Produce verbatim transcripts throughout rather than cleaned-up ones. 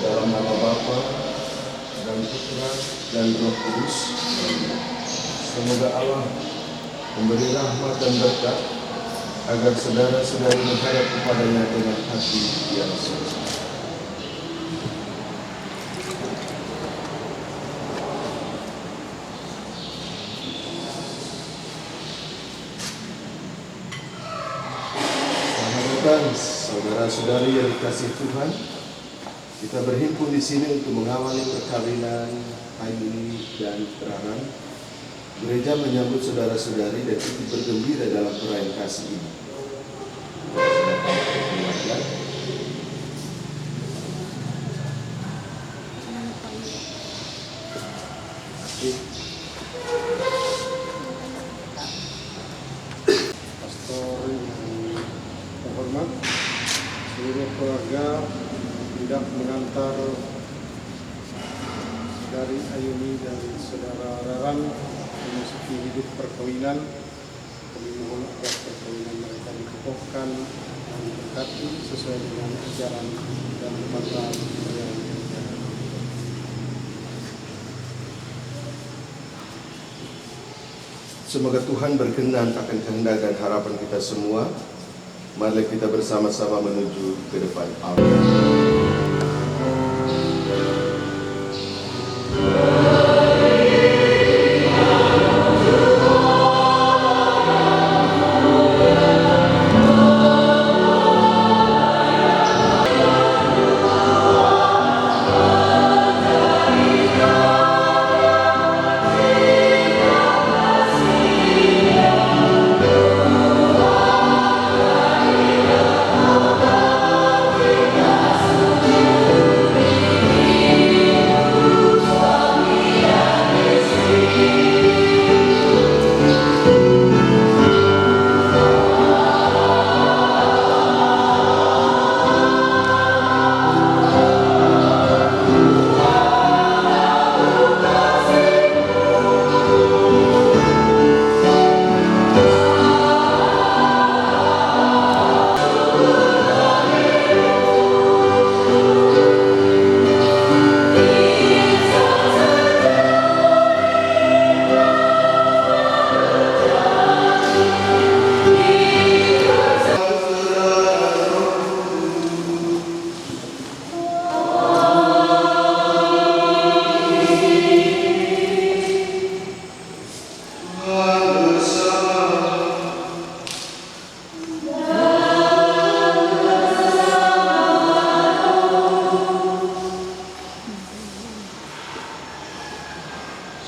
Dalam nama Bapa dan Putra dan Roh Kudus. Semoga Allah memberi rahmat dan berkat agar saudara-saudari menghadap kepadanya dengan hati yang suci. Selamat datang, saudara-saudari yang dikasih Tuhan. Kita berhimpun di sini untuk mengawali perkawinan Hayuni dan Raran. Gereja menyambut saudara-saudari dan ikut bergembira dalam perayaan kasih ini. Pastor yang terhormat, seluruh keluarga hendak mengantar saudari Ayuni dan saudara Raran memasuki hidup perkawinan. Kami mohon agar perkawinan mereka dikokohkan dan diberkati sesuai dengan ajaran dan kebanggaan yang mereka. Semoga Tuhan berkenan akan kehendak dan harapan kita semua. Marilah kita bersama-sama menuju ke depan. Amin.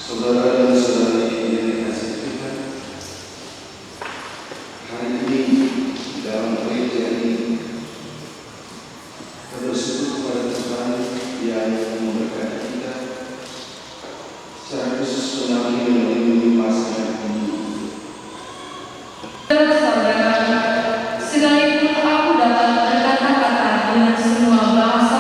Saudara dan saudari yang dikasihi Tuhan, hari ini dalam gereja ini kita bersyukur kepada Tuhan yang memberkati kita, secara khusus mendampingi dan melindungi pasangan ini. Saudara, sekalipun aku dapat berkata-kata dengan semua bahasa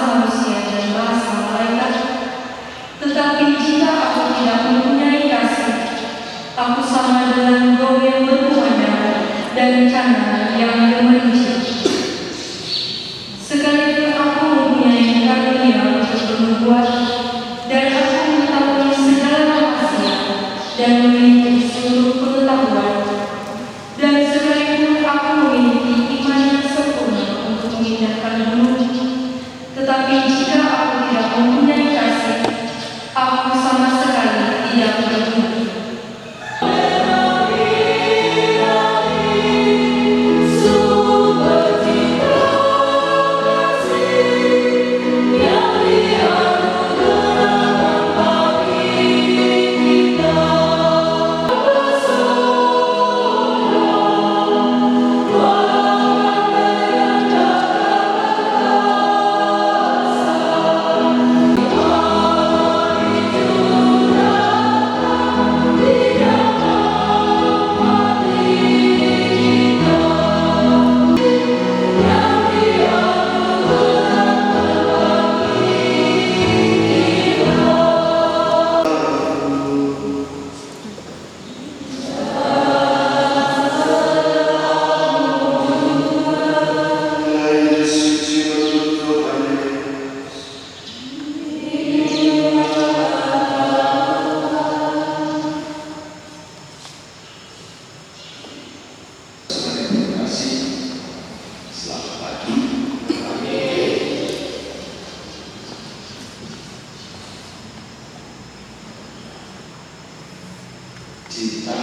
Cinta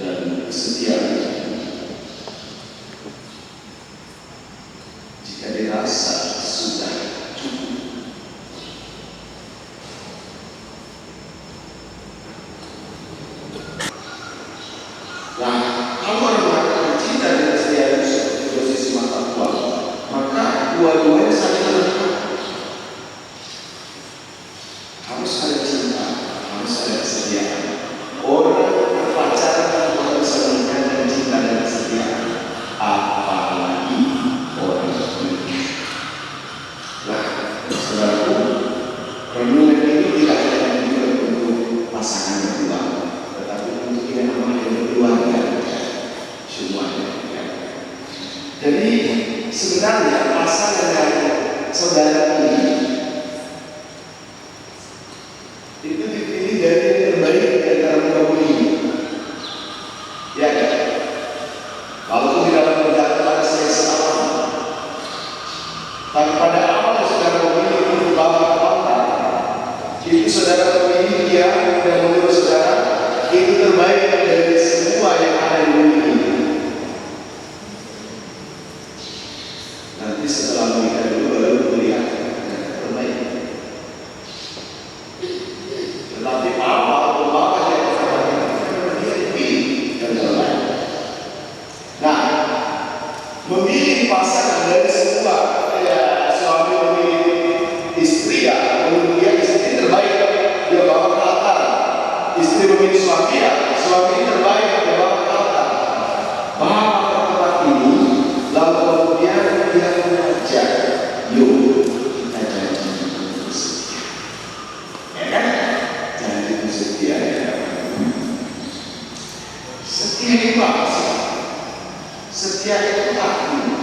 dan kesetiaan jika dirasa sudah cukup. Nah, kalau orang mengatakan cinta dan kesetiaan itu seperti dua sisi mata uang, maka dua-duanya saling melengkapi. Harus ada cinta, harus ada kesetiaan. Orang berpacaran itu harus meningkatkan cinta dan kesetiaan, apalagi orang menikah. Nah, saudaraku, renungan ini tidak hanya ditujukan untuk pasangan berdua, tetapi untuk yang namanya keluarga, semuanya. Jadi, sebenarnya pasangan yang saudara pilih itu dipilih dari yang terbaik di antara muka bumi ini. Ya, kan? Walaupun di dalam perjalanan ada seleksi alam, tapi pada awalnya saudara memilih untuk bapak atau angkat, itu saudara memilih dia dan menurut saudara itu terbaik dari semua yang ada di bumi ini. Nanti setelah menikah dulu baru melihat yang terbaik. Tetapi apa atau apa yang terbaik itu memang dia dipilih dan terbaik. Nah, memilih pasangan dari semua, ya, suami memilih istri, ya, menurut dia istri terbaik, dia bawa ke altar. Istri memilih suami, ya, suami terbaik, dia bawa ke altar. Bawa ke tempat ini, lalu kemudian dia mengajak, yuk, kita janji untuk setia. Ya, kan? Janji untuk setia, ya. Setia itu apa sih? Setia itu artinya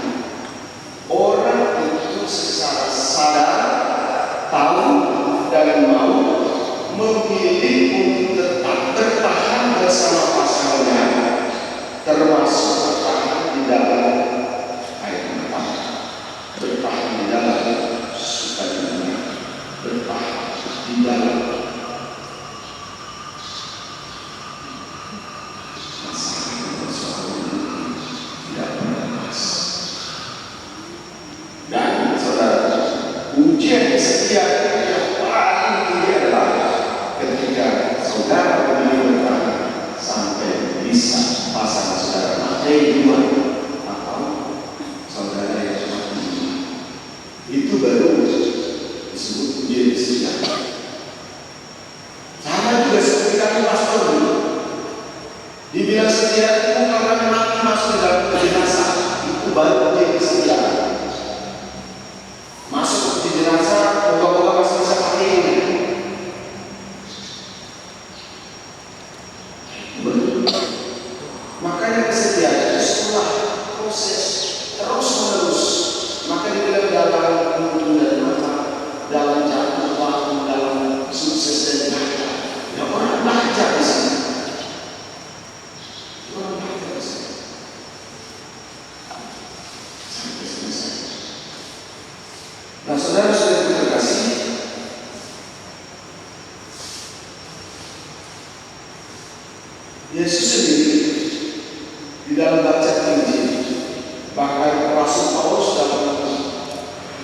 orang itu secara sadar, tahu, dan mau memilih untuk tetap bertahan bersama pasangannya, termasuk bertahan di dalam air mata, bertahan di dalam sukacita, bertahan di dalam masalah dan persoalan yang tidak pernah lepas. Dan saudara, ujian kesetiaan yang paling tinggi adalah ketika saudara memilih bertahan sampai bisa pasangan saudara mati duluan atau saudara yang mati duluan. Itu baru disebut ujian kesetiaan. Sama juga seperti kami pastor dulu. Dibilang setia itu karena memang masuk di dalam jenazah. Itu baru dia setia. Masuk di jenazah, moga-moga masih bisa pakai ini. Itu baru. Makanya kesetiaan itu setelah proses terus menerus. Maka dibilang dalam untung dan mata, dalam jatuh bangun, dalam sukses dan gagal. Ya, orang belajar di sini. Orang belajar di sini. Sampai selesai. Nah, saudara-saudara terkasih, Yesus sendiri di dalam baca Injil, bahkan Rasul Paulus dalam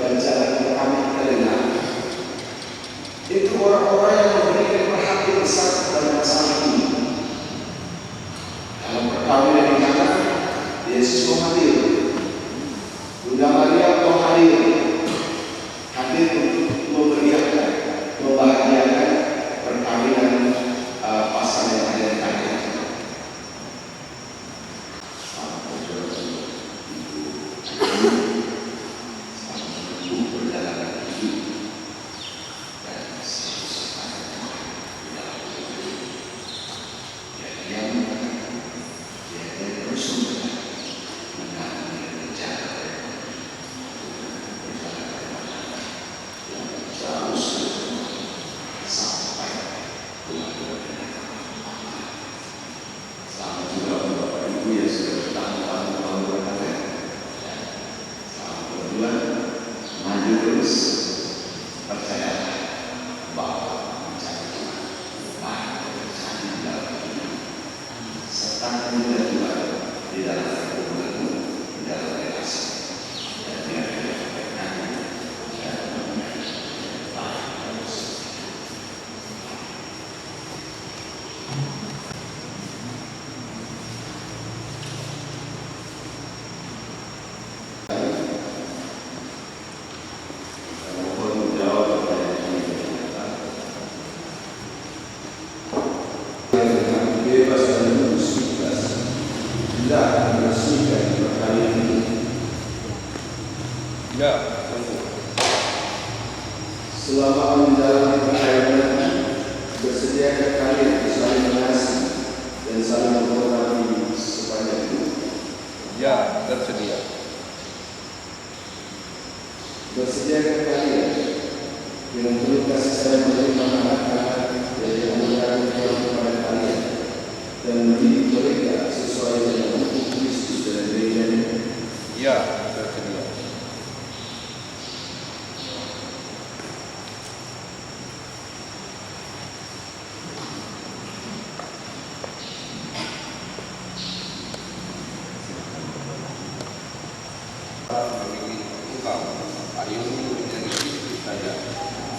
bacaan pertama kita dengar, itu orang-orang yang memberikan perhatian besar kepada masalah ini. Dalam perkawinan di Kana, Yesus mau hadir. Bunda Maria mau hadir. Hadir untuk memeriahkan, membahagiakan perkawinan, eh, pasangan yang ada di Kana. Selamat berjalan, Ibu. Selamat menempuh perjalanan hidup dan selalu sertakan Tuhan di dalam hidup. Biar dia menekan, biar dia terus menekan, menekan Ayoni energy saya,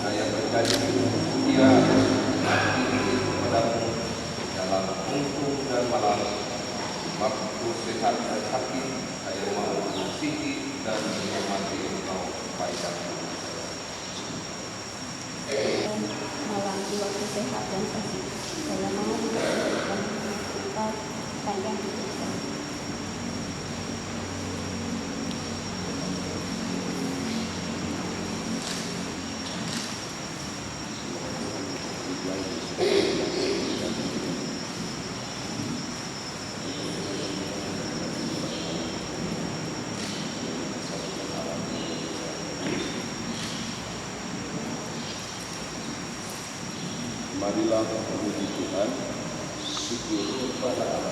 saya berjanji setia dan tidak akan untung dan malam. Waktu sehat dan sakit, saya mau mengasihi dan menghormati engkau, Bapak. Malam di waktu sehat dan sakit, saya mau mengasihi dan menghormati engkau sepanjang hidup saya. Marilah memuji Tuhan, syukur kepada Allah.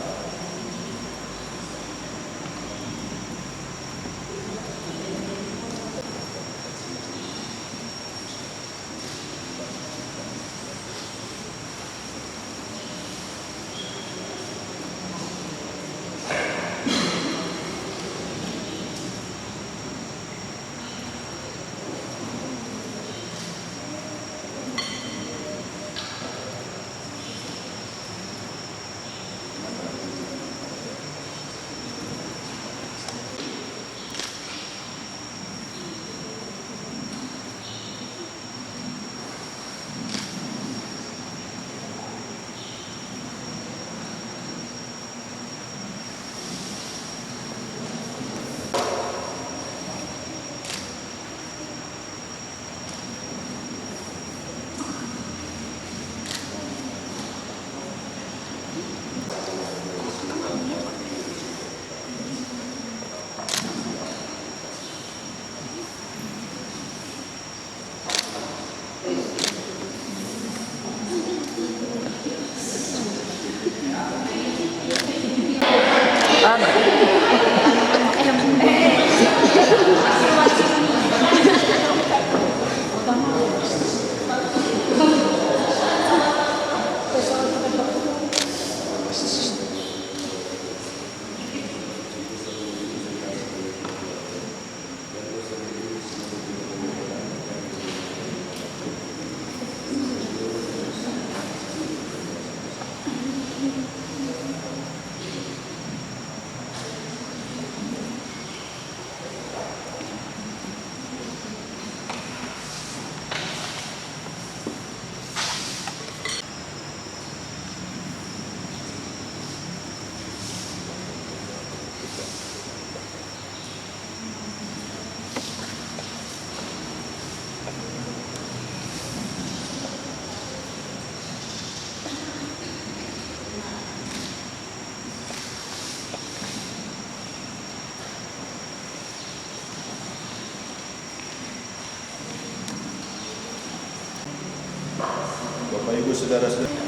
Bapak, Ibu, Saudara-saudara.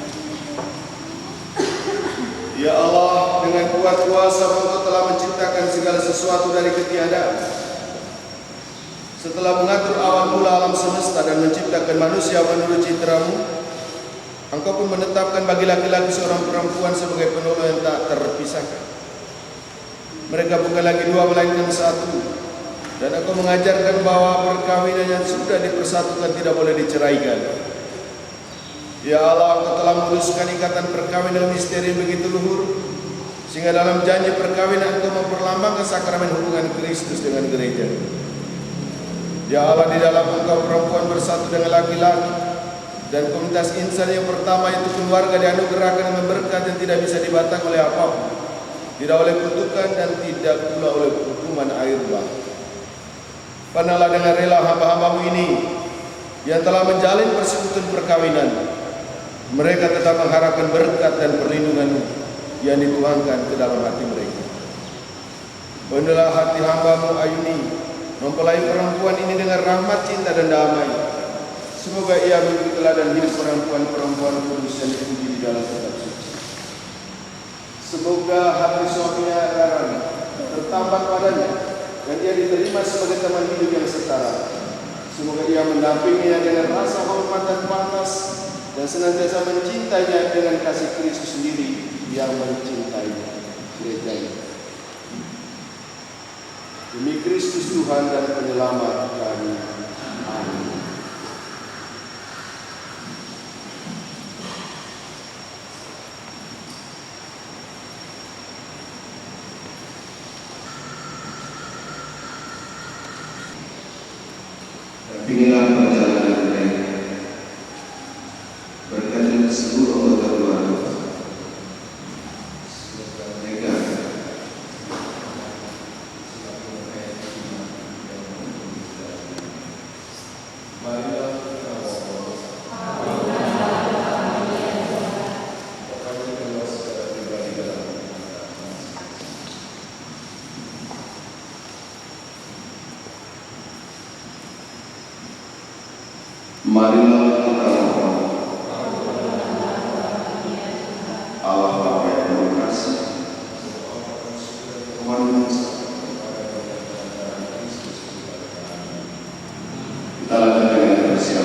Ya Allah, dengan kuat kuasa-Mu Engkau telah menciptakan segala sesuatu dari ketiadaan. Setelah mengatur awal mula alam semesta dan menciptakan manusia menurut citra-Mu, Engkau pun menetapkan bagi laki-laki seorang perempuan sebagai penolong yang tak terpisahkan. Mereka bukan lagi dua, melainkan satu. Dan Engkau mengajarkan bahwa perkawinan yang sudah dipersatukan tidak boleh diceraikan. Ya Allah, Engkau telah memutuskan ikatan perkawinan dengan misteri yang begitu luhur, sehingga dalam janji perkawinan Engkau memperlambangkan sakramen hubungan Kristus dengan gereja. Ya Allah, di dalam Engkau perempuan bersatu dengan laki-laki, dan komunitas insan yang pertama, yaitu keluarga, dianugerahkan dengan berkat yang tidak bisa dibatang oleh apapun, tidak oleh kutukan, dan tidak pula oleh hukuman air bah. Pandanglah dengan rela hamba-hamba-Mu ini yang telah menjalin persekutuan perkawinan. Mereka tetap mengharapkan berkat dan perlindungan-Mu yang dituangkan ke dalam hati mereka. Penuhlah hati hamba-Mu Ayuni, mempelai perempuan ini dengan rahmat, cinta, dan damai. Semoga ia menjadi teladan hidup perempuan-perempuan kudus yang dipuji di dalam kitab suci. Semoga hati suaminya Raran tertambat padanya dan ia diterima sebagai teman hidup yang setara. Semoga ia mendampinginya dengan rasa hormat dan pantas dan senantiasa mencintainya dengan kasih Kristus sendiri yang mencintai gereja-Nya. Իմի Քրիստոս դու հանդարտ կնելա մարդկանի։ Ամեն։ Պինելան պաճալանանն է, բրկատին սլուր օլոտատուանով։ Մարիլա Մակիտանովա, Ալլահ Պապայ Լուկասը, Հովաննես Իտալական Էկլեսիա։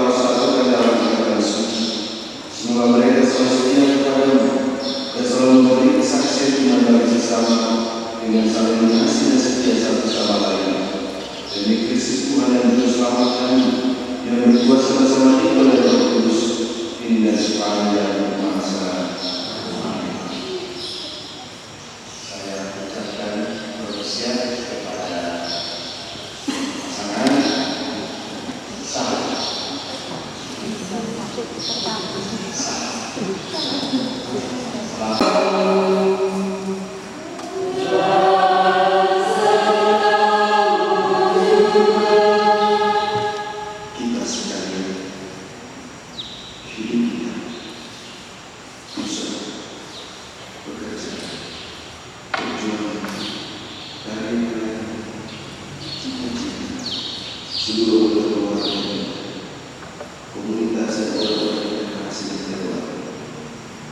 Աստուծո կատարյալ Սուրբ։ Նորաբերեկը Սրոսիկի Ակտարյան, Թեսալոնիկի Սաքսեի Նադարիցի Սամա, Կենսալենի Անսինես Կիասատի Սավալային, Դեմի Քրիսիս Կուհանյան Դուսրահոթյանի, և Միկուասի Դասամատի Կոլետոպուլուս, Կինդես Պարանդյան Մարսարան։ Saya ucapkan permisi kepada pasangan. Sah. Kita sekalian, hidup kita bisa bekerja, berjuang, karya kreatif, cita-cita, seluruh keluarga kita, komunitas dan orang-orang yang terkasih di keluarga,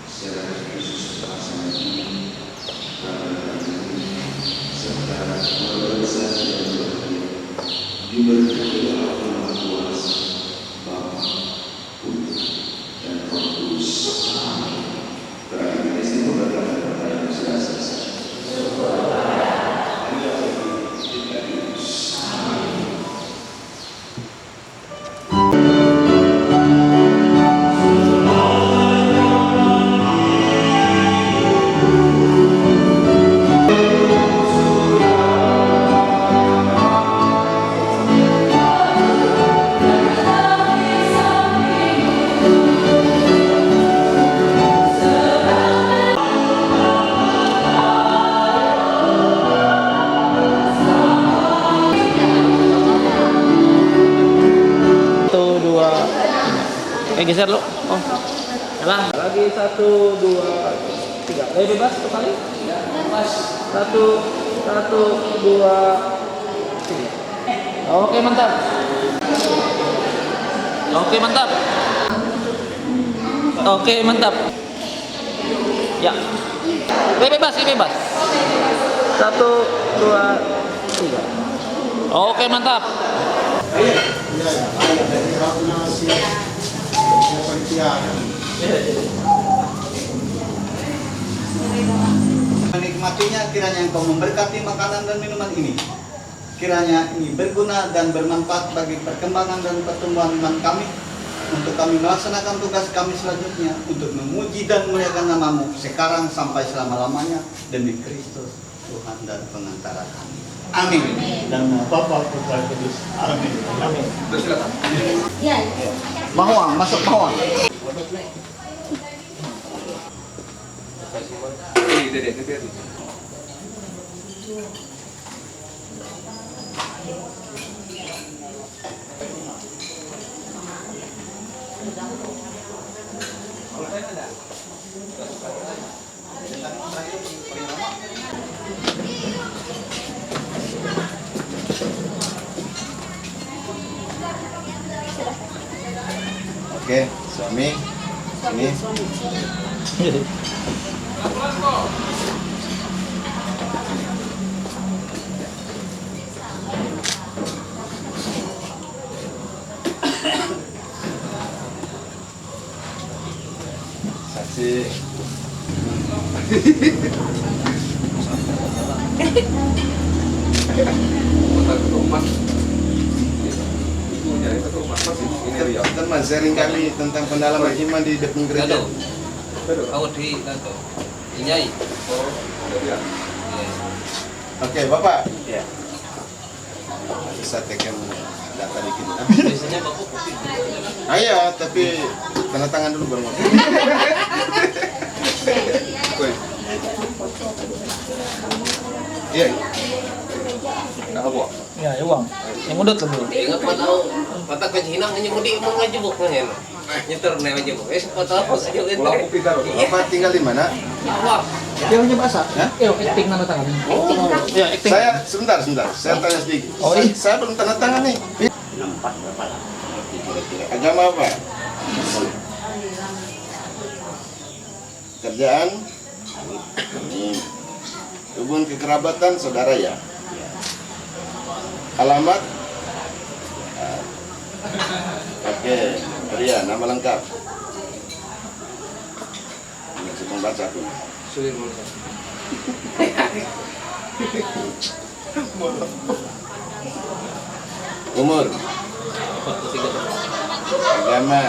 secara khusus pasangan ini, kami berdoa serta keluarga besar yang berbahagia diberkati oleh Allah Yang Maha Kuasa, Bapa, Putra, dan Roh Kudus. Amin. Terakhir kali saya membacakan pertanyaan yang sudah selesai. Amin. Satu, dua. Eh, geser lo. Oh. Salah. Lagi, satu, dua, tiga. Eh, bebas sekali. Satu, satu, dua, tiga. Oke, mantap. Oke, mantap. Oke, mantap. Ya. Eh, bebas, eh, bebas. Satu, dua, tiga. Oke, mantap. Menikmatinya, kiranya Engkau memberkati makanan dan minuman ini. Kiranya ini berguna dan bermanfaat bagi perkembangan dan pertumbuhan iman kami, untuk kami melaksanakan tugas kami selanjutnya, untuk memuji dan memuliakan nama-Mu sekarang sampai selama-lamanya, demi Kristus, Tuhan dan pengantara kami. Amin. Dan Bapa, Putra, Kudus. Amin. Amin. Bersilakan. Mahuang, masuk Mahuang. Ini, ini, ini, ini. Oke, suami. Sini. Saksi. Teman, sharing kami tentang pendalaman iman di depan gereja. Aduh. Aku di kantor. Inyai. Oke, Bapak. Ya. Bisa tekan data dikit, kan? Biasanya Bapak kopi. Ah, iya, tapi tanda tangan dulu baru mau. Iya. Apa? Ya, ya, uang. Yang udah tuh. Ingat, Pak, tahu. Mata kaji hinang hanya mau di, mau ngaji bukannya, no? Nyetor nih aja, Bu. Eh, siapa tahu aja, Bu. Bapak tinggal di mana? Wah. Yo, yo pasa. ¿Eh? Yo, acting na natangan. Oh, ya, acting. Saya sebentar, sebentar. Saya tanya sedikit. Oh, iya. Saya, saya belum tanda tangan nih. Agama apa? Kerjaan? Ini. Hubungan kekerabatan saudara ya? Alamat? Oke, pria, nama lengkap. Ini cuma baca aku. Sulit menurut saya. Umur. Empat puluh tiga. Agama.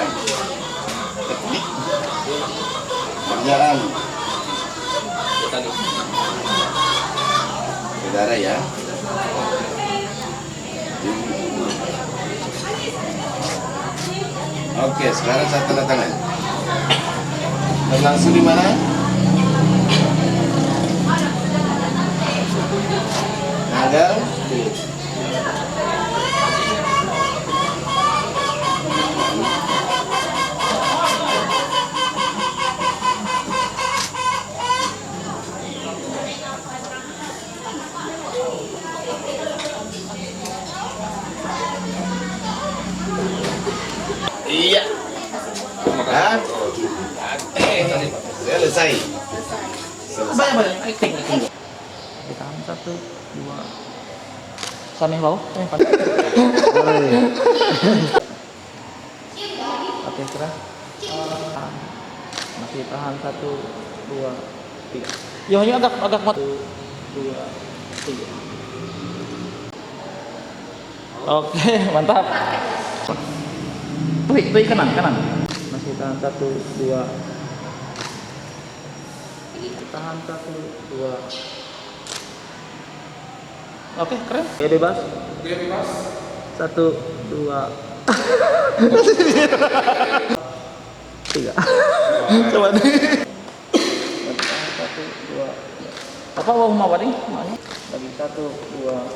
Kerjaan. Petani. Saudara ya. Oke, sekarang saya tanda tangan. Dan langsung di mana? Tanggal. Iya. Hah? Selesai. Selesai. Banyak, banyak. Acting, acting. Ditahan satu, dua. Samih bawah, samih panas. Oke, kira. Masih tahan, satu, dua, tiga. Yo, hanya agak, agak mat-, satu, dua, tiga. Oke, mantap. Tuhi, tuhi kanan, kanan. Masih tahan, satu, dua. Tahan, satu, dua. Oke, keren. Gaya bebas. Gaya bebas. Satu, dua. Tiga. Coba deh. Satu, dua. Apa mau mau apa nih? Maunya? Lagi satu, dua.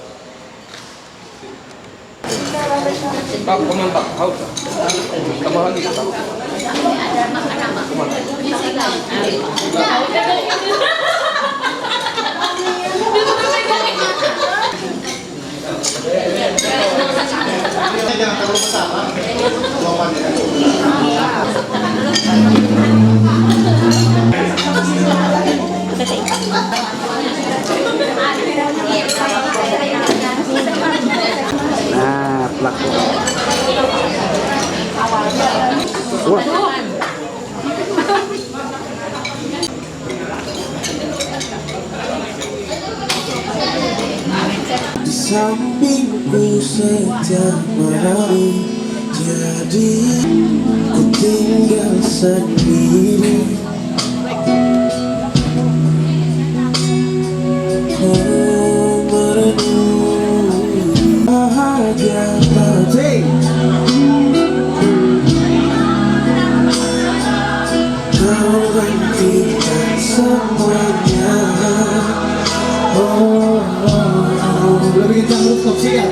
Pak, komentar, haus. Tambahan dikit, Pak. Ah, pelaku. Wah. Di sampingku setiap hari, jadi ku tinggal sendiri. Oh, merenung bahagia tadi. Kau gantikan semuanya. Oh, oh, oh. Lebih kencang, rooftop, sikat.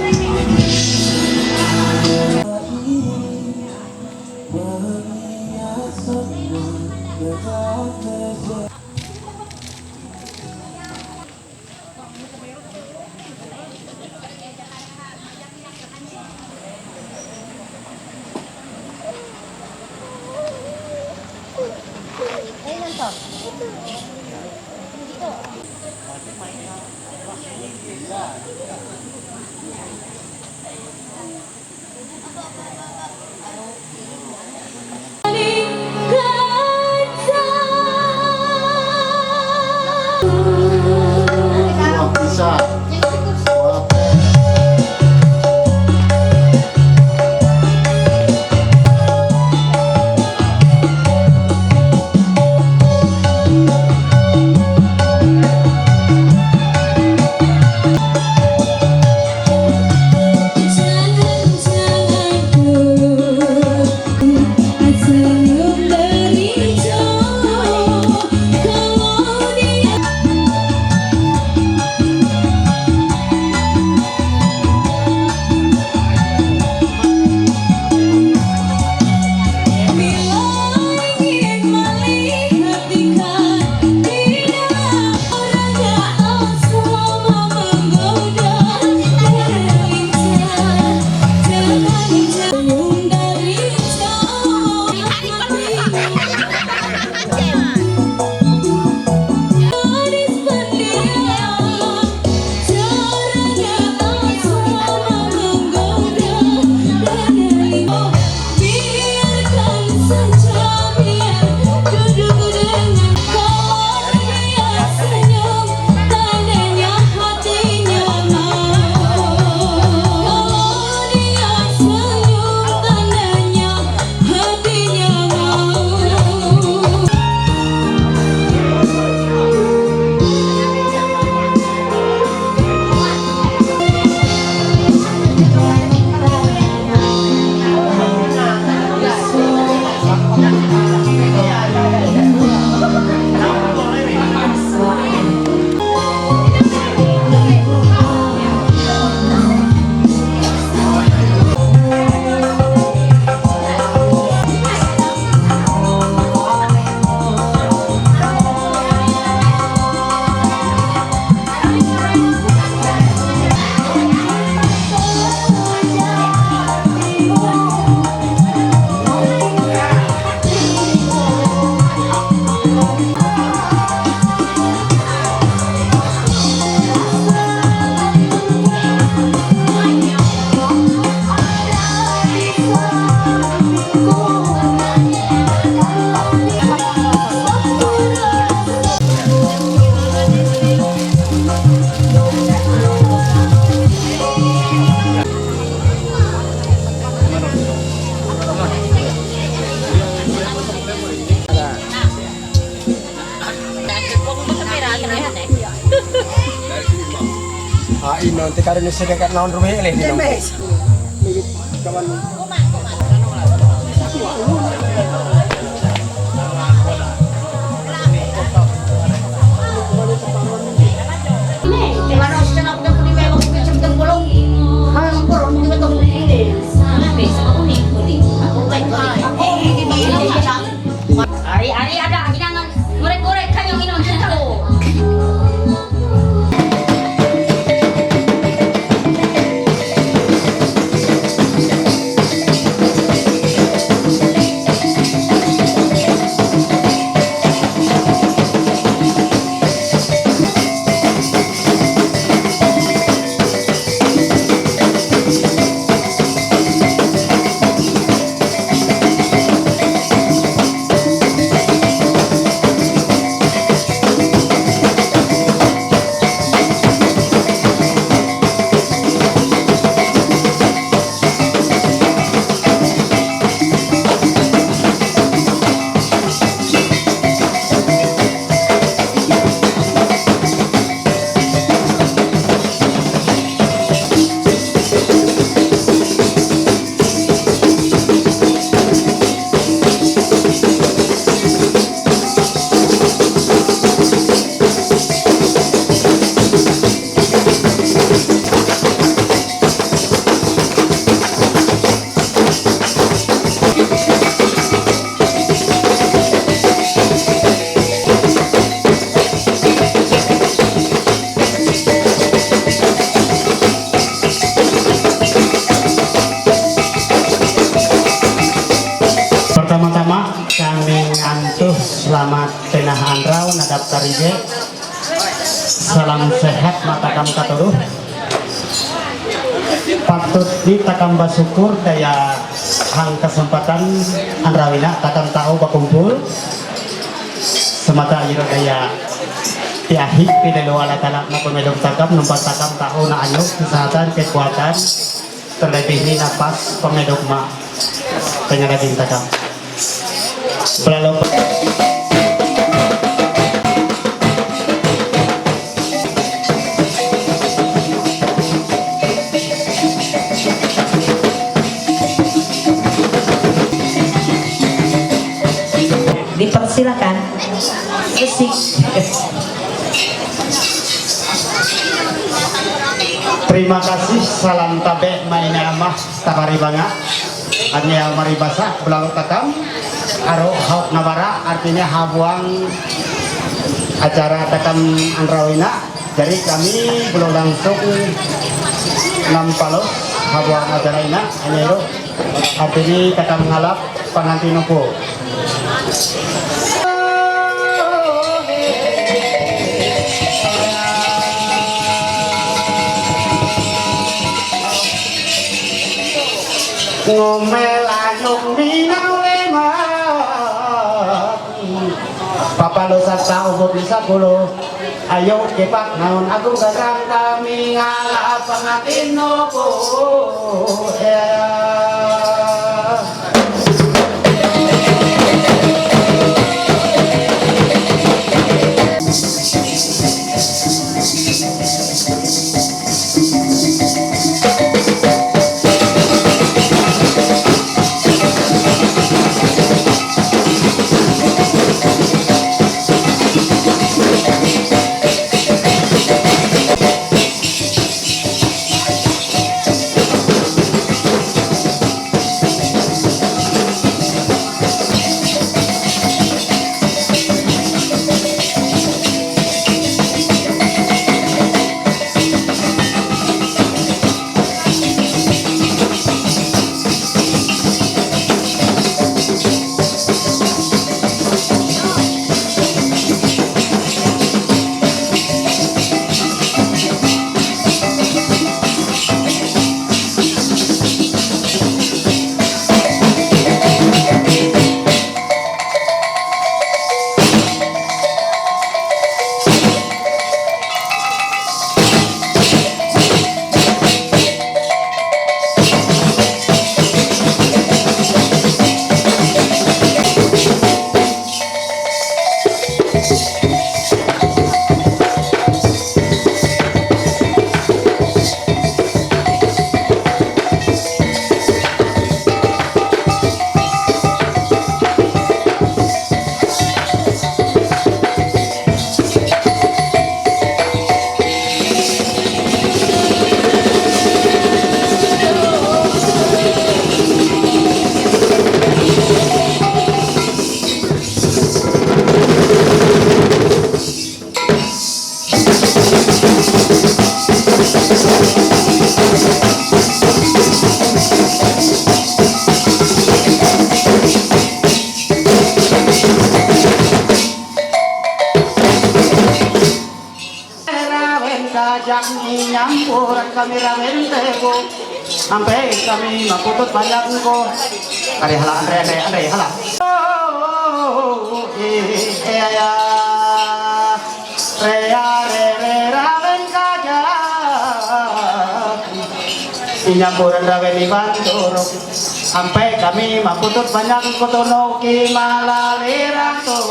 Te kare ne se ka na onro hele. Ari, ari, ada hinangan. Ngorek-ngorek kanyang inon. Pertama-tama, kami ngantuh selamat tengah anrau nadap tarije. Salam sehat matakam katuruh. Patut di takam basyukur daya hang kesempatan anrawina takam tau bakumpul. Semata iro daya tiahik pilelo Allah Ta'ala na pemedok takam, numpat takam tau na anyuk kesehatan, kekuatan, terlebih ni napas pemedok ma pengadaging takam. Pelalo. Dipersilakan. Esik. Terima kasih, salam tabe maine amah. Tabari banga, anya mari basa belalo takam, aro haut nabara, artinya habuang acara takam anrawina. Jadi kami belum langsung nampalo habuang acara ina, anya iro artinya takam ngalap pengantin upo. Ngomel anyong minaw emak. Papalo sa tao bot ni sa kulo. Ayo kepak naon agung gagang kami ngala pangatin no po. Yeah. Raven ka jak ni nyam pura kami raven tego. Ampe kami maputut banyak ko. Are hala, are, are, are hala. Oh, eh, eh, ya. Re, ya, re, re, raven ka jak. Inya pura raven iban turu. Ampe kami maputut banyak ko tono ki malalira tu.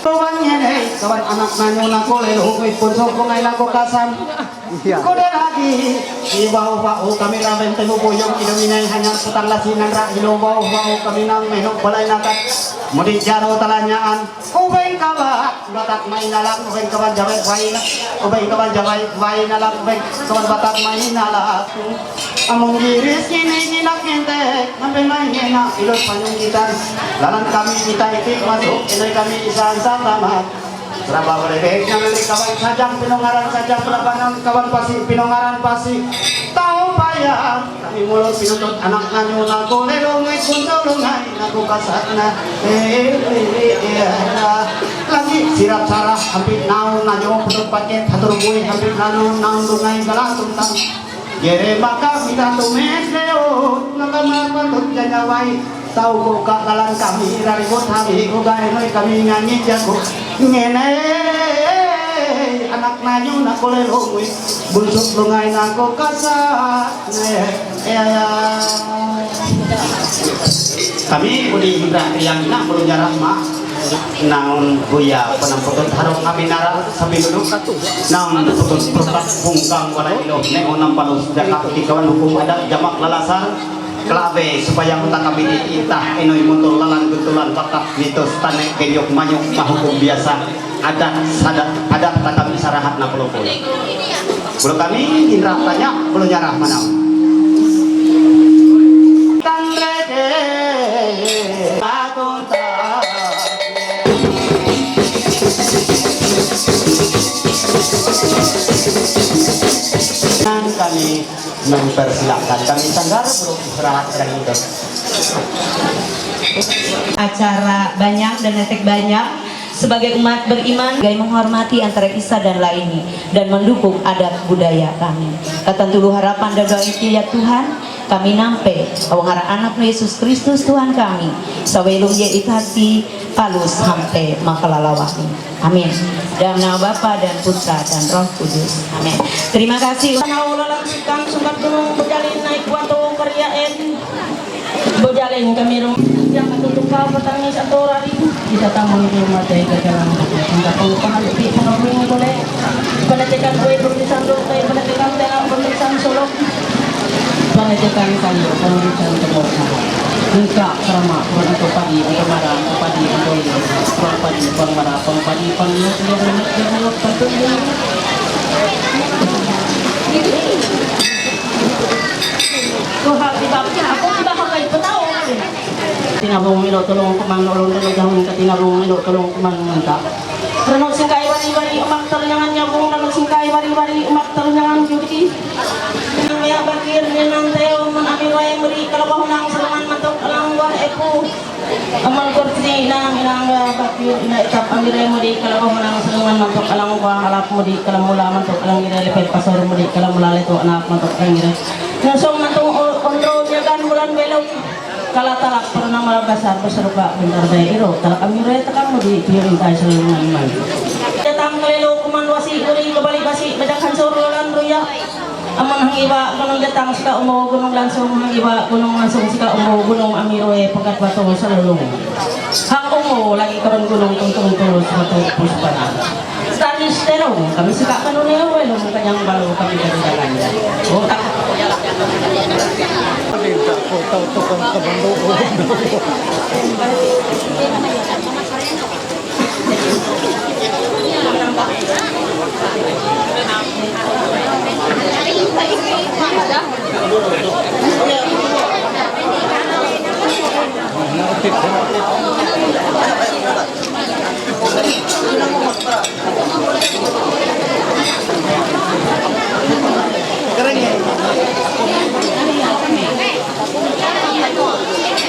Kawan ngene, kawan anak nanyo na ko lelo ko ipon so ko ngai na ko kasam. Iya. Ko de lagi, iba uba o kami raven telu boyong ido minai hanya petang lasi nanra ilo uba uba o kami nang meno balai nakat. Mudi jaro talanyaan, ubeng kabat batak main alam, ubeng kabat jawai wain, ubeng kabat jawai wain alam, ubeng kabat batak main alam. Among giris kini ginak ngente, ampe main ngena ilot panyong gitan. Lalan kami kita itik masuk, inai kami isan satamat. Seraba boleh bek, nang kawan sajang pinongaran sajang, pelabanan kawan pasi pinongaran pasi. Tahu payah, kami mulut pinutut anak nanyo nago lelo ngai kunso lungai nago kasatna. Eh, eh, eh, eh, eh. Lagi sirap sarah hampir naun nanyo putut paket hatur bui hampir nanu naun lungai gala tuntang. Gere maka mita tumes leo, maka mapa tut jajawai. Tau ko ka lalan kami, rari ko tami, ko gai noi kami nganyi jago. Ngene, anak nanyo na ko lelo ngui, bunsuk lungai na ko kasa. Ne, eh, eh. Kami udi hindra yang na belum jarah ma. Naon buya penamputut harong kami nara sabi dulu. Naon putut perukat bungkang wala ilo ne onam palus jakat di kawan hukum adat jamak lalasar. Kelabe supaya kota kami diitah enoi muntul lalan guntulan batak mitos tanek genyok manyok mahukum biasa adat sadat adat kami sarahat na pelopol. Kalau kami indra tanya belum nyarah mana. Tang rege, atung tak. Kami mempersilahkan kami sanggar belum istirahat dan hidup. Acara banyak dan netek banyak. Sebagai umat beriman, sebagai menghormati antara Isa dan lainnya dan mendukung adat budaya kami. Katan tulu harapan dan doa itu ya Tuhan, kami nampe, awang hara anak nu Yesus Kristus Tuhan kami, sawelum ye itati palus hampe makalalawahi. Amin. Dalam nama Bapa dan Putra dan Roh Kudus. Amin. Terima kasih. Tanah ulalan singkang sumbat gunung bejalin naik kuato keriaen. Bojalin kami rum yang katutuka petangis ato rari. Kita tamu di rumah teh ke jalan. Hingga pengupahan di pengaruh boleh. Penetikan kue berlisan dote, penetikan tela berlisan solok. Penetikan kayu berlisan tembok. Hingga kerama orang itu padi, itu marah, itu padi, itu ini. Orang padi, orang marah, orang padi, orang yang yang yang yang yang Tuhan, di bab-, aku di bawah kayu petau. Tinabong milo tulong kumang ulun dulu jahun ka tinabong milo tulong kumang minta. Reno singkai bari-bari umak terjangan nyabung, reno singkai bari-bari umak terjangan judi. Nang ya bakir nenang teo mun ami wae muri kalau bahunang serangan matok alang wah epu. Amal kursi inang inang bakir ina itap amire mudi kalau bahunang serangan matok alang wah alap mudi kalau mula matok alang ire lepet pasor mudi kalau mula leto anak matok alang ire. Nasong matok o-, ondro jagan bulan belok. Kala talak pernah malah basar beserba bentar deh iro talak amire tekang mudi pio intai serangan man. Datang kelelo kuman wasi uri kebalik basi bajak hancur lolan ruya. Aman hang iba gunung jatang sika umo gunung langsung, hang iba gunung langsung sika umo gunung amiro e pakat bato salulung. Hang umo lagi karon gunung tungtung tulus bato puspana. Stanis terong kami sika kanuneo welong kanyang balo kami kami jalan. Oh tak.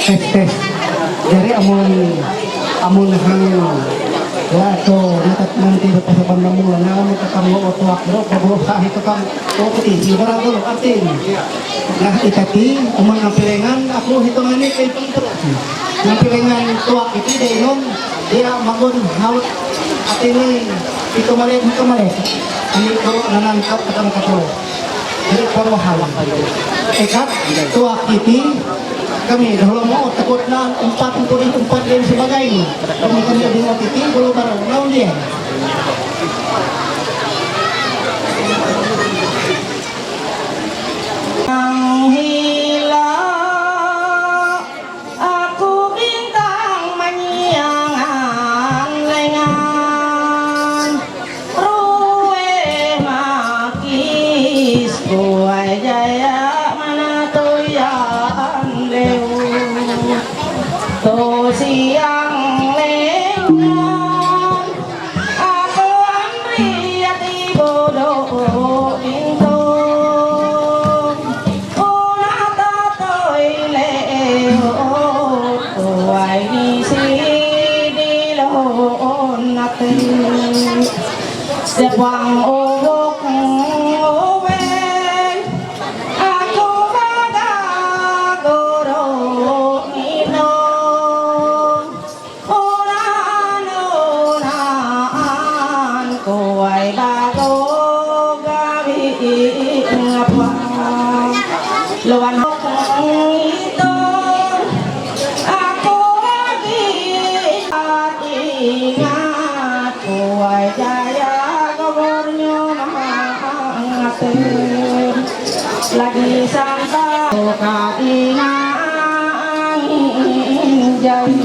Tes, tes. Jadi amun, amun hang lato natat nanti dapat saban namu lah nama kakam lo otuak bro, kabur sahi kakam otuak ti, si barang dulu artin. Nah, itati, amun ngampilengan, aku hitungan ini kayak itu. Ngampilengan tuak itu dia inum, dia magun haut artin ini itu malik, itu malik. Ini kalau nanangkap kakam kato. Jadi, pamahalan. Ikat, tuak iti, kami, dahulu mau takut na, empat, empat, empat, dan sebagainya. Kami, kami, di iti, belum baru, naon dia. Ang hila. Aku bintang manyiangan lengan, ruweh makis kuai jaya manatoyan leu. To siang lengan, Ako ang riyati bodo pinto. Una tatoy leo, tuway ni si Dilon natin. Sepang ubok uwe, ako magagoro ino. Unahan-unahan ko ay bago gabi nga pa. Luwan akong ito, ako lagi at ingat ko ay kaya gawar nyo mga atin. Lagi santa kaingangin jai.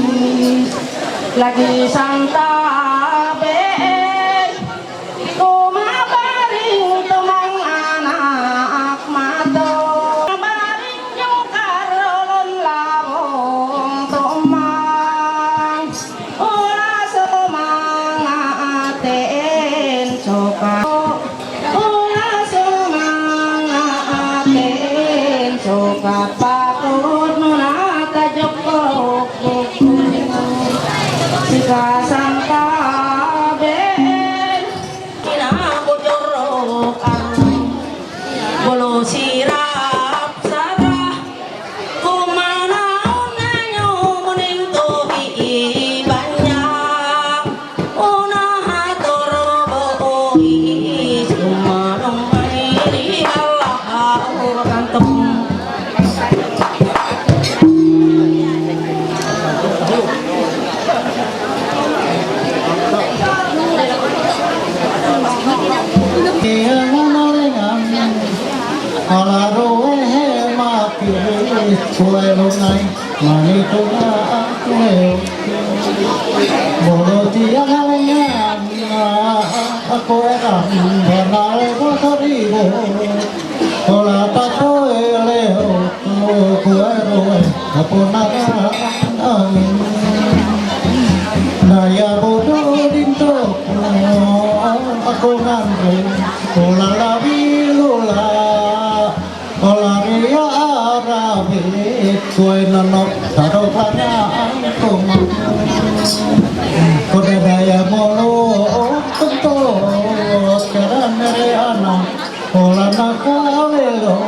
Lagi santa be. Kumabaring tumang anak mato. Baring yung karolon labong tumang. Ula sumanga atin suka. Ula sumanga atin suka. Patud muna tajok ko. Sika sangkaben. Kinabujorokan. Bolo sirap sarah. Kumanaon na nyo muning tuhi ibanyak. Una hator bois kumanong may rigalah kantong. Hola, tato, eleo. Kuero, kaponara, amin. Naya bodo dinto, ako nganre, ulala bilula, olaria arabi, kue nono, tado kana angkoma. Kode daya molo, tento, kera mere ana, Hola na kalelo.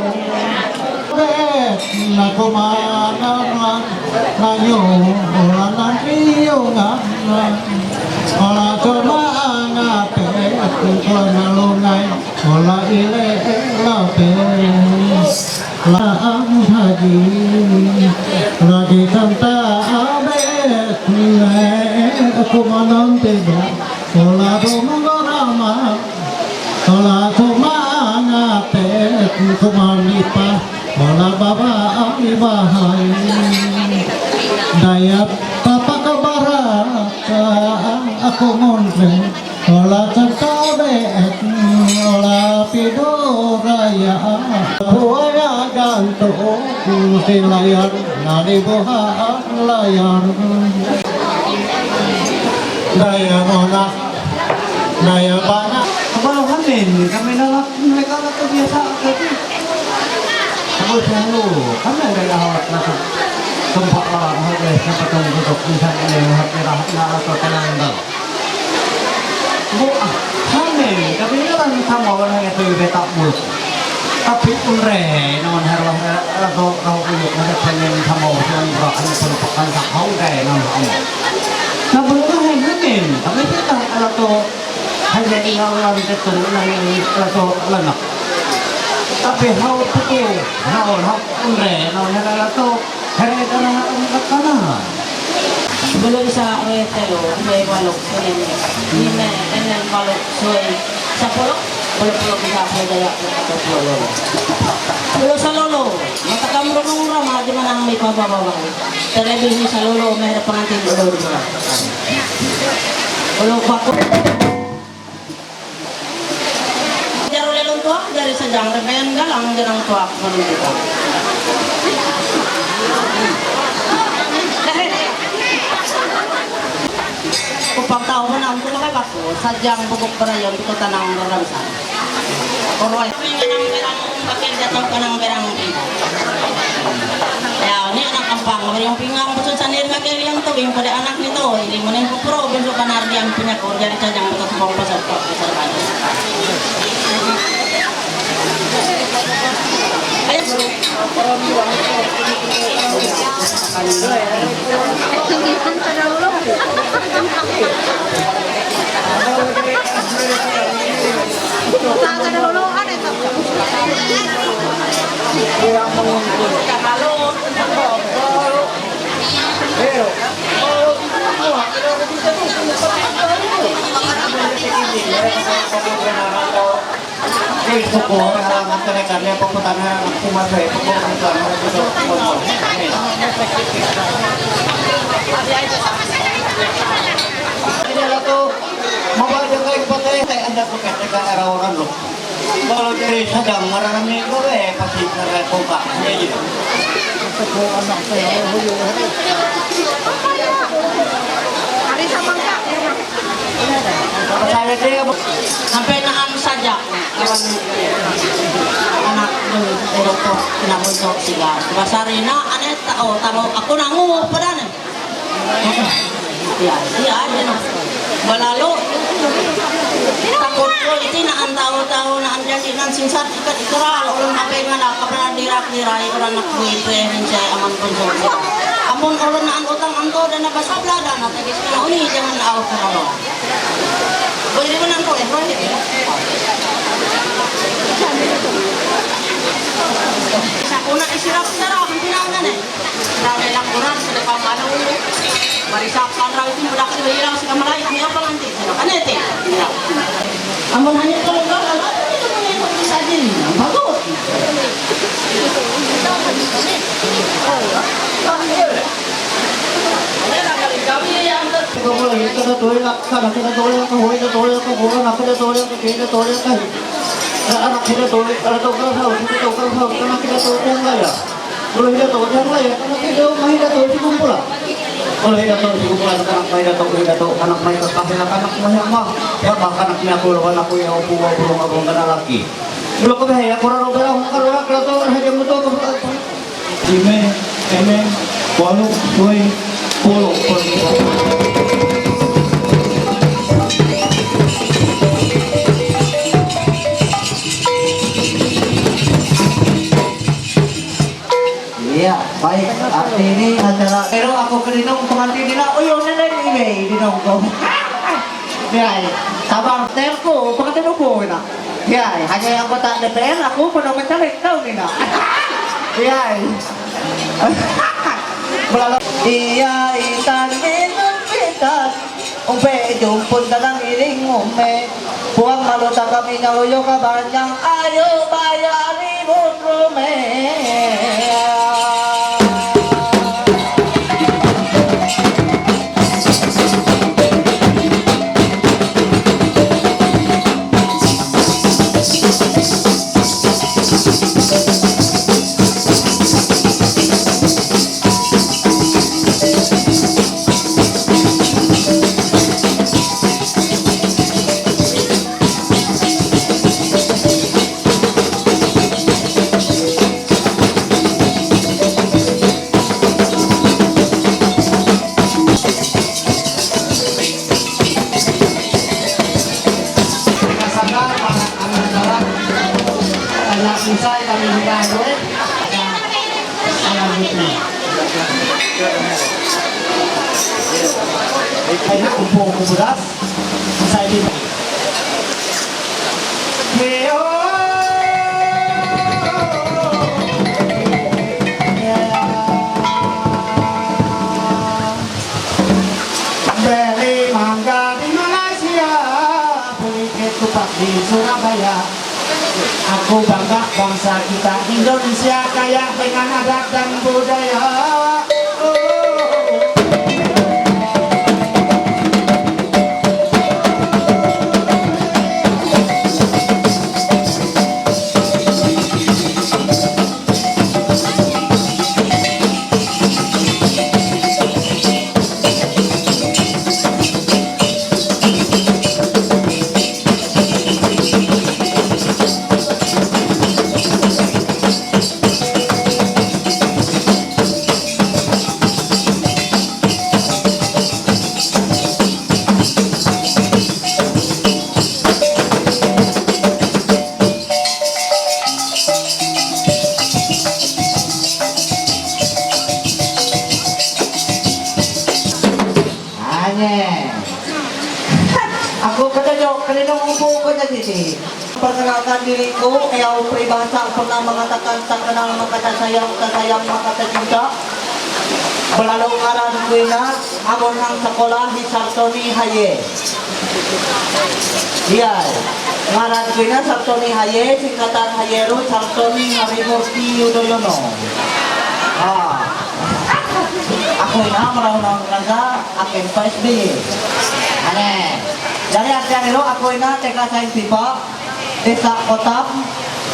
Bet na kumana na na nyo. Hola na rio nga na. Hola toma anga pe. Hola na lungai. Hola ile la pe. Comandante, hola, toma, hola, toma, hola, baba, ami bahai. Daya, papa, kabara, ako montre. Hola, tatabe, hola, pidoraya. Buaya ganto, silayan, nari buha, layan. Daya, hola, daya, bana. Abang Hamin, kami nolak mereka atau biasa tadi. Abang selalu, kami ada yang awak masuk tempat orang, ada yang tempat yang duduk, misalnya yang hati rahat, atau tenang, bang. Bu, ah, Hamin, kami ni orang sama orang yang tu betak bu. Tapi unre, namun harus, eh, atau kau ini, ada pengen sama orang orang, ada pelupakan tak kau deh, namun kamu. Nah, belum Hamin, kami kita kalau tu hanya tinggal orang itu, orang itu, orang nak. Tapi hau tu, hau, hau unre, namun harus tu, harus ada orang nak kana. Belum sa re telo, me balok, kunin. Ni me, enen balok, soy. Sa polok, polok, polok, sa polok, daya, polok, polok, polok. Polok sa lolo, matakam rumong rama, di manang may pababa. Telebi ni sa lolo, may pangantin ulo, di ba? Polok, bako. Jaro lelong tuak dari Sajang, reben galang jarang tuak menunjukkan. Kupang tahu menang tu makai batu, Sajang bukuk berayon tu tanang berangsa. Koroi. Pakai jatuh kanang berang. Ya, ini anak kampang, beri yang pinggang, betul sanir, pakai yang tu, yang pada anak ni tu, ini mana yang kupro, besok kanar dia punya kau, jadi Sajang betul tu pasal tu, pasal tu. Kalau dari Sadang, marami ko eh, pati sa Repoka. Sampai na ang Sajang, anak dulu, pero to, kinabunso sila. Basari na, ane, tao, tamo, ako na, ngu, pa na. Iya, iya, aja na. Balalo. Takot ko, iti na ang tao-tao na ang jadi nang sinsat, ikat ikural, ulun apay nga na, kapra dirak diray, uran nak buitre, hinsay aman pun so. Amun ulun na ang utang anto, dan na basabla, dan na tagis ko na uni, jangan na ako karalo. Pwede mo nang ko, eh, pwede. Sa una, isirap na raw, ang pinangan eh. Dami lang kuran, sa depan ano, eh. Marisak sa raw, ito, malaki, may ilaw, sa kamalay, ang iyong panganti. Ano, ito? Amun hanya kalau gagal, ano, ito mo na yung pagkisa din. Ang bagot. Ime, eme, walu, soi, polo, polo. Iya, baik. Arti ini acara. Pero ako ke dinong pengantin nila. Uy, yun na lang, ime, dinong ko. Iya, sabar, terko, pengantin ko na. Iya, hanya yang kota D P R, aku penuh mencari tahu ni nak. Iya. Belalo. Iya, itan, Umpe, jumpunta ng iling umpe, puang maluta kami na uyo ka banyang ayo bayari butrume. Kaya kung po kumulas, sa ibig. Beli mangga di Malaysia, beli ketupat di Surabaya. Aku bangga bangsa kita Indonesia kaya dengan adat dan budaya. Ane. Ako kada nyo, kada nyo upo ko na didi. Pagkakakan diri ko, kaya ang pribasa, pag na mga takan, takan ang mga katasayang, tasayang mga katajuta. Balalong aran ko na, amon ang sakola, hi Sartoni Haye. Iya, ngaran ko na Sartoni Haye, singkatan Hayero, Sartoni Harimurti Yudhoyono. Ah. Ako na, marahon ang raja, akin pa S B A. Ane. Dari artian iro, ako na, teka sa Intipa, Desa Kotam,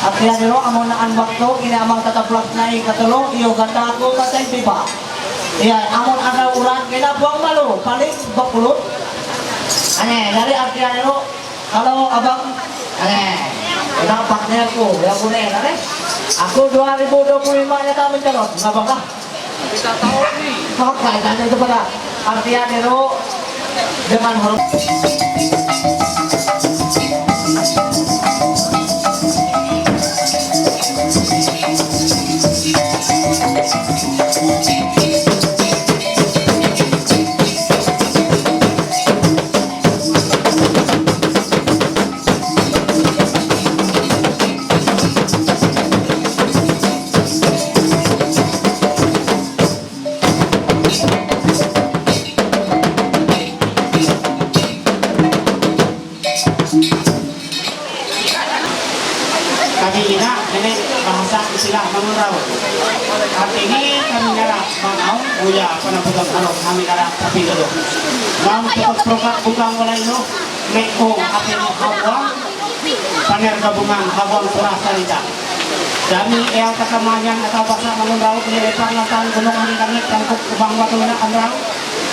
artian iro, amon an waktu, ini amang tata pulas na ikatulo, iyo gata ako ka sa Intipa. Iya, amon ada uran, kena buang malu, paling bakulut. Ane, dari artian iro, Halo, abang. Eh, ito ang partner ko. Yan ko na yan, ano? Ako, dua ribu dua puluh lima yata mencalon. Nga ba ka? Kita tahu ni. Okay, tanya itu pala. Artinya, Nero, dengan hormat. Kami ina, ini bahasa istilah mangurau. Artinya kami nara mangau, buya, panamputan alok, kami nara tapi dulu. Nam tukut prokat bukan mulai lo, meko, api hawa, paner gabungan, hawa kurasa rida. Dami ea kakamayan atau basa mangurau, ini lepak natan gunung, ini kami tangkuk kubang waktu na amrau.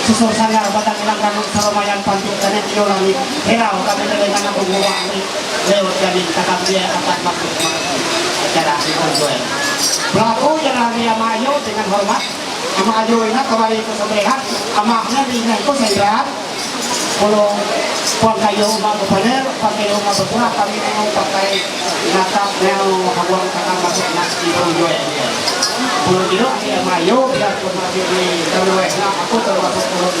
Susur sanggar batang ilang ranun salumayan pantik tanek iyo langit. Hirau kami telengan aku gua angin. Lewat kami takap dia akan masuk acara itu gue. Pelaku yang hari ama ayo dengan hormat. Ama ayo ingat kembali ke sebelah. Ama akhirnya di ingat itu sendrat. Kalau puang kayo uma bepaner, pakai uma berkurang kami mau pakai Natap neo habuang kakang masuk nas di Pulo Joe. Pulo Jiro, ya, Mayo, biar pun masih di Pulo Joe. Nah, aku termasuk turun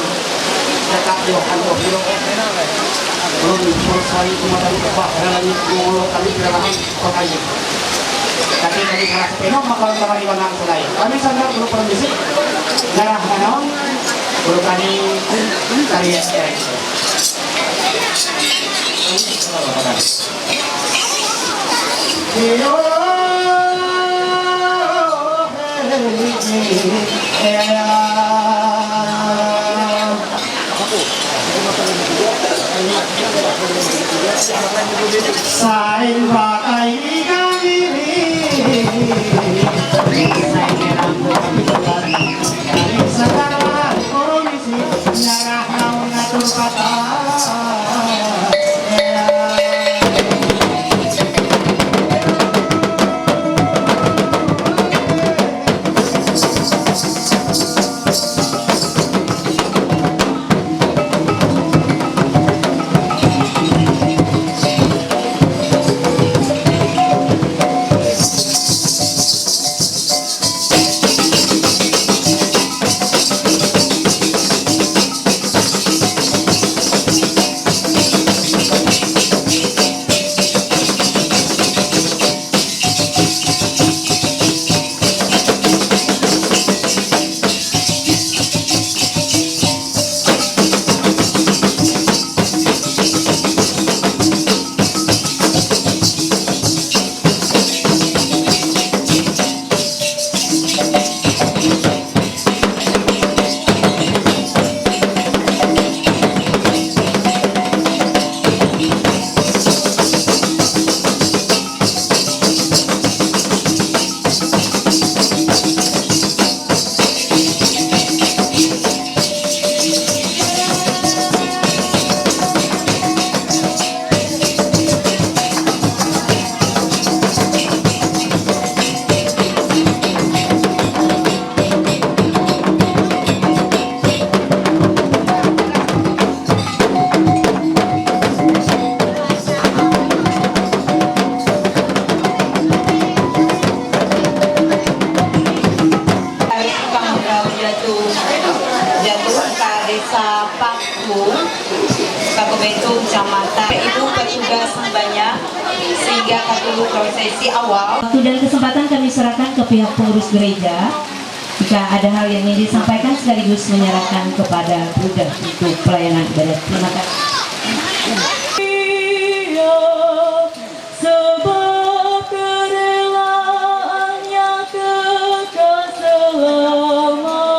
dekat yo, kantor Jiro. Turun, turun sari, cuma dari tempat, ada lagi, mau kami kedatangan, pakai. Tapi kami salah sepeda, maka orang sama di Bangang Selai. Kami sangat belum permisi. Darah Manaon, belum kami Jatuh, jatuh ka desa Paku, Kabupaten Jamata. Ibu petugas banyak sehingga katulu prosesi awal. Waktu dan kesempatan kami serahkan ke pihak pengurus gereja. Jika ada hal yang ingin disampaikan sekaligus menyerahkan kepada Buddha untuk pelayanan ibadah. Terima kasih. Sebab kerelaannya kekal selama-lamanya.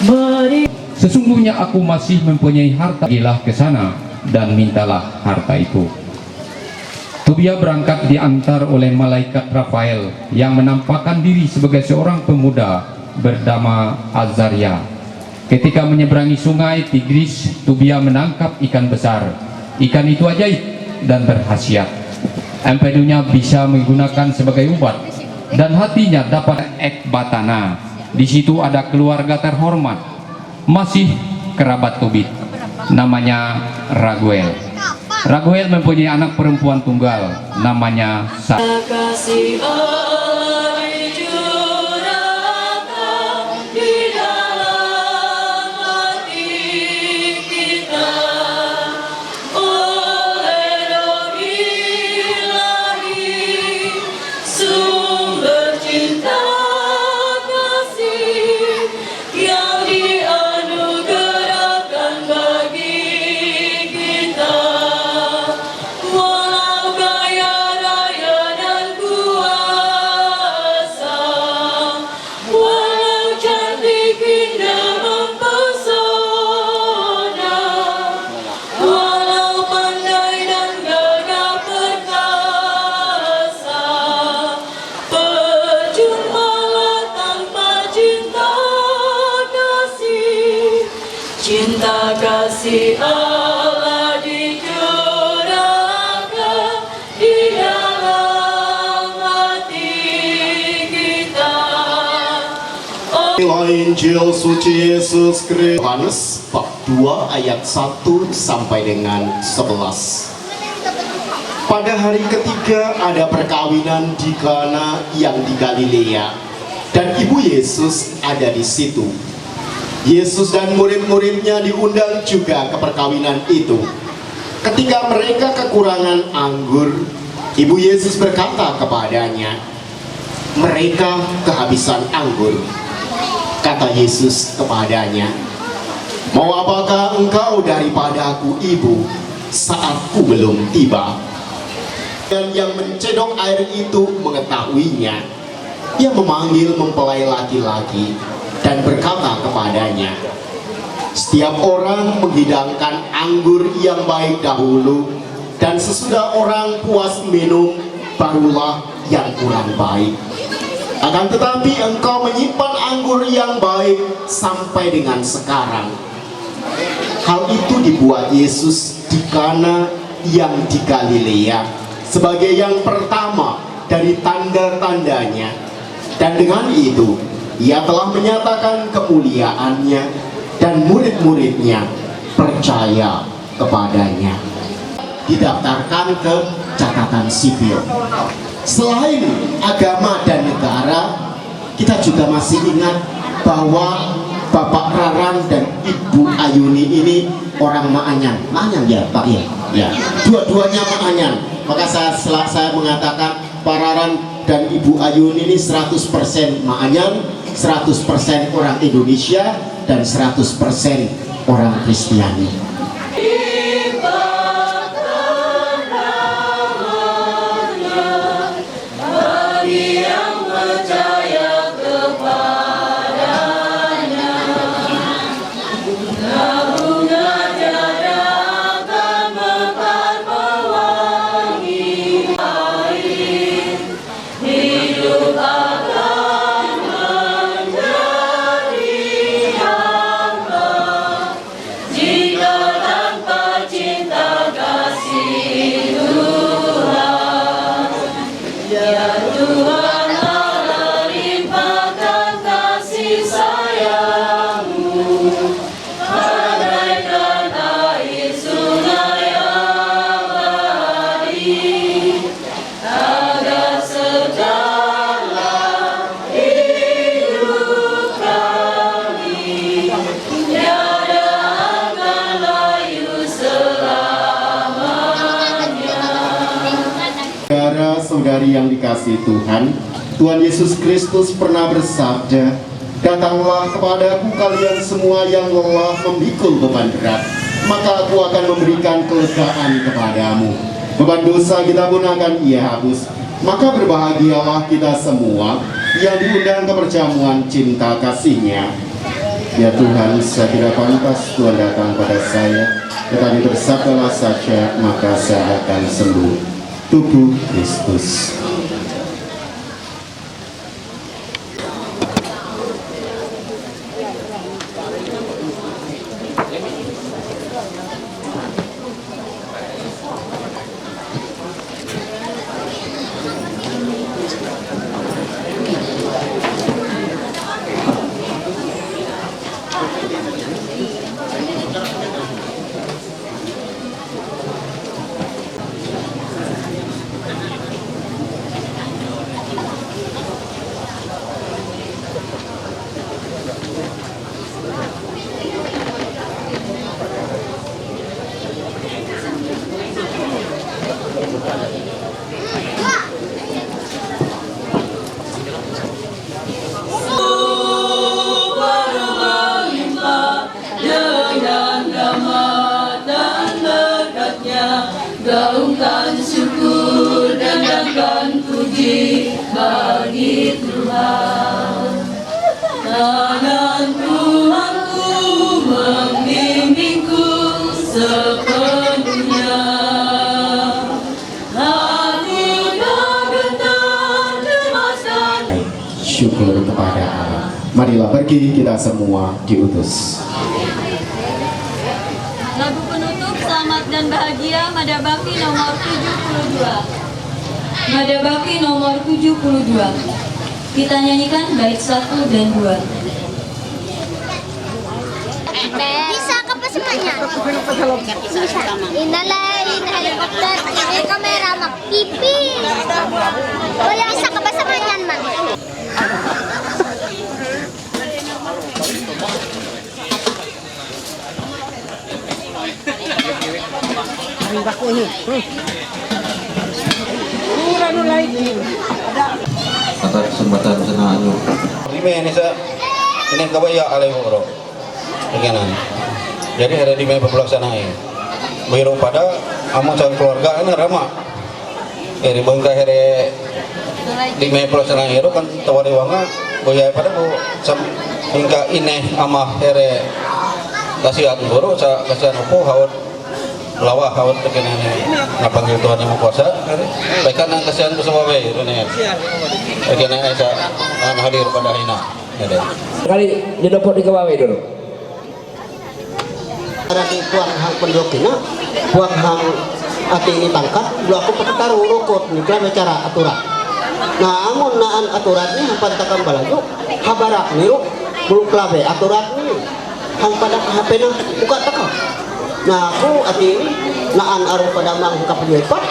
Beri Sesungguhnya aku masih mempunyai harta, pergilah ke sana dan mintalah harta itu. Tobia berangkat diantar oleh malaikat Rafael yang menampakkan diri sebagai seorang pemuda bernama Azaria. Ketika menyeberangi sungai Tigris, Tobia menangkap ikan besar. Ikan itu ajaib dan berkhasiat. Empedunya bisa menggunakan sebagai ubat dan hatinya dapat Ekbatana. Di situ ada keluarga terhormat, masih kerabat Tobit, namanya Raguel. Raguel mempunyai anak perempuan tunggal, namanya Sa- Kasih Allah dicurahkan di dalam hati kita oleh Roh Ilahi, sumber cinta kasih yang dianugerahkan bagi kita. Walau kaya raya dan kuasa, walau cantik indah mempesona, walau pandai dan gagah perkasa, percumalah tanpa cinta kasih. Cinta kasih Allah dicurahkan di dalam hati kita. Oh. Injil suci Yesus Kristus. Yohanes bab dua ayat satu sampai dengan sebelas. Pada hari ketiga ada perkawinan di Kana yang di Galilea, dan ibu Yesus ada di situ. Yesus dan murid-muridnya diundang juga ke perkawinan itu. Ketika mereka kekurangan anggur, ibu Yesus berkata kepadanya, "Mereka kehabisan anggur." Kata Yesus kepadanya, "Mau apakah engkau daripada-Ku, ibu? Saat-Ku belum tiba." Dan yang mencedok air itu mengetahuinya, ia memanggil mempelai laki-laki dan berkata kepadanya, "Setiap orang menghidangkan anggur yang baik dahulu, dan sesudah orang puas minum, barulah yang kurang baik. Akan tetapi engkau menyimpan anggur yang baik sampai dengan sekarang." Hal itu dibuat Yesus di Kana yang di Galilea sebagai yang pertama dari tanda-tandanya. Dan dengan itu, ia telah menyatakan kemuliaannya, dan murid-muridnya percaya kepadanya. Didaftarkan ke catatan sipil. Selain agama dan negara, kita juga masih ingat bahwa Bapak Raran dan Ibu Ayuni ini orang Maanyan. Maanyan ya, Pak ya? Ya. Dua-duanya Maanyan. Maka saya sel- saya mengatakan Pak Raran dan Ibu Ayuni ini seratus persen Maanyan, seratus persen orang Indonesia, dan seratus persen orang Kristiani. Saudara-saudari yang dikasihi Tuhan, Tuhan Yesus Kristus pernah bersabda, "Datanglah kepada-Ku, kalian semua yang lelah memikul beban berat, maka Aku akan memberikan kelegaan kepadamu." Beban dosa kita pun akan Ia hapus. Maka berbahagialah kita semua yang diundang ke perjamuan cinta kasih-Nya. Ya Tuhan, saya tidak pantas Tuhan datang pada saya, tetapi bersabdalah saja, maka saya akan sembuh. Tubuh Kristus. Dengan rahmat dan berkatnya, gaungkan syukur dan dangan puji bagi Tuhan. Tangan Tuhanku membimbingku sepenuhnya. Aku tak gentar cemas dan Syukur kepada Allah. Marilah pergi kita semua diutus. Lagu penutup Selamat dan Bahagia, Mada Bakti nomor tujuh puluh dua. Mada Bakti nomor tujuh puluh dua. Kita nyanyikan bait satu dan dua. Bisa ka pa sa kanya? Bisa. Inalay, in helicopter, eh, kamera, magpipi. Wala, isa ka pa sa kanya, ma. Ada kesempatan sana, anu. Lima ini, Sa. Ini kaba ya alai boro. Again. Jadi here di me populasi na e. Biro pada amo sang keluarga ini rama. Eri bangka here di me populasi na ero kan tawari wanga boya pada bu sam hingga ine ama here kasihan boro sa kasihan opo haut lawa haut tekene ne napanggil Tuhan yang kuasa. Baik kan yang kasihan ku sebab itu ne. Tekene sa an hadir pada hina. Ada. Kali didopot di kawawe dulu. Arati puang hang pendokina, puang hang ati ini tangkat, lu aku peketar urukut ni kelabe cara aturan. Nah, amun naan aturan ni hampan takam balaju, habarak niru, bulu kelabe aturan ni. Hang pada hapena buka takam. Nah, aku ati ini naan aru pada mang hangkap lipat.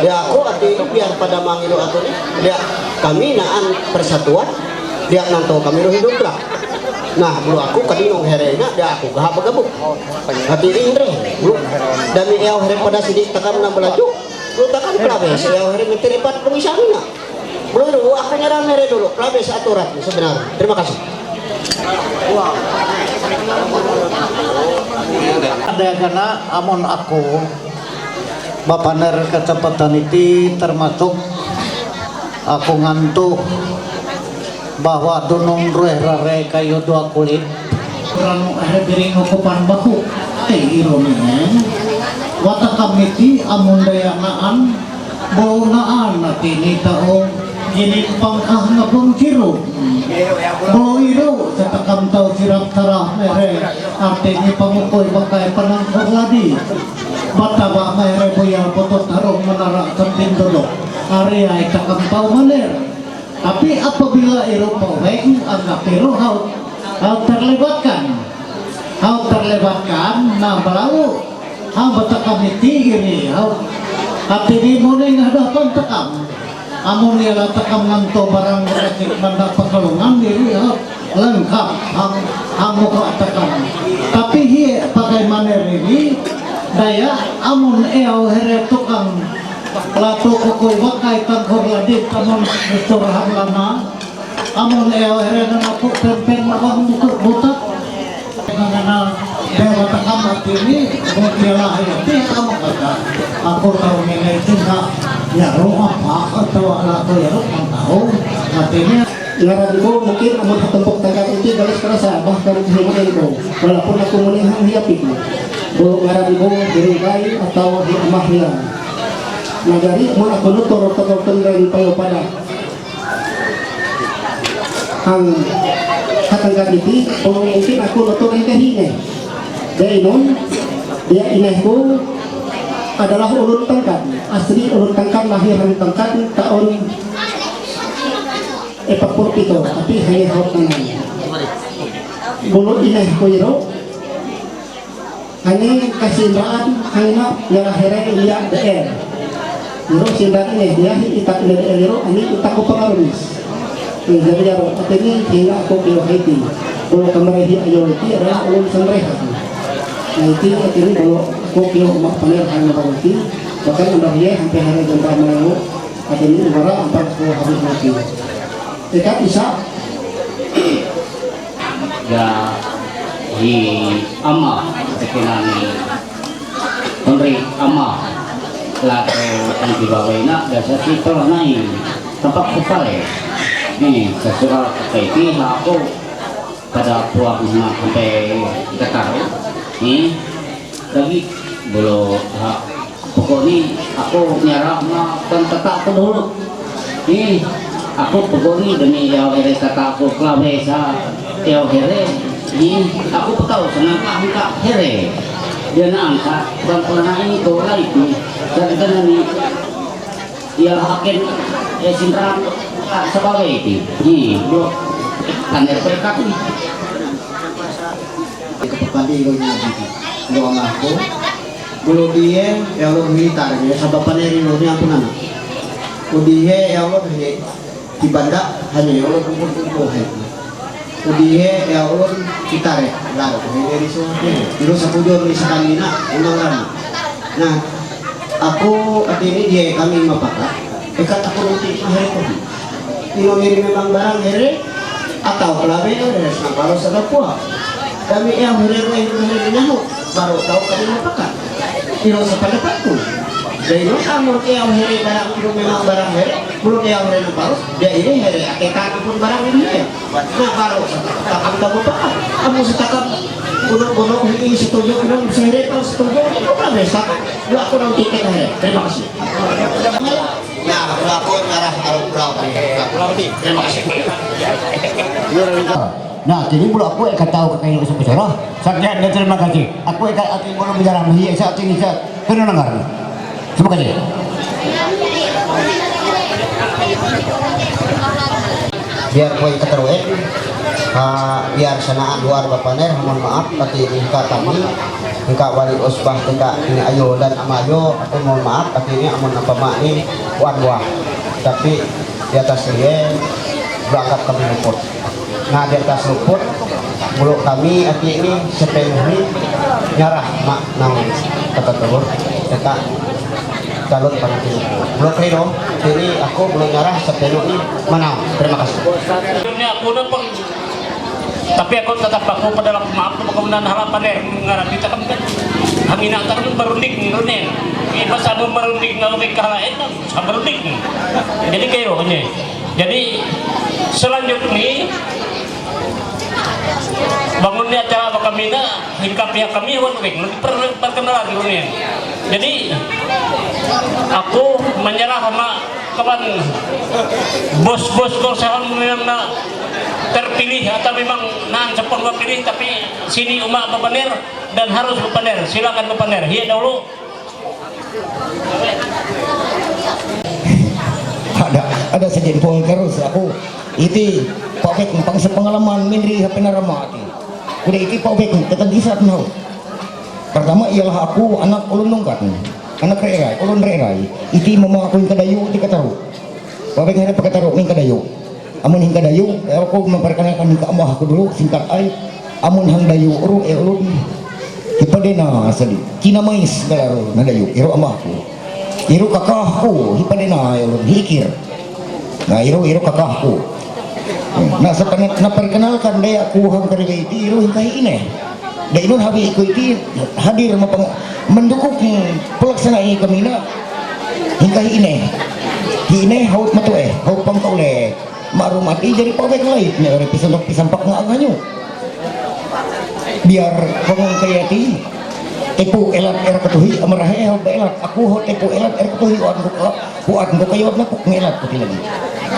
Ya aku ati ini biar pada mang itu aku ni. Ya kami naan persatuan. Dia nanto kami roh hidup lah. Nah, bulu aku kadinong here ina, dia aku gahap gabuk. Ati ini re, bulu dami eau here pada sini takam na belaju. Bulu takam kelabe, si eau here menteri pat pengisang ina. Bulu itu aku nyerang here dulu, kelabe seaturan sebenarnya. Terima kasih. Ada karena amun aku bapaner kesempatan itu termasuk aku ngantuk bahwa dunung rueh rare kayu dua kulit. Ranu ahe biring okupan bahu. Ai ironi. Wata kamiti amun daya naan bau naan ati ni taong gini pangkah ngabung kiru. Bau iru setakam tau sirap tarah mere ati ni pangukoi bakai panang korladi. Bataba mere buya botot harong menara kempin dulu. Ari ai takam tau maner. Tapi apabila iru paweng anggap iru hau hau terlibatkan hau terlibatkan nah berlalu hau bertekam iti iri hau hati di muning hadapan tekam amun ialah tekam nganto barang berkecil mendak pekelungan diri hau lengkap hang hang muka tekam tapi hi bagaimana diri daya amun eau here tukang Plato kokoi wakai tangkor ladit amun mistur hamlana. Amun eo here nana pu pempen mawang buku buta. Nana dewa takam atini mutiala hayati kamu kata. Aku tahu nene cinta ya rumah apa atau ala tu ya rumah tahu. Atini Ngara di bo mungkin amun hatumpuk tangkap iti galis kerasa bahkan kehilangan ko. Walaupun aku menihang hiapiku. Bo ngara di bo diri gai atau hi amah hilang. Nagari amun aku nutur tokol tenggang payo pada. Ang hatangkat iti, mungkin aku nutur yang kahine. Dia inun, dia inehku adalah ulun tangkat. Asli ulun tangkat lahir hang tangkat tahun Epa purpito, tapi hanya hot nanai. Bulu ineh kuiro, hanya kasindraan, hanya yara here iya deer. Iro sindar ineh dia hi itak ineh deer iro, ani itak ko pangarumis. Jadi yaro, atini hina ko kio heti. Bulu kamare hi ayo heti adalah ulun sandrehan. Nah, itu atini bulu ko kio mak paner hanya barati. Bahkan anda hiya hampir hari jempa mayo. Atini ubara ampat ko habis mati. Eka isa. Ya hi ama sekenani pemberi ama lato ang dibawa na dasa si tolnai tampak kupale. Ni sesurat kaiti hako pada puak na sampai dekat. Ni lagi bulu ha Pokoknya aku nyarah ma kan tata aku dulu. Ih, aku pokoknya demi ya here tata aku kelawe sa ya here. Ih, aku petau senang angka here. Dia na angka kan pernah ini kau lagi ni. Dan kan ni ya akhir ya sinta sebagai itu. Ih, bro. Kan ya berkat ni. Kapapadi ko niya dito. Lo ang ako. Bulu dihe, ya Allah militar ya sabab paneri lo niya punana. Udihe ya Allah he tibanda hanya ya Allah kumpul kumpul he. Udihe ya Allah kitare laro he dari so he. Terus aku jual ni sakali na emang lama. Nah, aku atini dia kami mapaka. Dekat aku nanti mahal ko. Ino ngiri memang barang here. Atau klabe, eh, sa baro sa dapua. Kami yang hurere hurere nyahu, baro tau kami mapakan. Ino sa padapat ku. Dai no sa mo ke yang here barang ino memang barang here, mulo ke yang here baro, dia ini here ake kan pun barang ini ya. Nah, baro sa takam tau mapakan. Amu sa takam, buno buno ini setuju, ino sa here pun setuju, ino klabe sa takam. Dua aku nang tiket here. Terima kasih. Nah, berapa marah kalau berapa? Terima kasih. Nah, jadi mula aku eka tahu ke kayu usah bicara. Sakit dan terima kasih. Aku eka ati mula bicara mesti esa ati ni sa kena dengar. Terima kasih. Biar kue keteruin, ha, biar sanaan luar bapaner, mohon maaf, tapi ingka kami, ingka wali usbah, ingka ini ayo dan ama ayo, aku mohon maaf, tapi ini amun apa mak ni, wan wah. Tapi di atas ini, berangkat kami luput. Nah, di atas luput, bulu kami, ati ini, sepenuhnya nyarah, mak, naon, kata telur, kata, kalut pada bulu keliru, jadi aku bulu nyarah, sepenuhnya menang. Terima kasih. Ini aku udah peng- Tapi aku tetap aku pada maaf tu pagkawinan harapan eh ngarati takam kan. Hamina takam berunding, berunding. Ini pas aku berunding, kalau ke kalain, sama berunding. Jadi kayak rohnya. Jadi selanjutnya bangun di acara apa kami na, hingga pihak kami wan wing, lebih per- perkenalan dunia. Jadi aku menyerah sama kawan bos-bos kau salah memang na terpilih atau memang nan sepuluh pilih, tapi sini umat bebener dan harus bebener, silakan bebener. Iya dahulu. Ada, ada sejen puang terus aku. Iti pabek pang sepengalaman mindri hape narama ati. Kuda iti pabek kata gisat nau. Pertama ialah aku anak ulun nungkat. Anak rerai, ulun rerai. Iti mama aku yang kadayu, iti kataru. Pabek hara pakataru, yang kadayu. Amun hing kadayu, eh, aku memperkenalkan hing ka amah aku dulu, singkat ai. Amun hang dayu, uru, eh, ulun. Hipadena, sadi. Kina mais, galaru, na dayu, iru amah aku. Iru kakah aku, hipadena, eh, ulun, hikir. Nah, iru, iru kakah aku. Nah, sepanat, na perkenalkan dai aku hang karibe iti, iru hing kahi ine. Dai inun habi iku iti, hadir mapang, mendukung pelaksanaan kami na. Hing kahi ine. Hi ine, haut matu eh, haut pang kaule. Maru mati jadi pawek lait ne ore pisampak pisampak nga anganyu. Biar pangong kayati, tepu elat er ketuhi amarahe hau elat aku ho tepu elat er ketuhi wan buka buat buka yot na puk ngelat kuti lagi.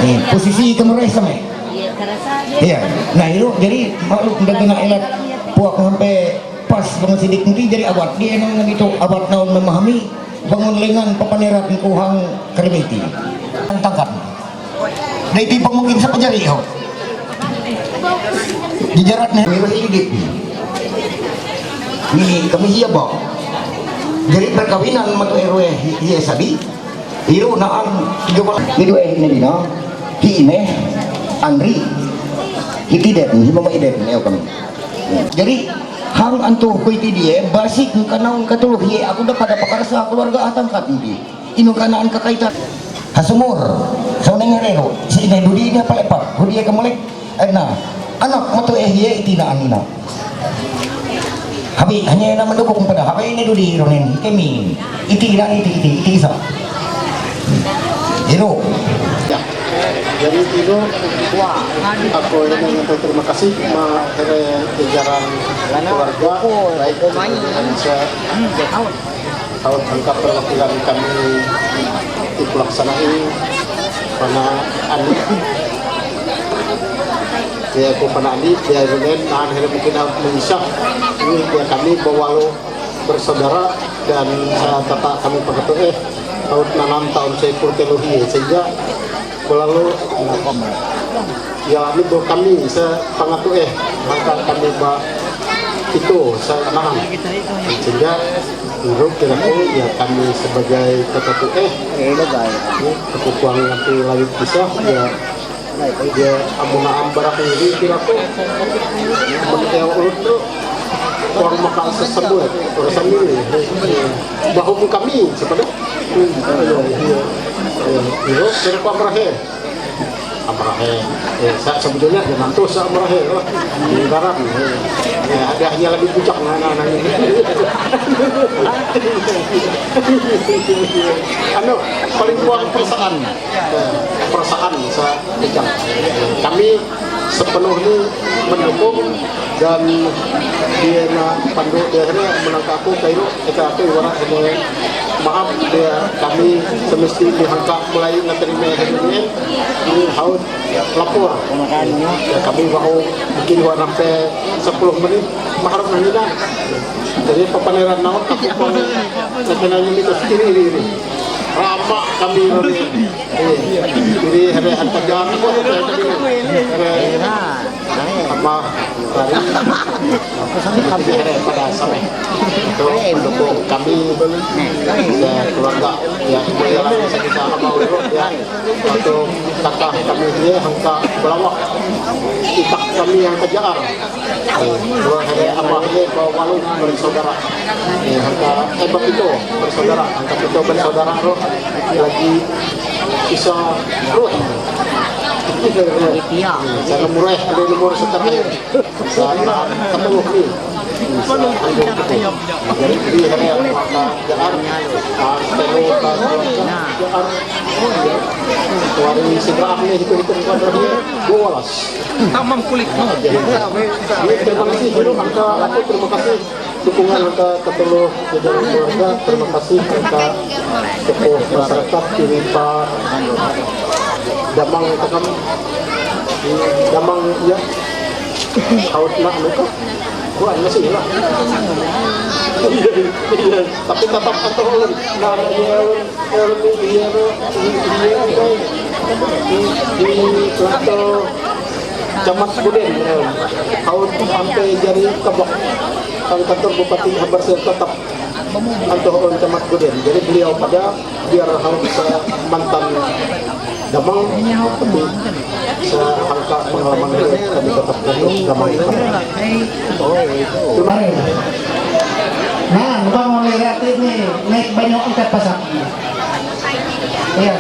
Eh, posisi kemarahe sama. Iya. Nah, itu jadi maklum udah kena elat puak sampai pas bangun sidik nanti jadi awat dia nang itu awat naon memahami bangun lengan papanerat kuhang kerebeti. Tangkat. Dai ti pamungkin sa pajari ho. Dijarat ne. Ini kami hiya ba. Jadi perkawinan matu erwe hiya sabi. Iru naan tiga belas. Iru eh ini dina. Hi ine. Andri. Hiti det, hi mama idet ne kami. Jadi hang antu kuiti dia basik kanaun katuluh ye aku dapat dapat karasa keluarga atangkat ini. Inu kanaan kakaitan. Hasumur, soneng rero, si ine dudi ine palepak, hudi eka molek, eh, na, anak matu eh ye iti na anina. Habi, hanya na mendukung pada, habi ine dudi ronen, kemi, iti na iti, iti, iti isa. Iro. Ya. Jadi itu aku ingin mengucapkan terima kasih sama jajaran keluarga baik Indonesia Tahun lengkap perwakilan kami di pelaksanaan Pana Ani. Ya, aku Pana Ani, dia juga nahan helm mungkin harus mengisah. Ini dia kami bawa bersaudara dan saya kata kami pakai eh tahun enam tahun saya pun teluhi sehingga Balalu, ya, ini buat kami, sa pangatu eh, maka kami ba itu sa nahan. Sehingga, menurut kira ya kami sebagai kata tu eh, aku kuang nanti lagi bisa, ya, dia amunaan barang ini kira aku, ya, urut tu, kuang maka sesembuh, urusan ini, bahwa kami, sepada, ya, ya, ya, kira kuang berakhir. Amrahe, eh, sa, sa Budaya, dia nantu sa Amrahe, oh. Di Barat, eh, eh, ada hanya lagi puncak, na, na, na, ini. Ano, paling kuat perasaan, eh, perasaan sa Ujang. Kami sepenuhnya mendukung dan dia na pandu dia kena menangkap aku, kayu, kita aku ibarat sama maaf dia kami semesti dihangka mulai ngeterima ini, ini haut lapor. Ya, kami mau mungkin dua sampai sepuluh menit maharap nanti dah. Jadi papaneran naon aku pun sebenarnya ini terus ini ini ini. Lama kami ini. Ini hari hantajan apa hari apa hari. Pada sampai itu pendukung kami, ya, keluarga, ya, semua yang lagi saya sama dulu, ya, untuk kakak kami ini, angka pelawak, itak kami yang kejar. Dua hari abah ini bawa walu bersaudara. Ya, angka, eh, begitu, bersaudara, angka itu bersaudara, roh, lagi bisa, roh. Saya murah, ada nomor sekitar. Sa, kapag okay. Sa, ano, okay. Jadi, hindi kami ang mga kayaan. Ang pero, sa, kayaan. Kuwari, si Brahmi, ito, ito, ito, ito, ito, Tamam kulit mo. Terima kasih, Guru. Angka, ako, terima kasih. Dukungan angka katuluh jajaran keluarga, terima kasih angka tokoh masyarakat, ini Pak Damang, kata kamu. Damang, ya. Haut nak, anu ka? Bukan, masih lah. Iya, iya. Tapi tetap atau ulun. Nah, iya, ulun, iya, ulun, iya, ulun, iya, ulun. Di, di, Camat Guden, ya. Haut sampai jadi kabak. Kan kantor Bupati Habar saya tetap antoh orang Camat Guden. Jadi beliau pada biar harus mantan Damang, tapi sa hangka pengalaman itu kami tetap fokus Damang. Kemarin. Nah, bang, mau lihat ini, naik banyak angkat pasak. Iya.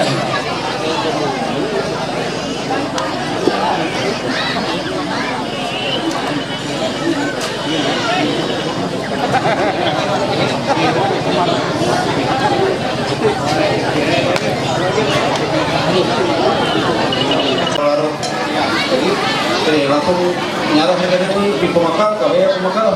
Jadi, langsung nyarah saja di, di pemakar, kawin pemakar.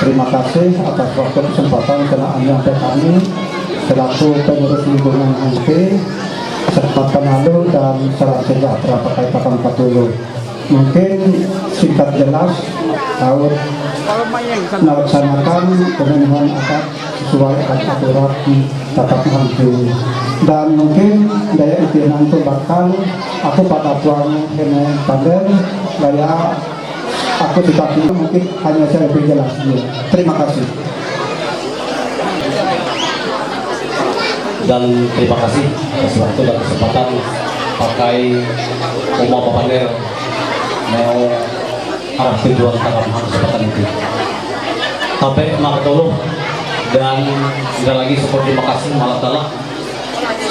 Terima kasih atas waktu kesempatan kena anyang kami selaku pengurus lingkungan Angke, serta penalu dan salam sejahtera pakai takam katulu. Mungkin singkat jelas, Haut melaksanakan pemenuhan adat sesuai adat aturan tatap Angke. Dan mungkin daya itu nanti bakal aku pada puang kena pandai daya aku tidak mungkin hanya saya lebih jelas dulu. Terima kasih. Dan terima kasih atas waktu dan kesempatan pakai Uma Bapaner mau arah tujuan tanam kesempatan itu. Tapi makatulog dan sekali lagi syukur terima kasih malah telah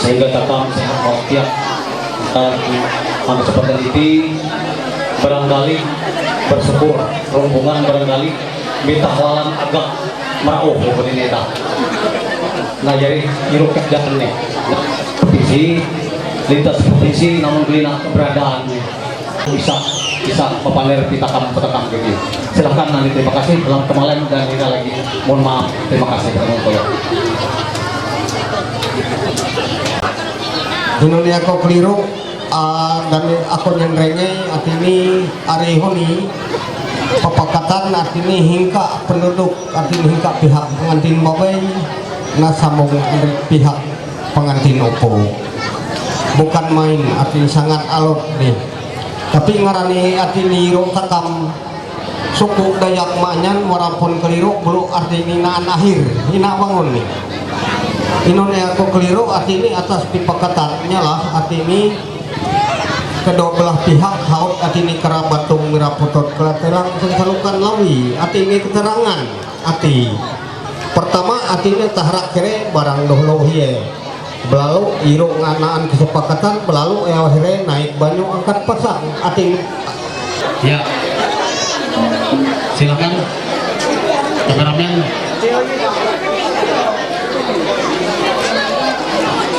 sehingga datang sehat walafiat dan kesempatan ini barangkali bersyukur rombongan barangkali minta halalan agak merauh seperti ini tak. Nah, jadi iruk kerjaan nih. Provinsi, lintas provinsi, namun kelina keberadaan nih. Bisa, bisa papaner pitakam petakam gitu. Silahkan nanti terima kasih dalam kemalen dan kita lagi mohon maaf terima kasih. Indonesia kok keliru. Ah, dan ako nyan rengei, artini ari honi, papakatan artini hingka penduduk, artini hingka pihak pengantin babai, na sambung ari pihak pengantin opo. Bukan main, artini sangat alot nih. Tapi ngarani artini ro takam suku Dayak Manyan, walaupun keliru, bulu artini naan akhir, ina bangun nih. Inone ako keliru, artini atas pipakatan nyalah, artini kedua belah pihak, haut artini kerabat tung mira putot kelaterang sengsalukan lawi, artini keterangan, arti. Պրտամա ատինը տահրակերե բարանլոհլոհի է։ Բլալու իրո անան կսպակատան, բլալու էավհերե նայք բանյու անկատպասան, ատին։ Յա։ Սիլական, կամերամեն։ Դիամբի,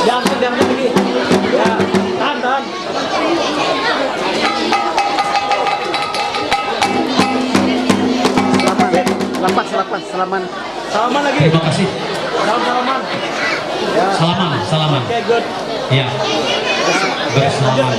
դիամբի, դիամբի։ Յա, դան, դան։ Սլաման, լապաս, լապաս, սլաման։ Սալաման ագի։ Մակասի։ Սալաման։ Սալաման, սալաման։ Okay, good. Yeah. Բրե սալաման։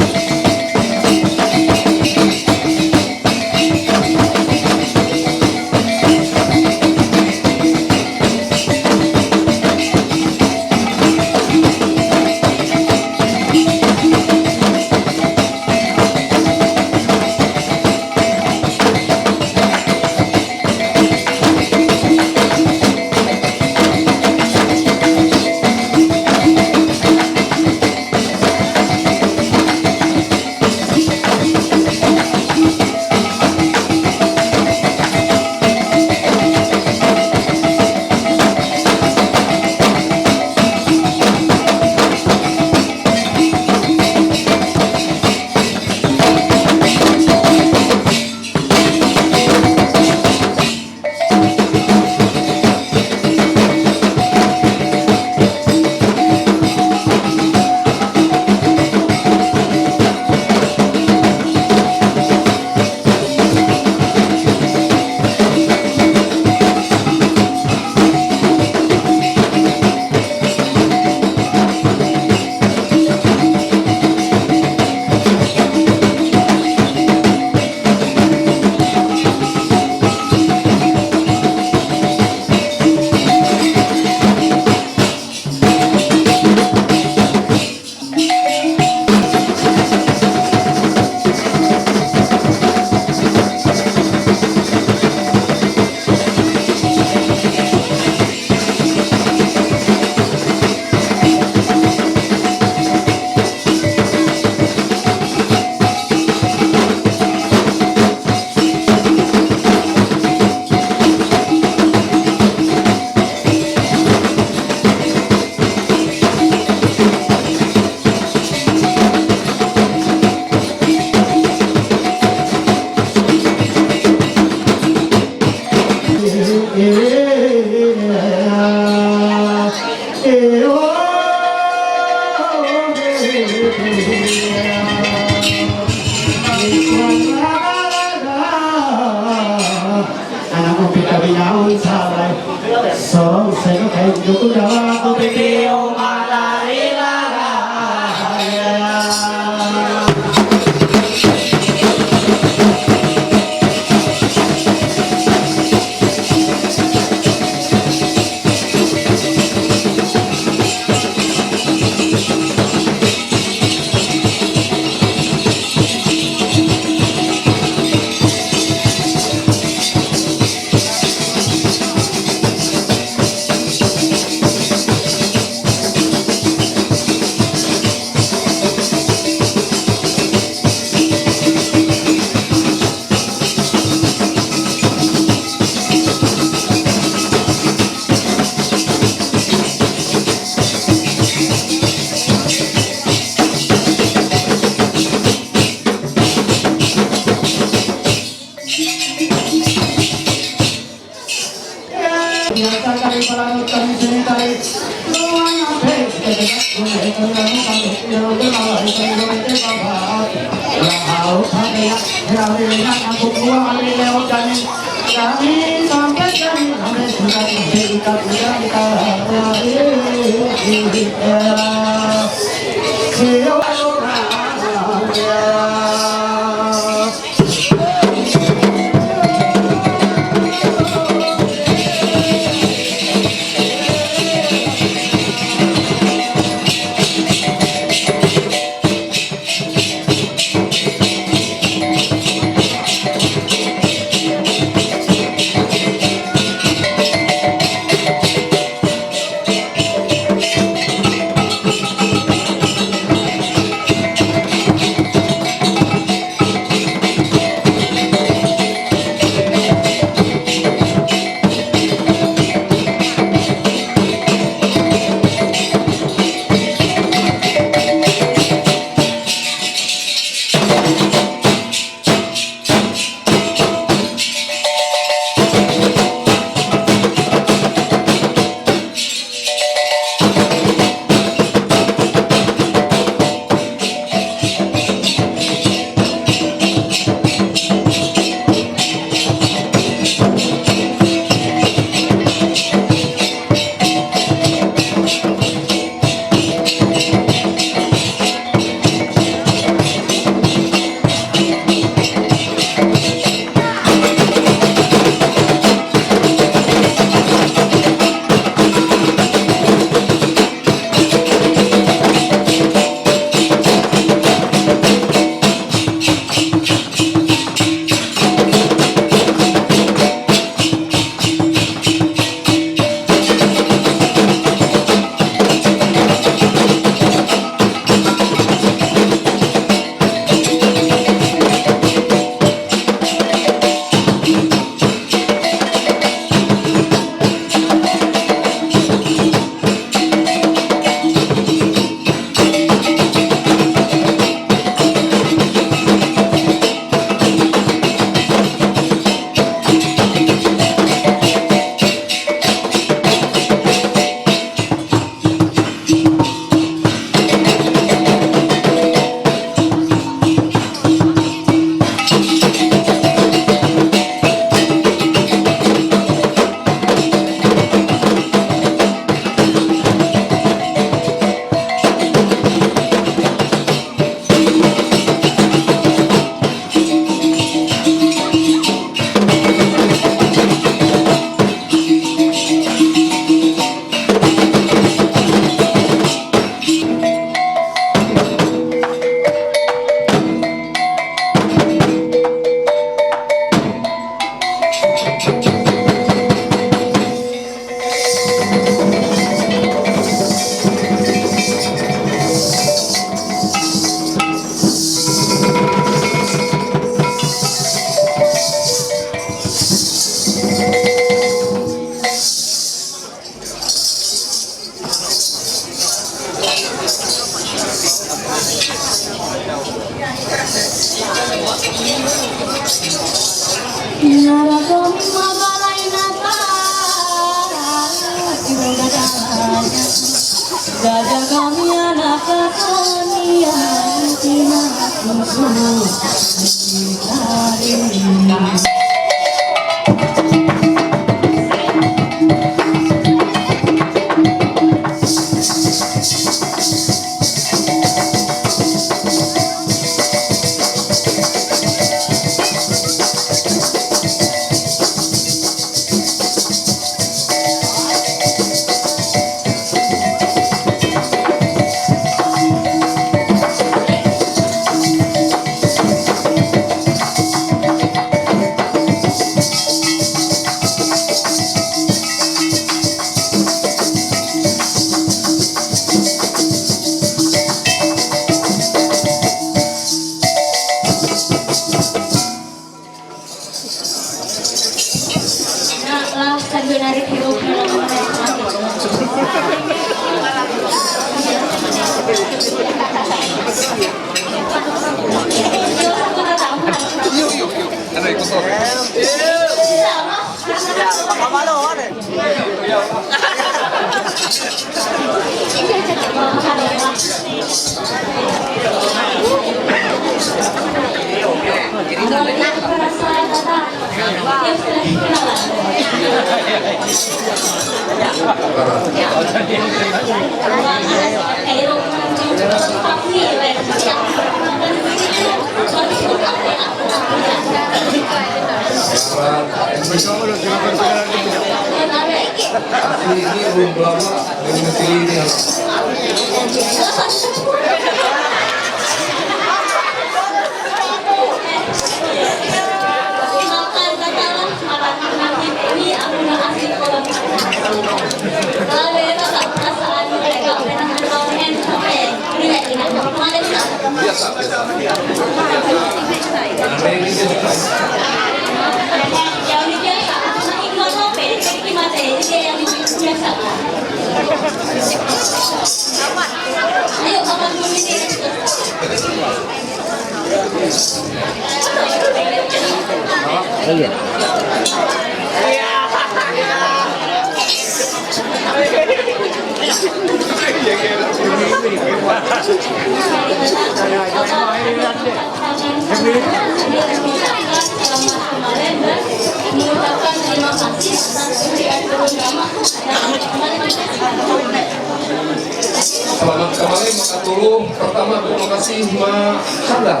Selamat kembali, makatulong pertama, terima kasih, Mak Sandar.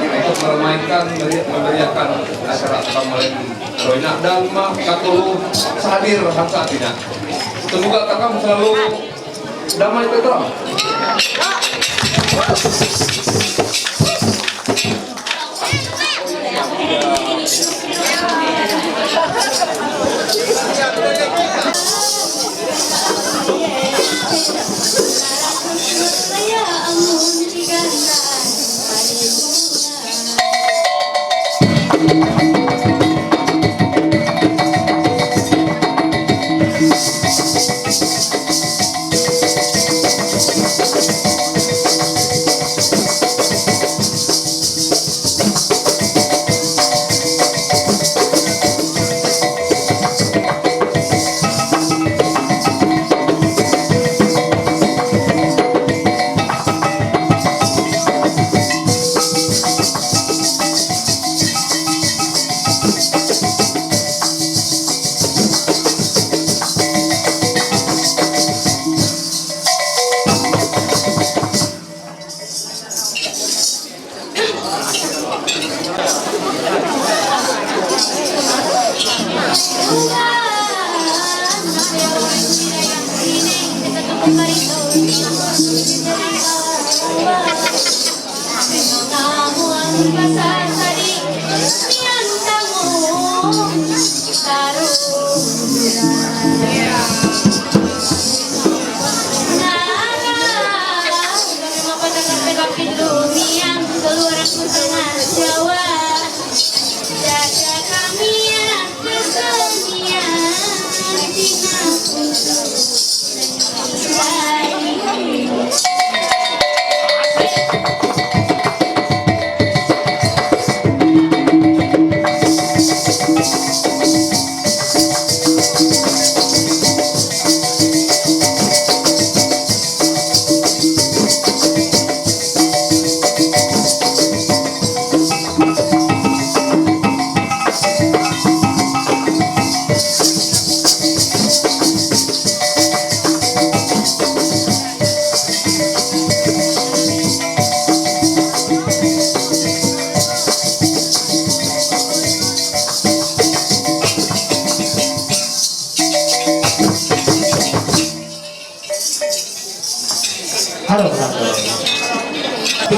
Untuk meramaikan meriah-, memeriahkan acara kembali. Roina dan Mak Katulong sa hadir han sa atin. Semoga kakak selalu damai tentram.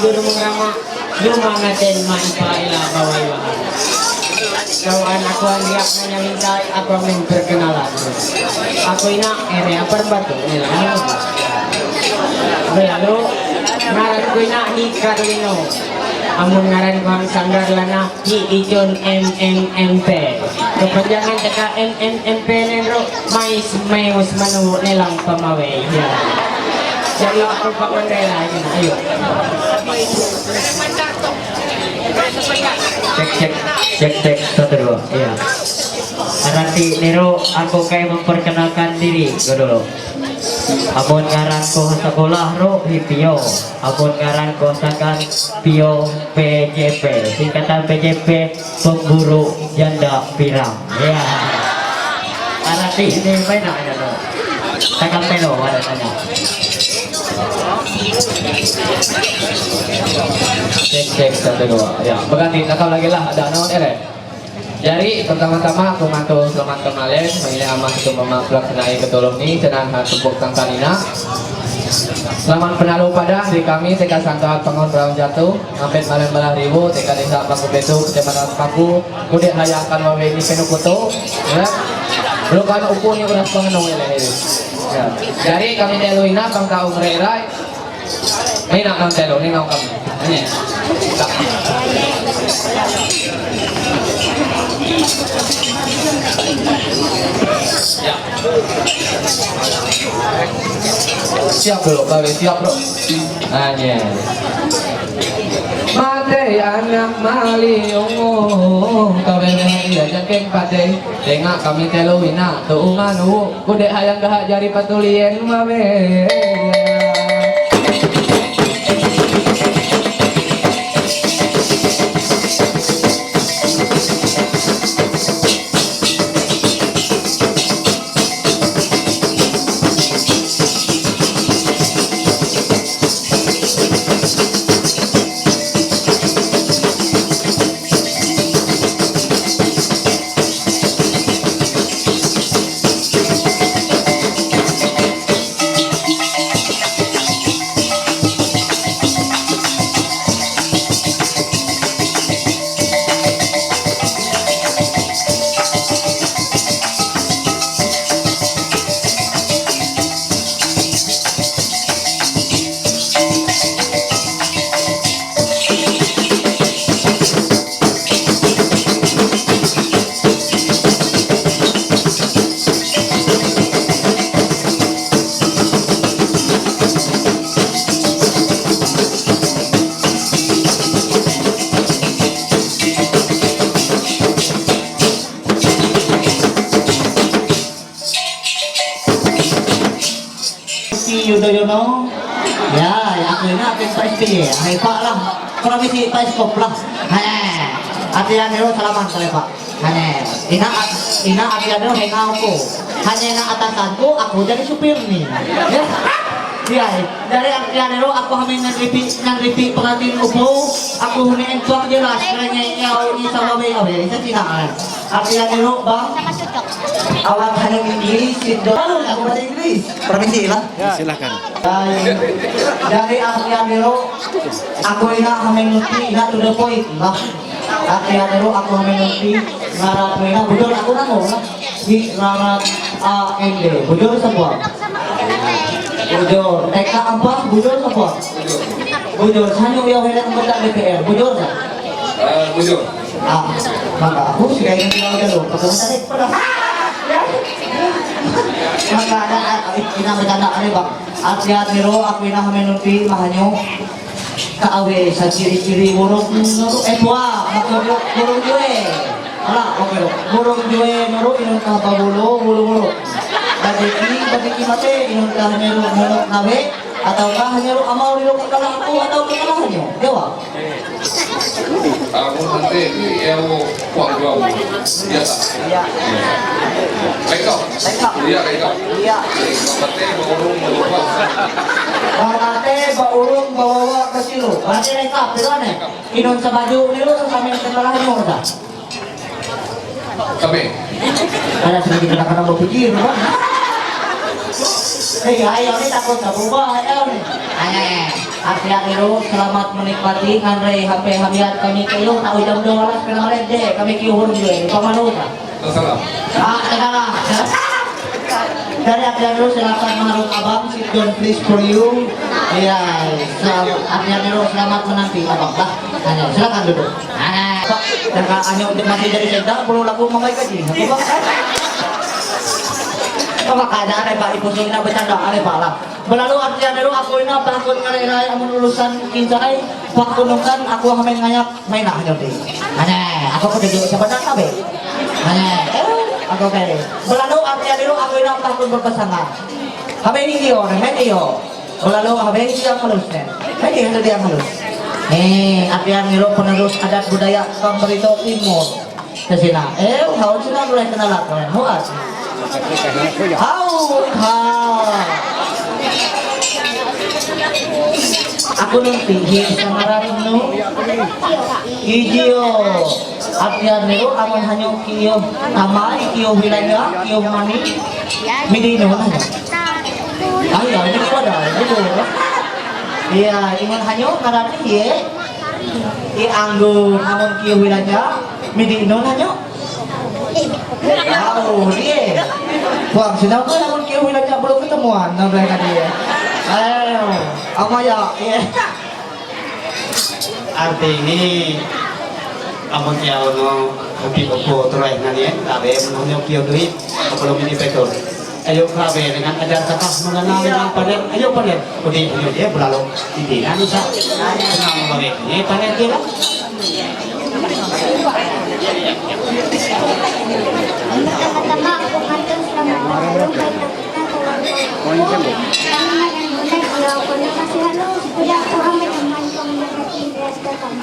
Gurumurama, lumangaten man paila bawai bahar. Kau anak wan riak nanya mintai, aku amin perkenalan. Aku ina area Perbatu. Lalu, ngaran ku ina ni Carlino. Amun ngaran ku hang sanggar lana, Ki Icun M M M P. Kepanjangan cakap M M M P nen, bro. Mais, meus, manu, nelang, pamawe. Ya. Jadi aku pak Mandela ini. Ayo. Cek, cek, cek, cek, satu, dua. Iya. Arati Nero, aku kayak memperkenalkan diri dulu. Amun ngaran ko sakolah ro hi Pio. Amun ngaran ko sakan Pio P J P. Singkatan P J P, pemburu janda pirang. Ya. Arati ini main aja tuh. Takkan pelo ada tanya. Cek, cek, satu, dua. Ya, berganti. Takkan lagi lah, ada naon, eh? Jadi, pertama-tama aku mantu selamat kemalen, mengenai amat itu memaklak senai ketulung ni, senang hal tepuk tangkanina. Selamat penalu pada di kami, T K Sangka Pangon Raun Jatuh, Ampit Malen Balah Riwu, T K Desa Paku Betu, Kecamatan Paku, Kudik Hayang Kanwawe ini Penukutu, ya. Lukan upu ni uras pengenung ini. Ya. Jadi, kami telu ina, bangka umre rai, Nina nang telo, nina kami. Ini. Ya. Siap, bro, kami siap, bro. Anjir. Mate anak maliung, kami iya jangkeng pate. Tengok kami telo ina, tu umanu. Kudik hayang gahak jari patulien mawe. Si Yudhoyono. Ya, ya, aku ini apa yang pasti ya? Hai, Pak lah. Kalau misi Pak Skop lah. Hai, hati yang dulu salaman saya, Pak. Hai, ina, ina hati yang dulu henga aku. Hanya ina atasanku, aku jadi supir nih. Ya. Iya, dari hati yang dulu aku hamil nang ripi, nang ripi pengantin upu, aku huni entuak jelas, kayaknya ya, ini sama be, ya, be, saya tidak, eh. Hati yang dulu, Bang. Awak hanya Inggris, gitu. Lalu, aku bahasa Inggris. Permisi lah. Ya, silakan. Dari, dari Asia Nero, aku ina hamenuti, ina to the point lah. Asia Nero, aku hamenuti, ngaran ina, bujur aku namo lah. Di ngaran A N D, bujur semua. Bujur, T K empat, bujur semua. Bujur, sanyo ya, hela anggota D P R, bujur sa? Eh, bujur. Ah, maka aku sih kayaknya bilang dulu, aku tadi pernah. Maka ada, ah, ina bercanda kali, Bang. Asia Nero, aku ina hamenuti, mahanyo. Kaawe sa ciri-ciri burung nuru, eh, tua, maka burung, burung jue. Alah, oke, dok. Burung jue nuru inun ka babulu, bulu burung. Badiki, badiki mate, inun ka nuru, nuru nawe, atau ka nuru amau nuru kakalaku, atau kakalahanyo. Dewa. Aku nanti, ya, mau kuang dua. Biasa. Iya. Baiklah. Baiklah. Iya, baiklah. Iya. Mate, burung, burung. Bamate, baurung, bawawa, kasilu. Berarti lengkap, tidak aneh? Inun sa baju ni lu, sa samin sa kalahanyo, sa. Kami. Ada sedikit kena-kena berpikir, kan? Eh, ayo ni takut sa berubah, ayo ni. Ayo. Asianero, selamat menikmati, nganre hape hamiat kami kayo, tak ujam doa lah, kena malam deh, kami kiyo hurung deh, paman uta. Salam. Ah, salam. Dari Asianero, silakan menurut abang, sit down please for you. Iya, sel-, Asianero, selamat menanti, abang. Lah, silakan duduk. Ah, Pak, jangan hanya untuk masih jadi sekda, belum laku memakai gaji. Apa, Pak? Apa keadaan, Pak? Ibu Sina bercanda, ada, Pak, lah. Balalu Asianero, ako ina, bakon nga rai, amun urusan kinsay, pakunukan, ako hamen ngayak, may na, ano, di. Ane, ako ko di, sa bata ka, be? Ane, eh, ako kay. Balalu Asianero, ako ina, bakon berpasangan. Hamen iyo, hamen iyo. Balalu, hamen iyo, halus, ne. Hamen iyo, halus. Eh, Asianero, penerus adat budaya, Kamberito Timur. Sesina. Eh, hau sina mulai kenal aku, eh. Hau, ah. Hau, ha. Aku nanti, hi, sama Ratno. Ijo. Asianero, amun hanyo kiyo. Tamai, kiyo wilanya, kiyo mani. Midi no, hanyo. Ay, ay, ini pada, ini. Iya, imun hanyo, ngarani, ye. I anggun, amun kiyo wilanya. Midi no, hanyo. Wow, dia. Wah, sinabi naman kayo, wala niya, belum ketemuan, na ba kaniya? Ayo, amaya, iya. Arti ini, amun ya, no, happy ko po, tuloy na niya, tabi, mo niyo kiyo duit, ako lang ini peto. Ayo, grabe, dengan ajar kata, mga namin ng pader. Ayo, pader. Kundi, ayo, dia, bulalo. Hindi na, ano sa? Ano ang mga, eh, pader, di ba? Pertama-tama, aku hatur selamat datang. Kami yang guna dia, aku nak kasih halo, sudah aku ambil teman, kau nak kasih dia datang.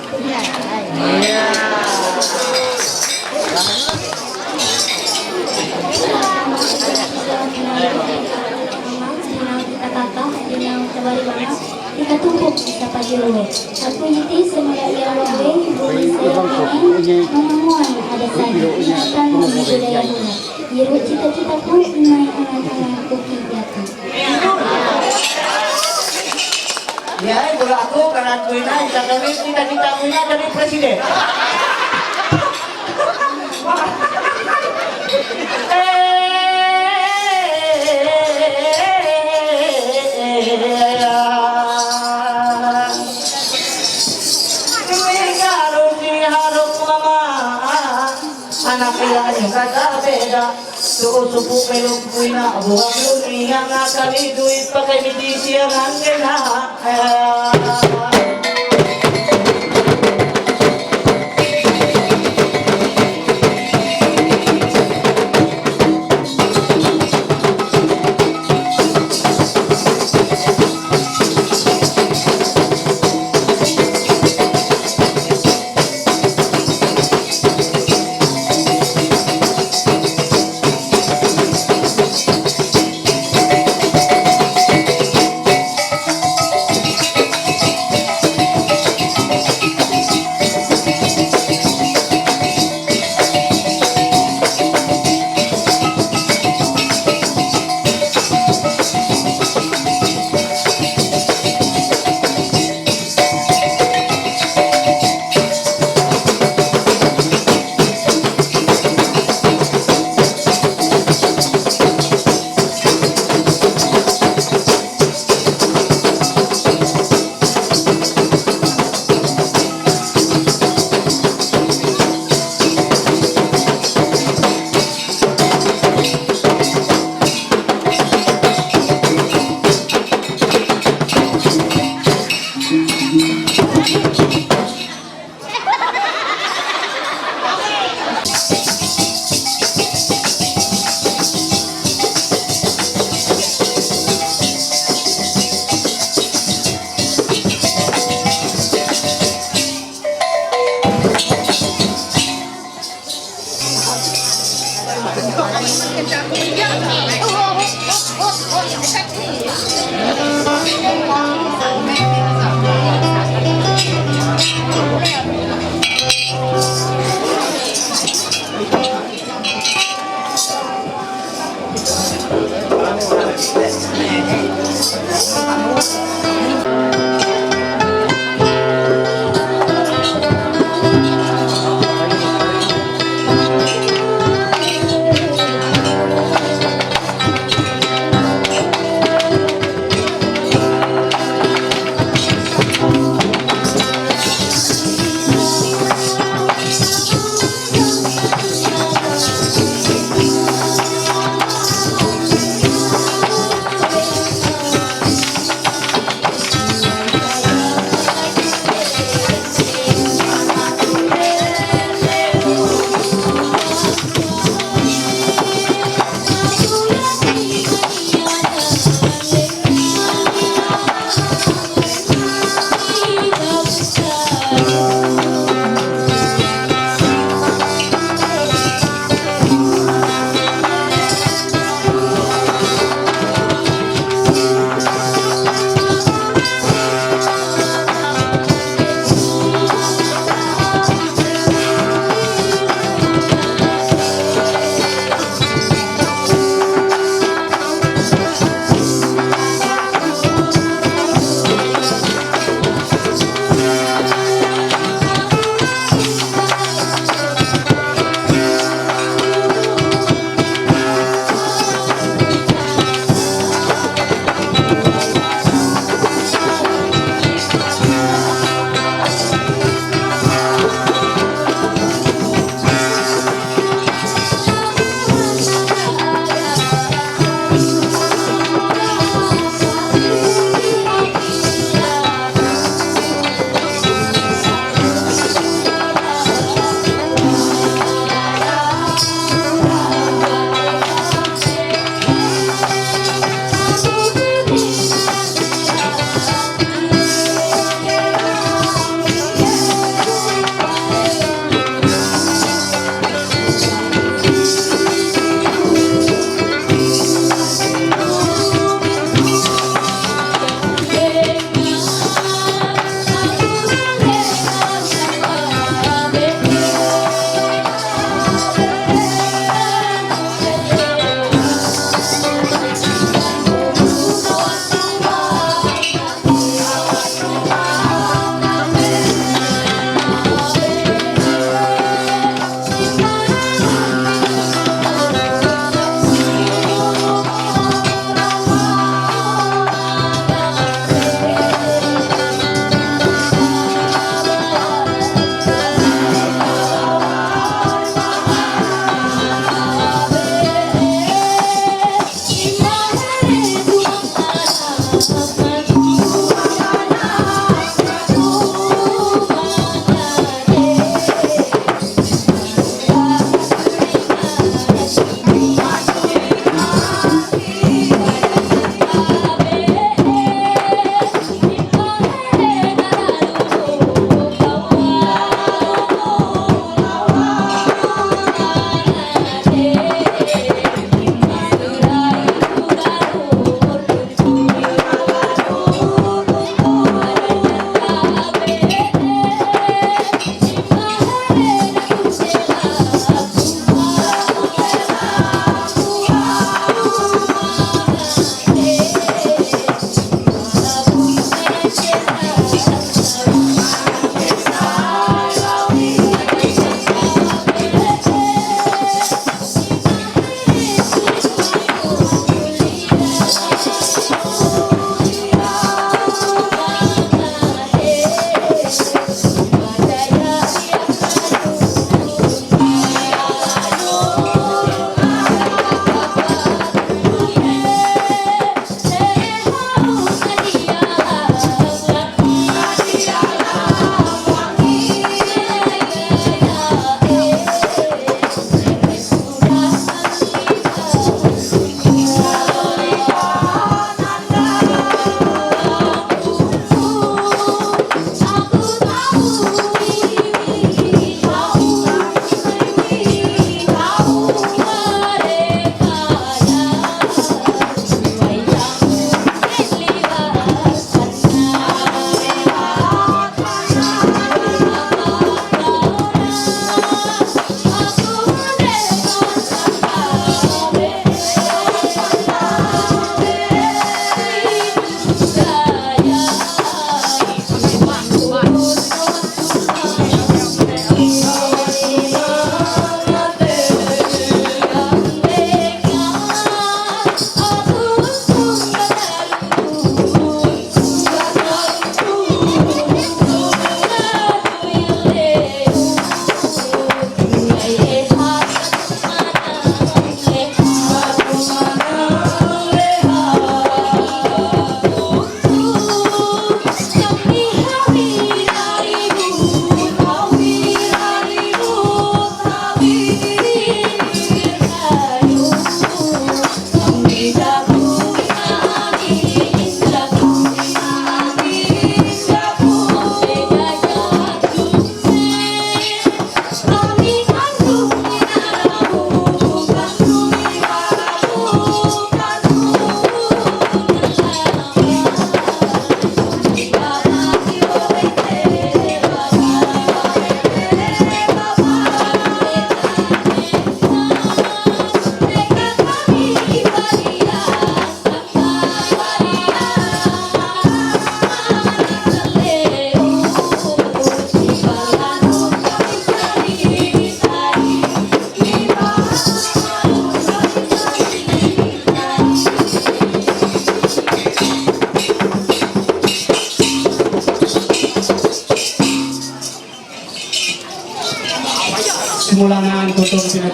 Ikatumbok sa pagdiriwang. Ako iti sa mga iyawag, buli sa yakin, mamuhay, adasan, ikatan, budaya mula. Yero cita-cita ko, inay, anak-anak, ko, kiyata. Ya, eh, bola aku, kanan ko ina, isa kami, cita-cita ko ina, jadi presiden. Anak ilan yung katabeda, suko-suko kayo puwina, buwag lumiya nga kami, duit pa kay medisya ng kena.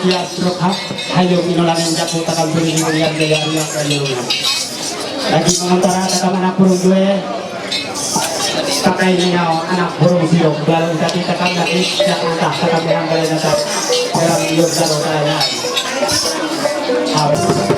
Yasroka, hayo inola nenja puta kalburi ni yande ya ni yande ya. Lagi mengontara kata mana kurung due. Pakai ni anak burung siro, lalu tadi tekan lagi, yang entah, tekan yang boleh datang. Dalam hidup satu saya. Kami mempersilahkan.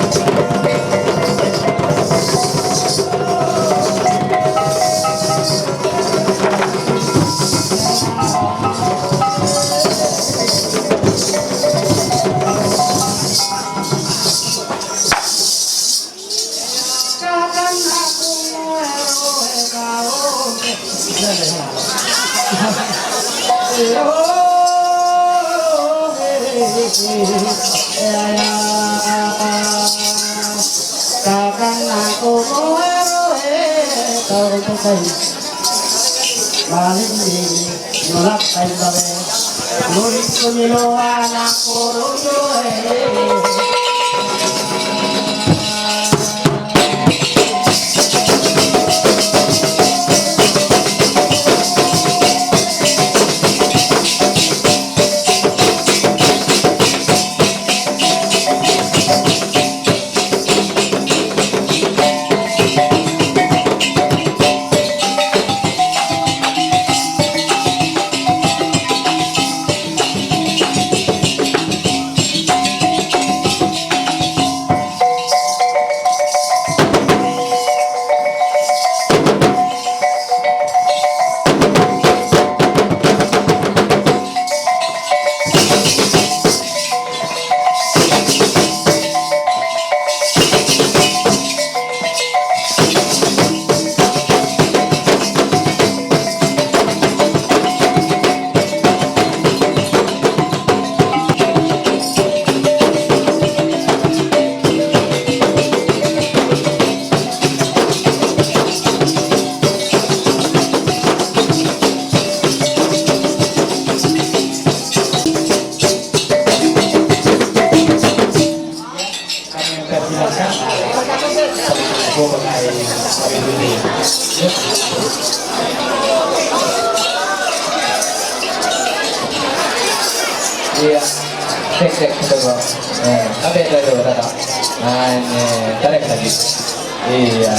Iya. Cek, cek, coba. Eh, tapi ada dulu, ada. Nah, ini, tarik lagi. Iya.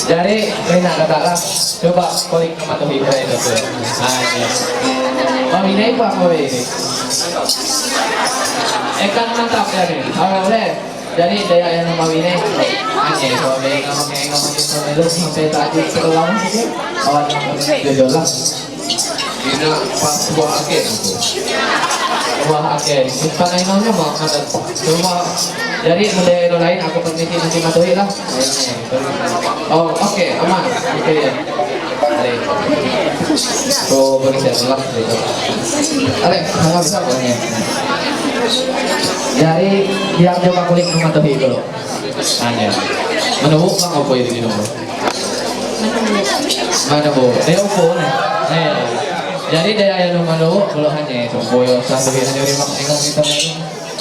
Jadi, Rina kata lah, coba kulik sama tuh Ibrahim itu. Nah, ini. Mau ini apa, mau ini? Ikan mantap ya, nih. Oke, boleh. Jadi, dia yang mau ini. Oke, kalau dia nggak mau kayak nggak mau gitu, lu sampai tadi terlalu sih. Awan, jujur lah. Ina pas buah akeh. Buah akeh. Bukan inonya mau kata. Cuma, jadi, mulai ino lain, aku permisi nanti matuhi lah. Oh, oke, aman. Oke, ya. Baik. Oh, boleh saya tolak, gitu. Oke, sama bisa, boleh. Jadi, dia coba kulik rumah tuh dulu. Hanya. Menunggu, Bang, apa ini dulu? Mana, Bu? Dia ukur, nih. Nih. Jadi, dia yang menunggu, kalau hanya itu. Bu, yang satu ini, dia memang enggak kita.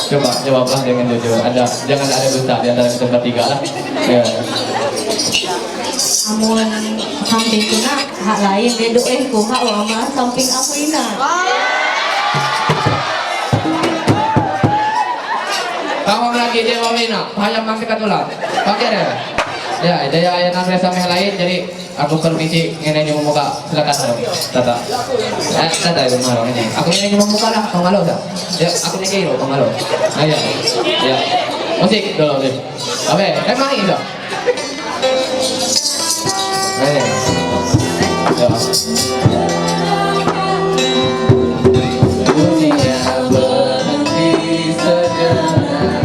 Coba, jawablah dengan jujur. Ada, jangan ada dusta di antara kita bertiga lah. Ya. Amun samping kuna, hak lain dia doa ku, hak lama samping aku ina. Kamu lagi dia mau mina, payah masih katulang. Pakai deh. Ya, dia yang nanti sama yang lain, jadi Aku permisi, ngene nyo mamuka. Silakan, Tata. Eh, Tata, itu marah ini. Aku ngene nyo mamuka lah, pangalo sa. Ya, aku ngene nyo pangalo. Ayo. Ya. Musik dulu, deh. Abe, eh, main sa. Eh. Ya. Dunia berhenti sejenak.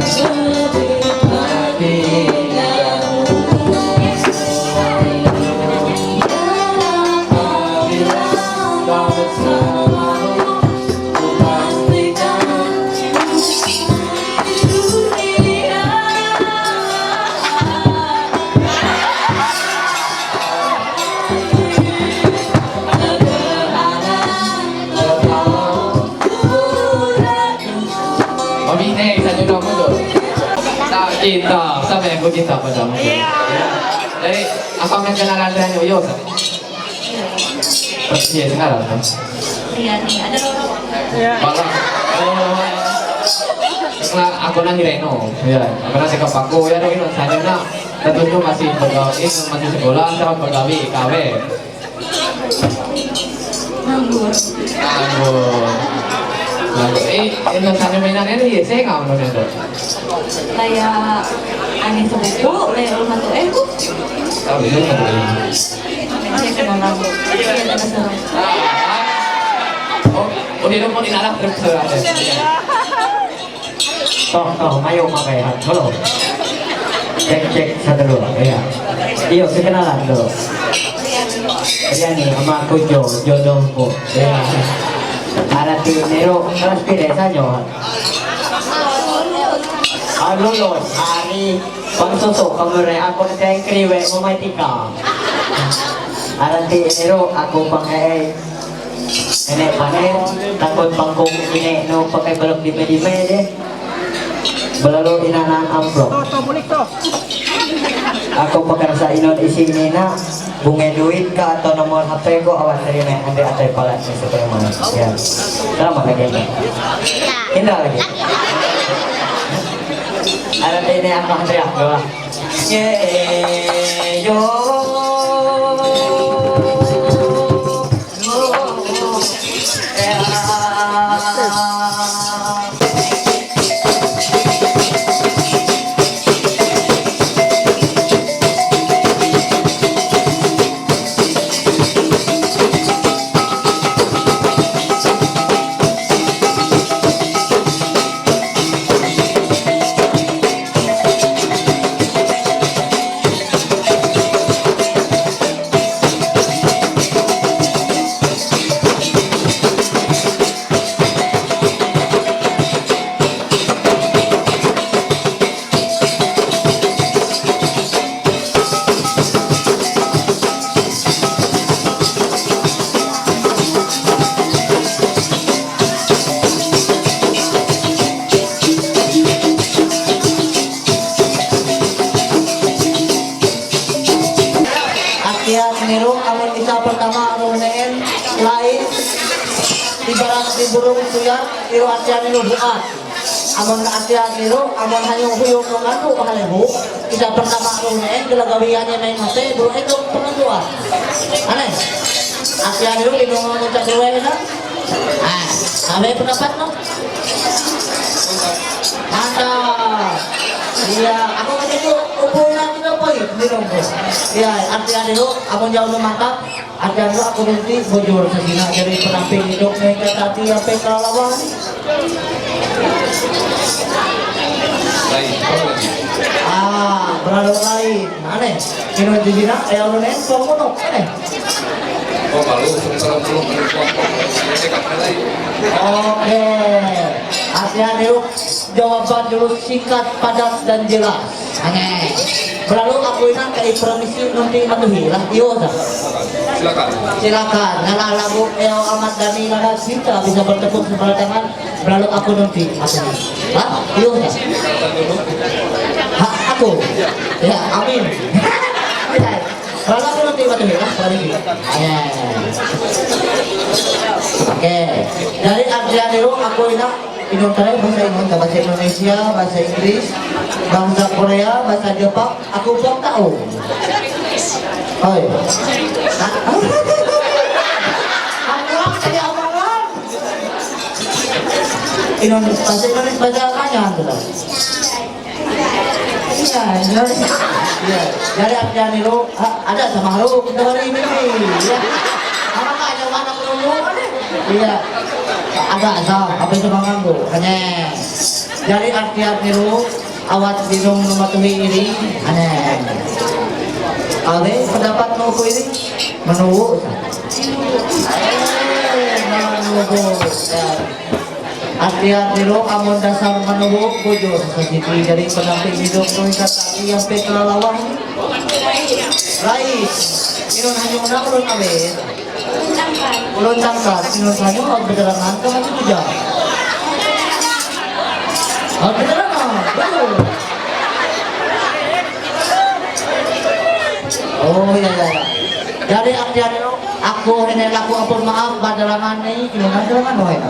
Mami, eh, sa nyo na ako doon. Sa kita, sa may ako kita pa sa mga. Dali, apa ang nagkanaraan tayo, Yos? Yes, nga lang. Bala. Ako na hireno. Yeah. Ako na si Kapako. Yan ang inong sanyo na. Tapos yung masih pagkaw, yung masih sa gola, sa pagkawi, kawe. Anggur. Anggur. Anggur. Eh, inong sanyo may nangyari, eh, saya nggak mau nonton. Kaya, ani sa buko, may rumah to, eh, bu. Oh, yun, ano yun? Hindi ko na lang. Hindi ko na sarap. Oh, oh, di naman inanak, trip sa akin. Toh, toh, mayo makai hat. Hello. Cek, cek, satu, dua. Iya. Iyo, perkenalan dulu. Riani, ama aku Jo, jodoh ku. Iya. Arati nero, kelas pire sanyo. Alulo, ari, pangsoso, kamure, aku na tengkri, we, mamatika. Arati nero, aku pang eh. Nenek panen, takut pangkung ini, no, pakai belok dime-dime deh. Belalu inanan amplop. Ako pakarasa inon isi ini na, bunga duit ka atau nomor H P ko, awas terima, ambil atau pala ni seperti mana. Ya. Selamat lagi. Indah lagi. Ada ini apa, Andrea? Doa. Yeah, yo. Akia niro amun isa pertama amun neen lain ibarat di burung suyar, iro akia niro buat. Amun akia niro amun hanyung huyung nung anu halebu. Isa pertama amun neen kelagawiannya main mate bulu itu pengaduan. Aneh. Akia niro di nung amun cakruwe na. Ah, kami pendapat no. Mantap. Iya, aku kan itu ukur yang kita poin di nung. Iya, akia niro amun jauh no mantap. Akia niro aku nanti bujur sesina jadi penamping hidup mereka tadi sampai ke lawan. Ah, berada lain. Aneh. Ini di sini, eh, anu nih, kamu no, aneh. Oh, baru, sekarang belum ada. Oke. Akia niro, jawaban dulu singkat, padat, dan jelas. Aneh. Berlalu aku ini kayak permisi nanti matuhi lah, iyo sa. Silakan. Silakan. Nana lagu Eo Ahmad Dhani, nana cinta bisa bertepuk sebelah tangan. Berlalu aku nanti matuhi. Hah? Iyo sa. Ha, aku. Ya, amin. Berlalu aku nanti matuhi lah, permisi. Ya. Oke. Dari Adrian Niro, aku ini Indonesia, bahasa Indonesia, bahasa Inggris, bahasa Korea, bahasa Jepang, aku belum tahu. Oi. Aku jadi omongan. Indonesia, bahasa Indonesia, bahasa apanya tuh? Iya, Indonesia. Iya. Jadi artinya nih lo, ah, ada sama lo, kita hari ini. Iya. Apa aja mana perlu? Iya. Ada asal, apa itu mengganggu? Hanya. Jadi artinya nih lo, Awat binong no matuhi iri, aneh. Awe, pendapat no ko iri? Manuwo sa. Eh, manuwo sa. Artian niro amun dasar manuwo bujur sa siti jadi pendamping hidup no ikat tapi sampai kelalawan. Lain. Inun hanyung na ulun awe. Ulun tangkap, inun sanyo, aw beterangan ka mati tu jam. Aw beterangan, betul. Oh, iya, iya, iya. Jadi, artian aku ini laku ampun maaf, beterangan ni, inun beterangan, oh, iya.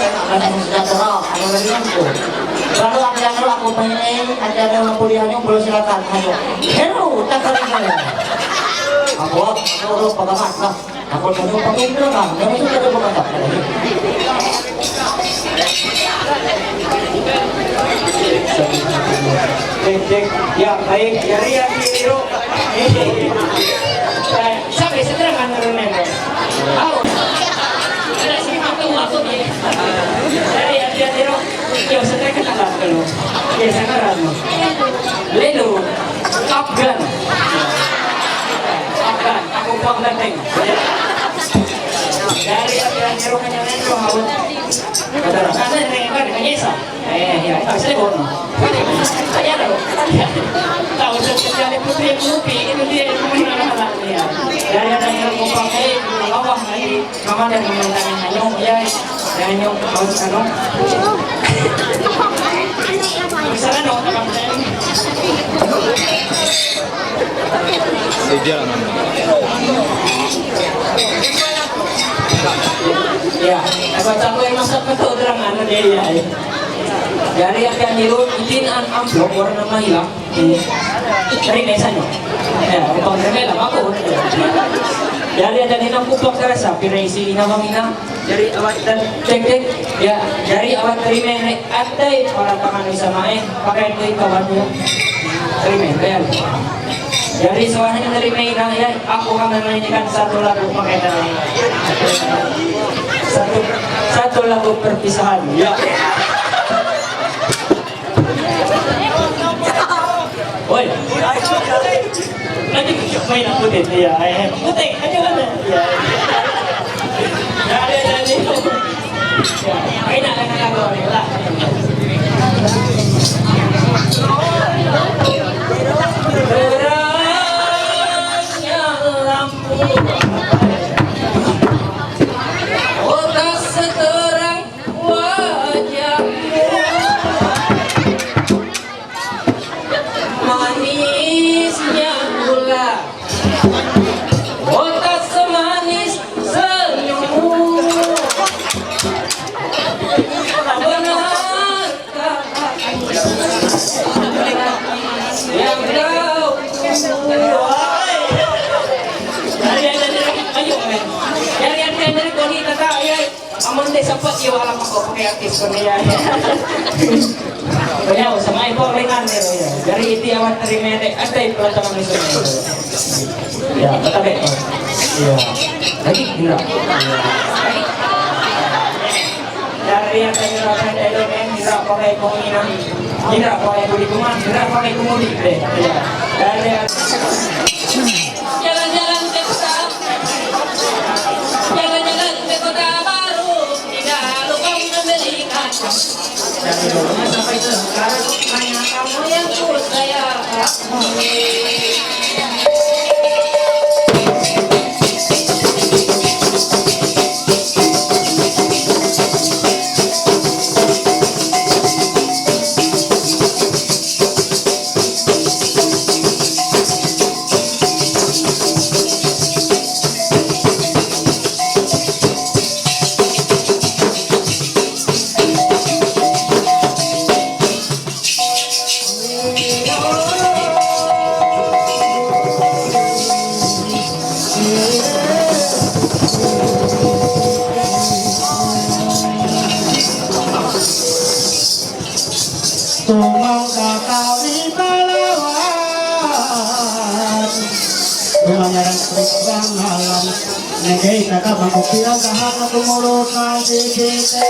Io non sono sgatterò, non lo dico. Però abbiamo la compagnia, abbiamo Napoleone, quello se la canta, io. Però, da fare. Ma qua, non lo posso fare, no. Ma cosa non posso dire, no, non è tutto quello che ho fatto. Tek, tek, ya, ahí, ya arriba, aquí, tiro. Sabe, se trata de remember. Au. Io se te che sta bello. Che se sta bello. Lelo. Afgan. Afgan. Aku pang dateng. Dari Afgan, Afgan, Afgan. Kata, kata, kata, kata, kata, Eh, ya, tak saya bono. Kaya lo. Tahu saya sekali putri kopi, itu dia yang mana ya. Ya, ya, dan yang mau pakai, bawa hari, mama dan teman-teman yang nyong, ya, yang nyong, mau sekarang. Sana no, teman-teman. Sedia lah nama. Ya, apa cakup yang masak betul terang anu dia ya. Jari akan niru itin an amplop warna mahilang. Dari desa nyo. Ya, upang remela aku. Jari ada ninang kupak terasa pira isi ina mamina. Jari awat dan tek tek ya, jari awat terima ne atai para tangan bisa mae pakai kui kawan mo. Terima ya. Jari soalnya terima ina ya, aku akan menyanyikan satu lagu pakai tangan. Satu satu lagu perpisahan. Ya. Oi. Nanti kita main aku deh. Ya, eh, aku teh, aja mana? Ya. Ya, ya, ya, ya. Ya, main akan aku lah. Terangnya lampu. Oh, tak seterang wajahmu, manisnya gula, oh tak semanis senyummu. Benarkah yang kau Ayo, men. Yang yang yang dari Tony kata ya. Aman deh sempat yo alam aku pakai artis ko niya. Kaya sa mga ito ringan nila ya. Dari iti awat rimene at ay pala tangan ni Sonia. Ya, patabi. Ya. Lagi, hindi. Dari yang saya rasakan itu men, hindi pakai kong ina. Hindi pakai kulit kuman, hindi pakai kumuli. Ya. Dari Jalan-jalan ke kota, jalan-jalan ke kota baru, tidak lupa membeli kacang. Dari rumah sampai ke sekarang, hanya kamu yang ku sayang. Hey, taka mano kira kahana tumoro kanji kete.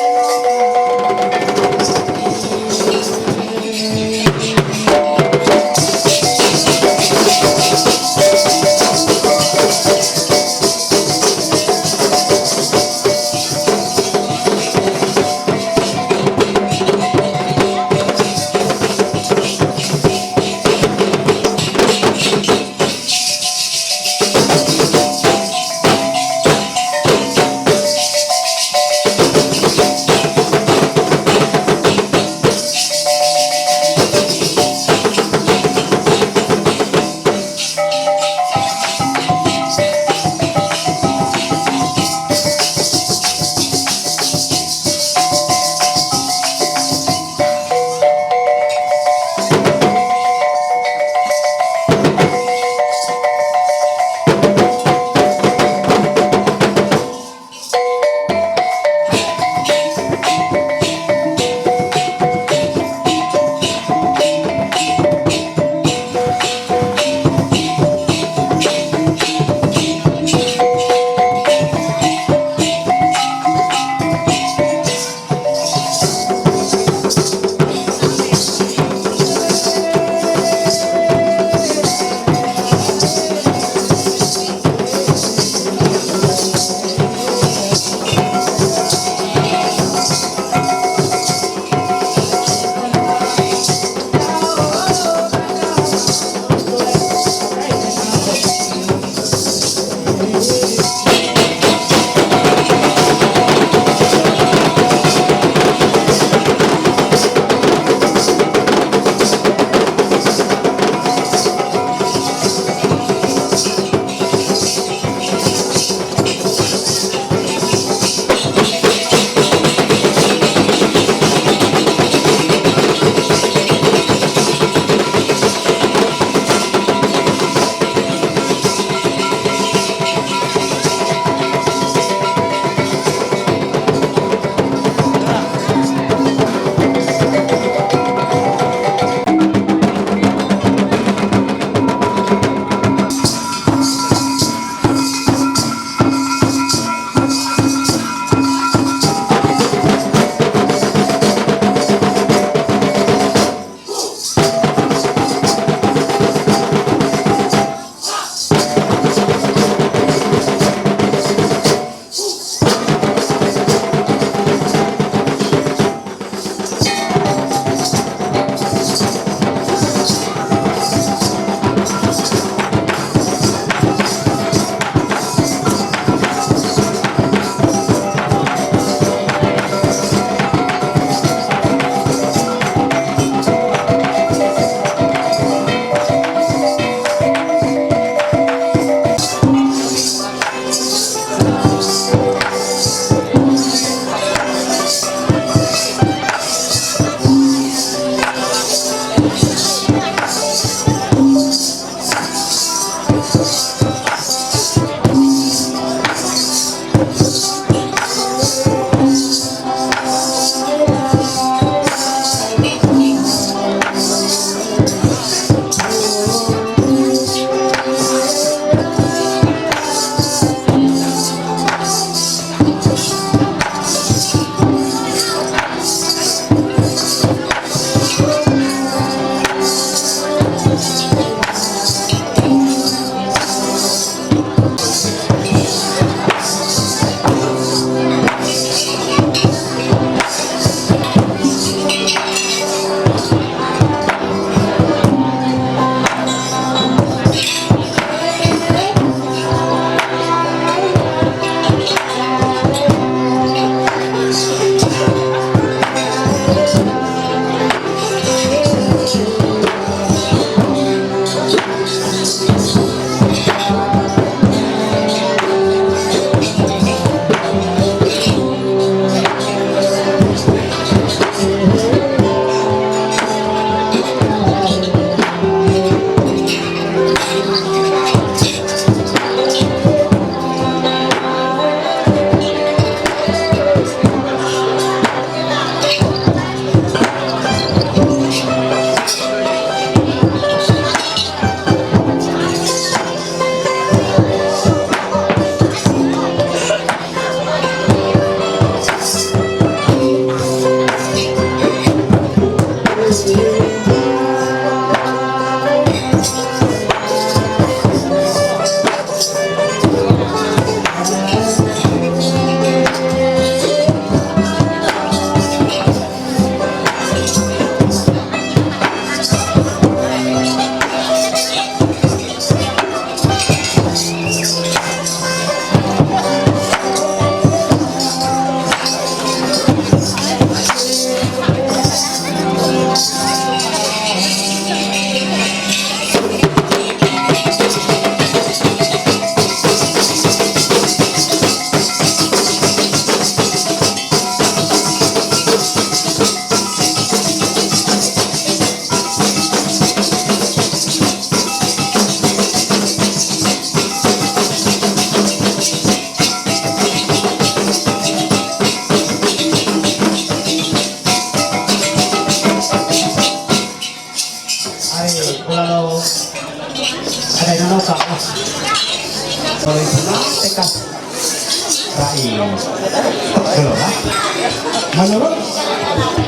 Manoro,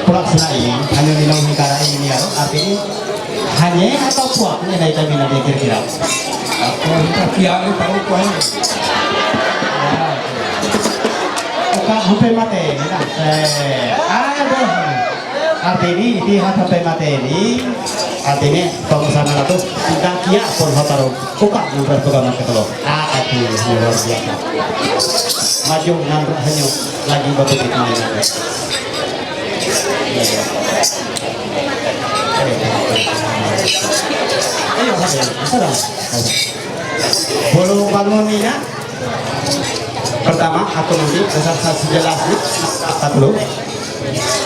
pura senai, hanya di nong hikara ini ya, artinya hanya atau kuat ini naik kami nanti kira-kira. Aku minta piala tahu kuat. Oka hape mate, na. Eh, aduh. Artini, iti hat hape mate ni. Artini, pengusaha na tu, tidak kia pun hataru. Oka, yang berpegang ke telo. Ah, aku luar biasa. Maju ngan hanya lagi bagus di kami. Ayo, ayo, serang. Bulu bangun ni ya. Pertama, aku nanti dasar sa sejelas ni, tak dulu.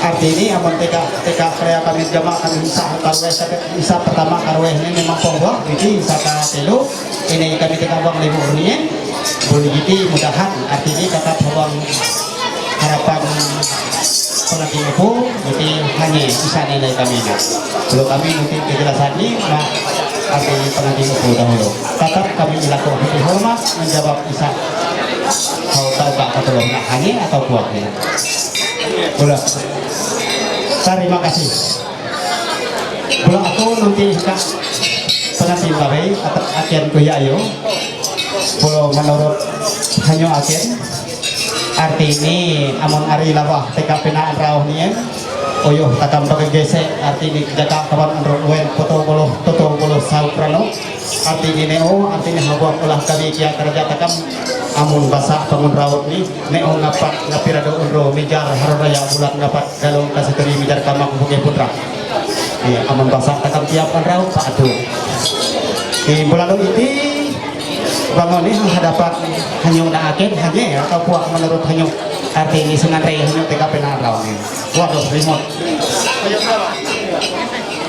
Artini, amun teka, teka kaya kami jama kami isa karweh, isa pertama karweh ni memang pongwak, jadi isa ka telu, ini kami teka bang lima urnian, boleh jadi mudahan, artini kata bang harapan pengantin ibu, jadi hanya isa nilai kami ni. Kalau kami nanti kejelasan ni, ma, arti pengantin ibu dahulu. Tetap kami melakukan hati hormat, menjawab isa. Tahu, tahu tak kata hanya atau kuat ni. Boleh. Terima kasih. Bula aku nanti ka pengantin babe atau aken ku ya yo. Bula menurut hanyo aken. Arti ni amun ari labah teka pena rau nien. Oyo takam pakai gesek arti ni jaga kawan anro wen poto bolo toto bolo sau prano. Arti ni neo arti ni habuak ulah kami kia kerja takam amun basak bangun raut ni neo ngapat ngapirado unro mijar haroraya bulan ngapat kalau kasateri mijar kamak buke putra. Iya, amun basak takam tiap kan raut pak tu. Di bulalu iti bangun ni hadapat hanyo na akhir hanya atau puak menurut hanyo arti ni senantai hanyo teka pena raut ni. Waduh, remote.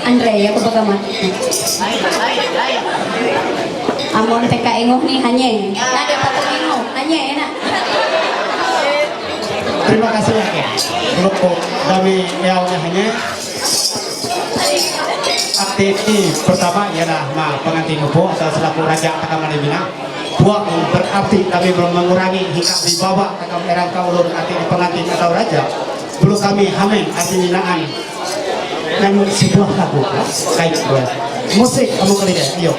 Andre, ya, aku pegang mati. Amun teka engoh ni hanya. Nah, dia patut engoh. Hanya, enak. Terima kasih ya. Grupo kami yang hanya aktiviti pertama ialah ma pengantin upo atau selaku raja takam mana bina. Buat berarti kami belum mengurangi hingga dibawa takam erang kaulun arti pengantin atau raja. Belum kami hamen arti minaan. Namun sebuah lagu, ya. Baik, buat musik kamu kali ya, yuk.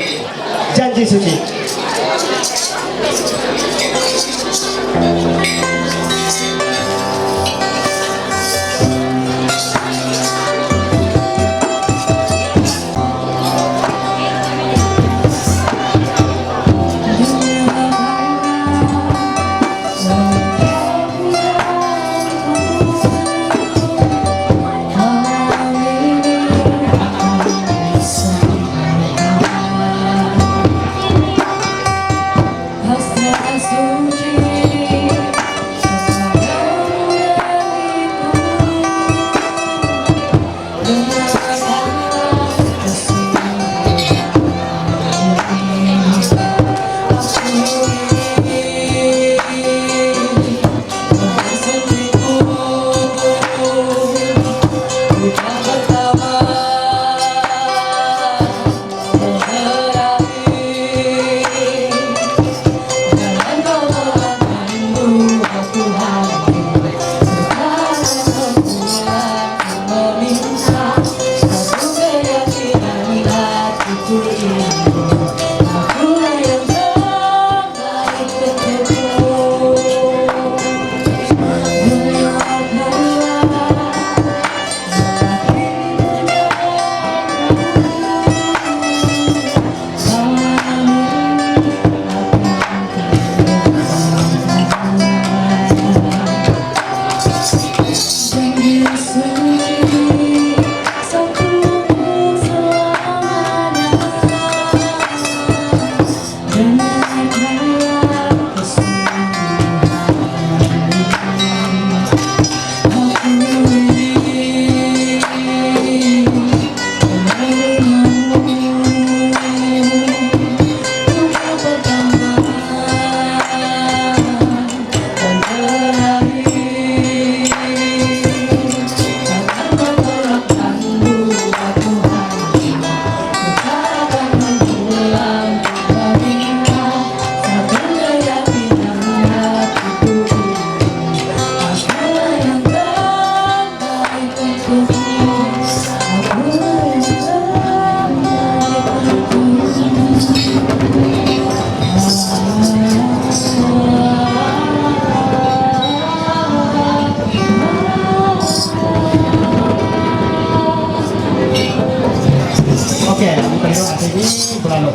Janji suci.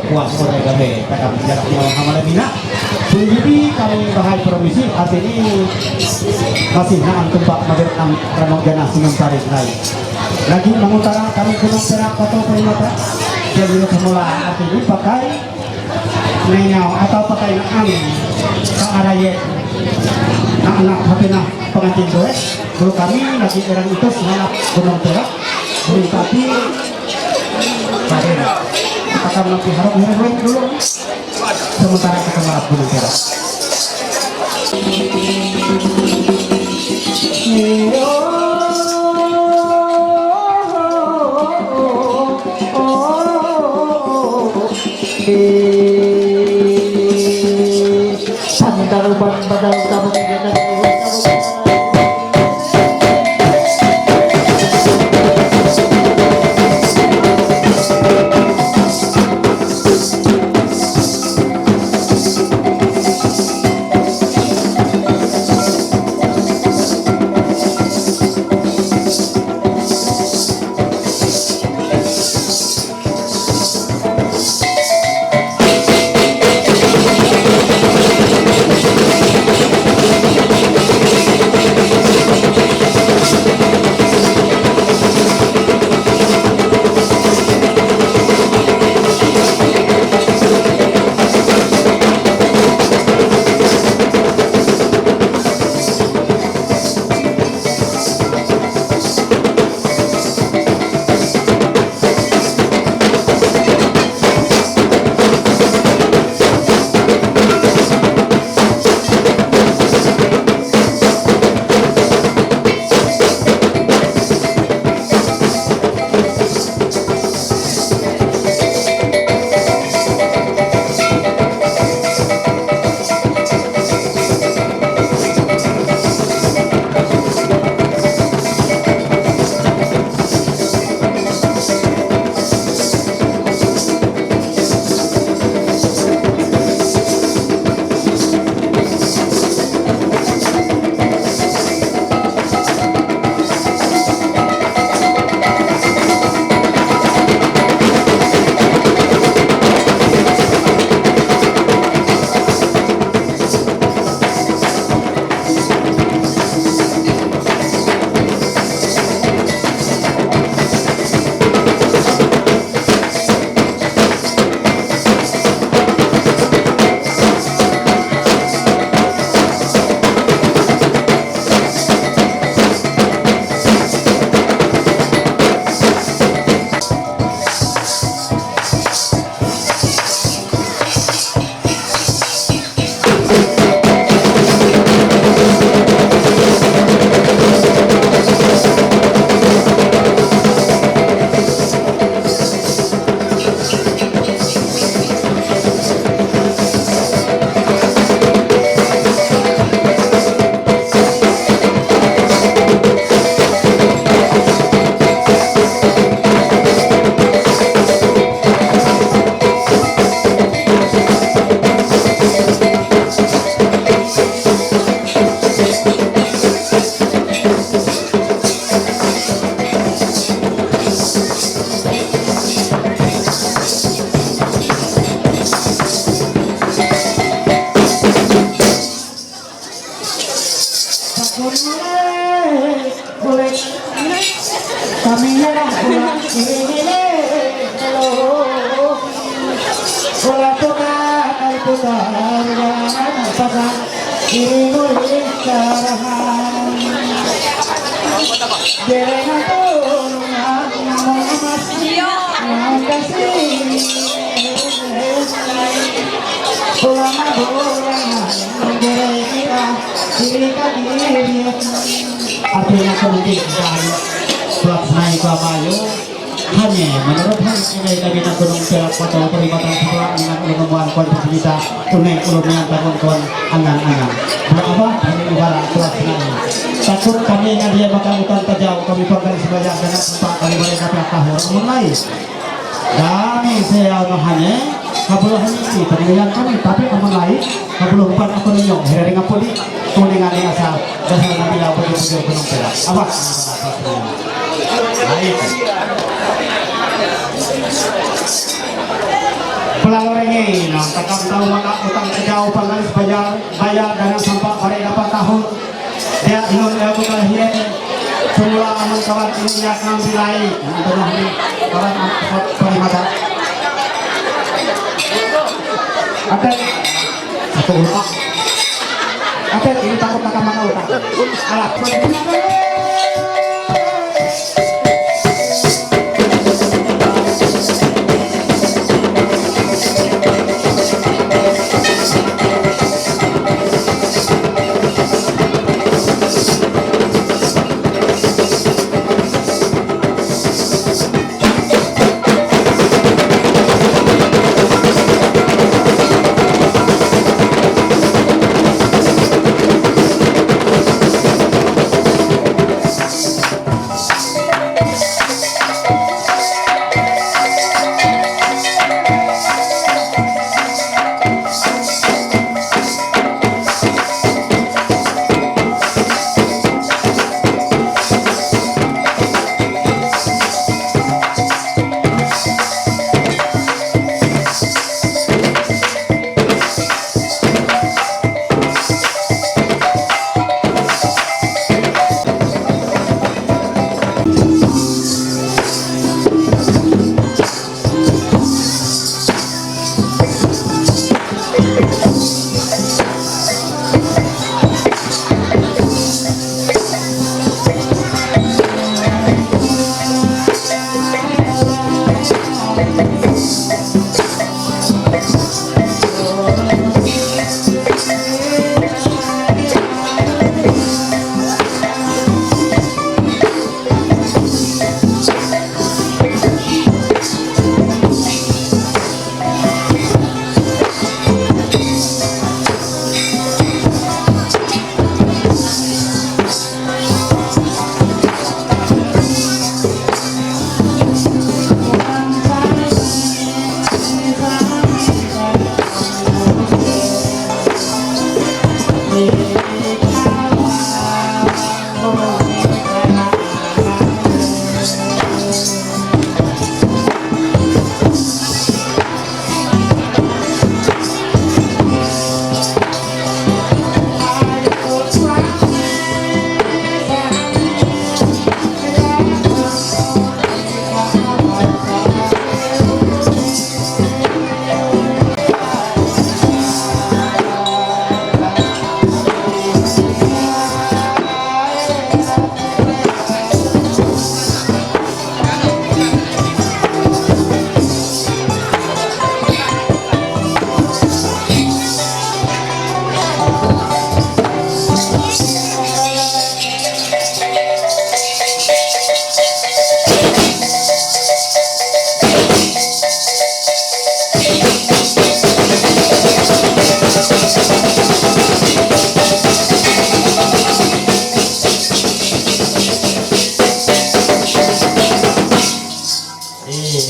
Kuas orega me takam jarak yang hamala mina. Pun bibi kami bahai promisi atini masih na antum pak madir am ramang jana sinum tarik lai. Lagi mangutara kami Gunung Perak Pato Primata. Jadi semula atini pakai nenau atau pakai naam ka araye na anak hapena pengantin gue. Guru kami lagi orang itu semangat Gunung Perak. Guru tapi Akan nanti harap ngeruin dulu. Sementara kita maaf dulu, ya. Pandaruban badal kamu. Artinya penting sekali. Pelaksana itu apa, ayo? Hanya menurut hal ini kami tak gunung perak pada peribatan sebelah dengan ulun memuan kuan bercerita, tunai ulun yang bangun kuan angan-angan. Buat apa? Ini ibarat pelaksana. Takut kami ngadia makan hutan tajau, kami pangkal sebayang dengan tempat kami boleh kata kahur mulai. Dami saya mahane, kabulahan isi pemilihan kami, tapi kamu lain, kabuluh empat aku ninyong, hera dengan pudi, kuning ada asal, dasar nanti lah bujur-bujur gunung perak. Apa? Baik. Պլանորենին, տակապտալմակա օտանտեգա օպալանս բայար, բայար դանան սամպա բարեգապա կահուր, դեա իլոն էակուտալհիե, Չումուլա ամն կավար կինի յական վիլայի, անդոնահմի կավար պարիմատա։ Ատե, ատե, ատե, կինի տակոտ տակամակա օտա։ Արա,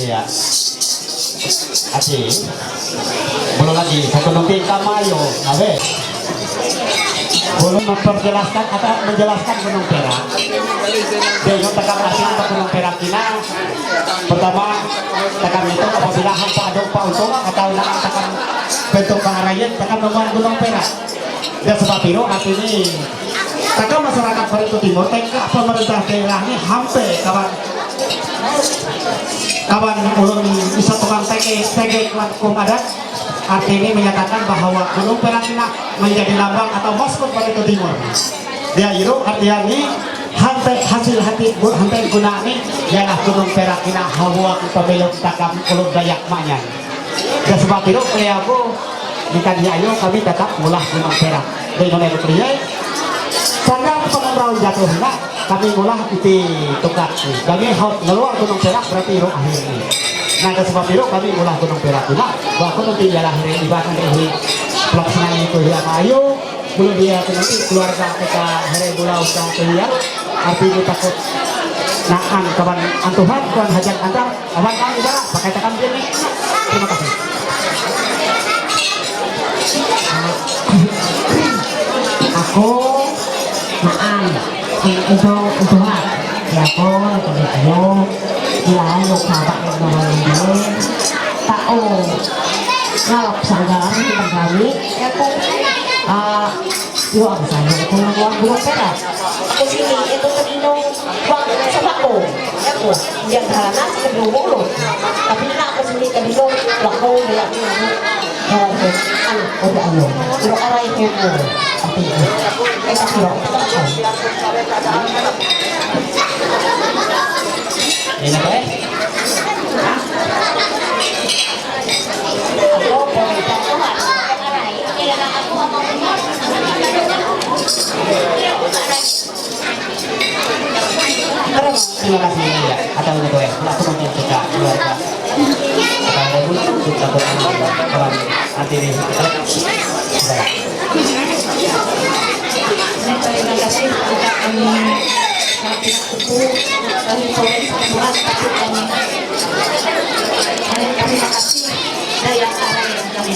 Ea. Ati. Belum lagi, satu nanti tamayo. A ver. Belum memperjelaskan atau menjelaskan gunung Perak. Dia yang tekan rasakan gunung Perak kina. Pertama, tekan itu apabila hampa ada upah untung atau nak tekan bentuk kaharayan, tekan membuat gunung Perak. Dan sebab itu artinya, tekan masyarakat Barito Timur, tekan pemerintah daerahnya hampir kawan Kawan ulun bisa tukang tege, tege kuat hukum adat, arti ini menyatakan bahwa Gunung Perak ini menjadi lambang atau maskot Barito Timur. Dia itu artinya ini hante hasil hati gu- hante guna ini ialah Gunung Perak ini hawa kita belok takam ulun Dayak manya. Dan sebab itu kaya aku ikan ayo kami tetap ulah Gunung Perak. Di mana itu pria? Karena pengemraun jatuh enggak kami ulah iti tukak ni. Kami hot ngeluar Gunung Perak berarti iru akhir ni. Nah, ke sebab iru kami ulah Gunung Perak pula. Bahkan nanti ialah hari ibadah hari pelaksanaan itu ya ayo belum dia nanti keluarga kita hari bulau sa tu ya. Arti ini takut naan kawan antuhan kawan hajat antar kawan kami dah pakai takam dia ni. Terima kasih. Ako, maan, ang ito, ito ha. Kaya ako, nagkabit kayo. Kailangan mo kabak ng mga hindi. Ta o, nga la psanga, ang hindi ba gani? Ako, ah, iwa ang sanga, ako nga mga bulong pera. Kasi ni, ito sa ino, wag sa bako. Ako, hindi ang harana, sa kadulong. Tapi na ako sa ni kadulong, wako, wala ko, ano, ano, o ano. Pero aray ko mo, ate ko. Ay, sa kiro, sa kiro. Yan na ba eh? Terima kasih ya, atau gitu ya, aku mungkin suka keluarga. Atau ada pun kita buat orang nanti nih. Terima kasih kepada kami. Terima kasih. Daya Karaya kami.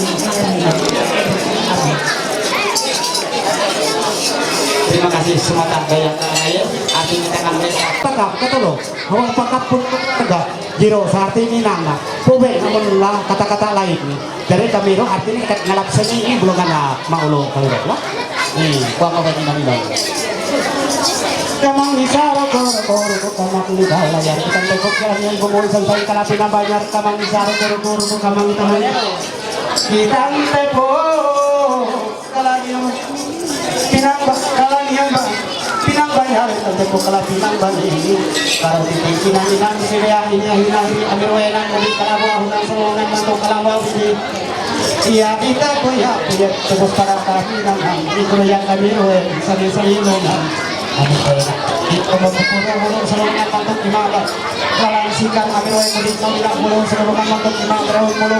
Terima kasih semua Daya Karaya. Artinya tangan mereka. Pakap, kata lo. Hawak pakap pun kata. Giro, sa arti ni nana. Pobe, namun lah kata-kata lain ni. Dari kami ro arti ni kat ngalap seni ni belum kana maulo kalau lah. Ni, kuang apa ni nani lo. Kamang isaro koro koro ko kamang ni dala yar kita te ko kani ay bumul san sai kalapi na bayar kamang isaro koro koro ko kamang tamanya. Kita te po kalani pinang ba kalani ba pinang bayar kita te po kalapi nang bani. Karo titi kinang inang sila ya hina hina hina amir wena kami kalawa hunang solo nang manto kalawa bini. Iya kita ko ya ko ya tebos para kami nang nang ikro ya kami ro sali sali no nang. Kami ko ya. Ito mo ko ro ro sa mga manto kimala. Walang sikat kami ro mo dito nila mo ro sa mga manto kimala ro mo ro.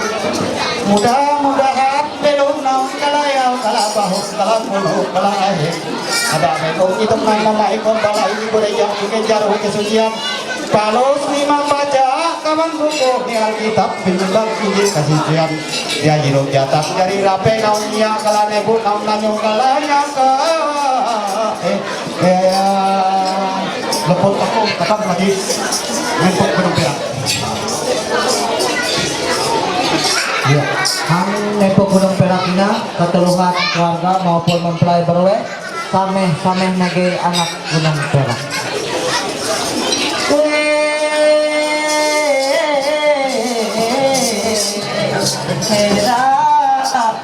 Mudah-mudahan belum nang kalayaw kalabaho kalakuno kalahe. Ada belum itong nang mama ikon bala ini ko ya ikejar ho kesucian. Palos ni mambaca kawan buku ni Alkitab, bimbang Injil kasucian. Dia jiro jatah dari rape naun nia kala nebu naun nanyo kala nyaka. Eh, eh, lepot aku kapan lagi nempok benang perak. Ya, ang nempok benang perak ina keteluhan keluarga maupun mempelai berwe. Sameh-sameh nage anak Gunung Perak.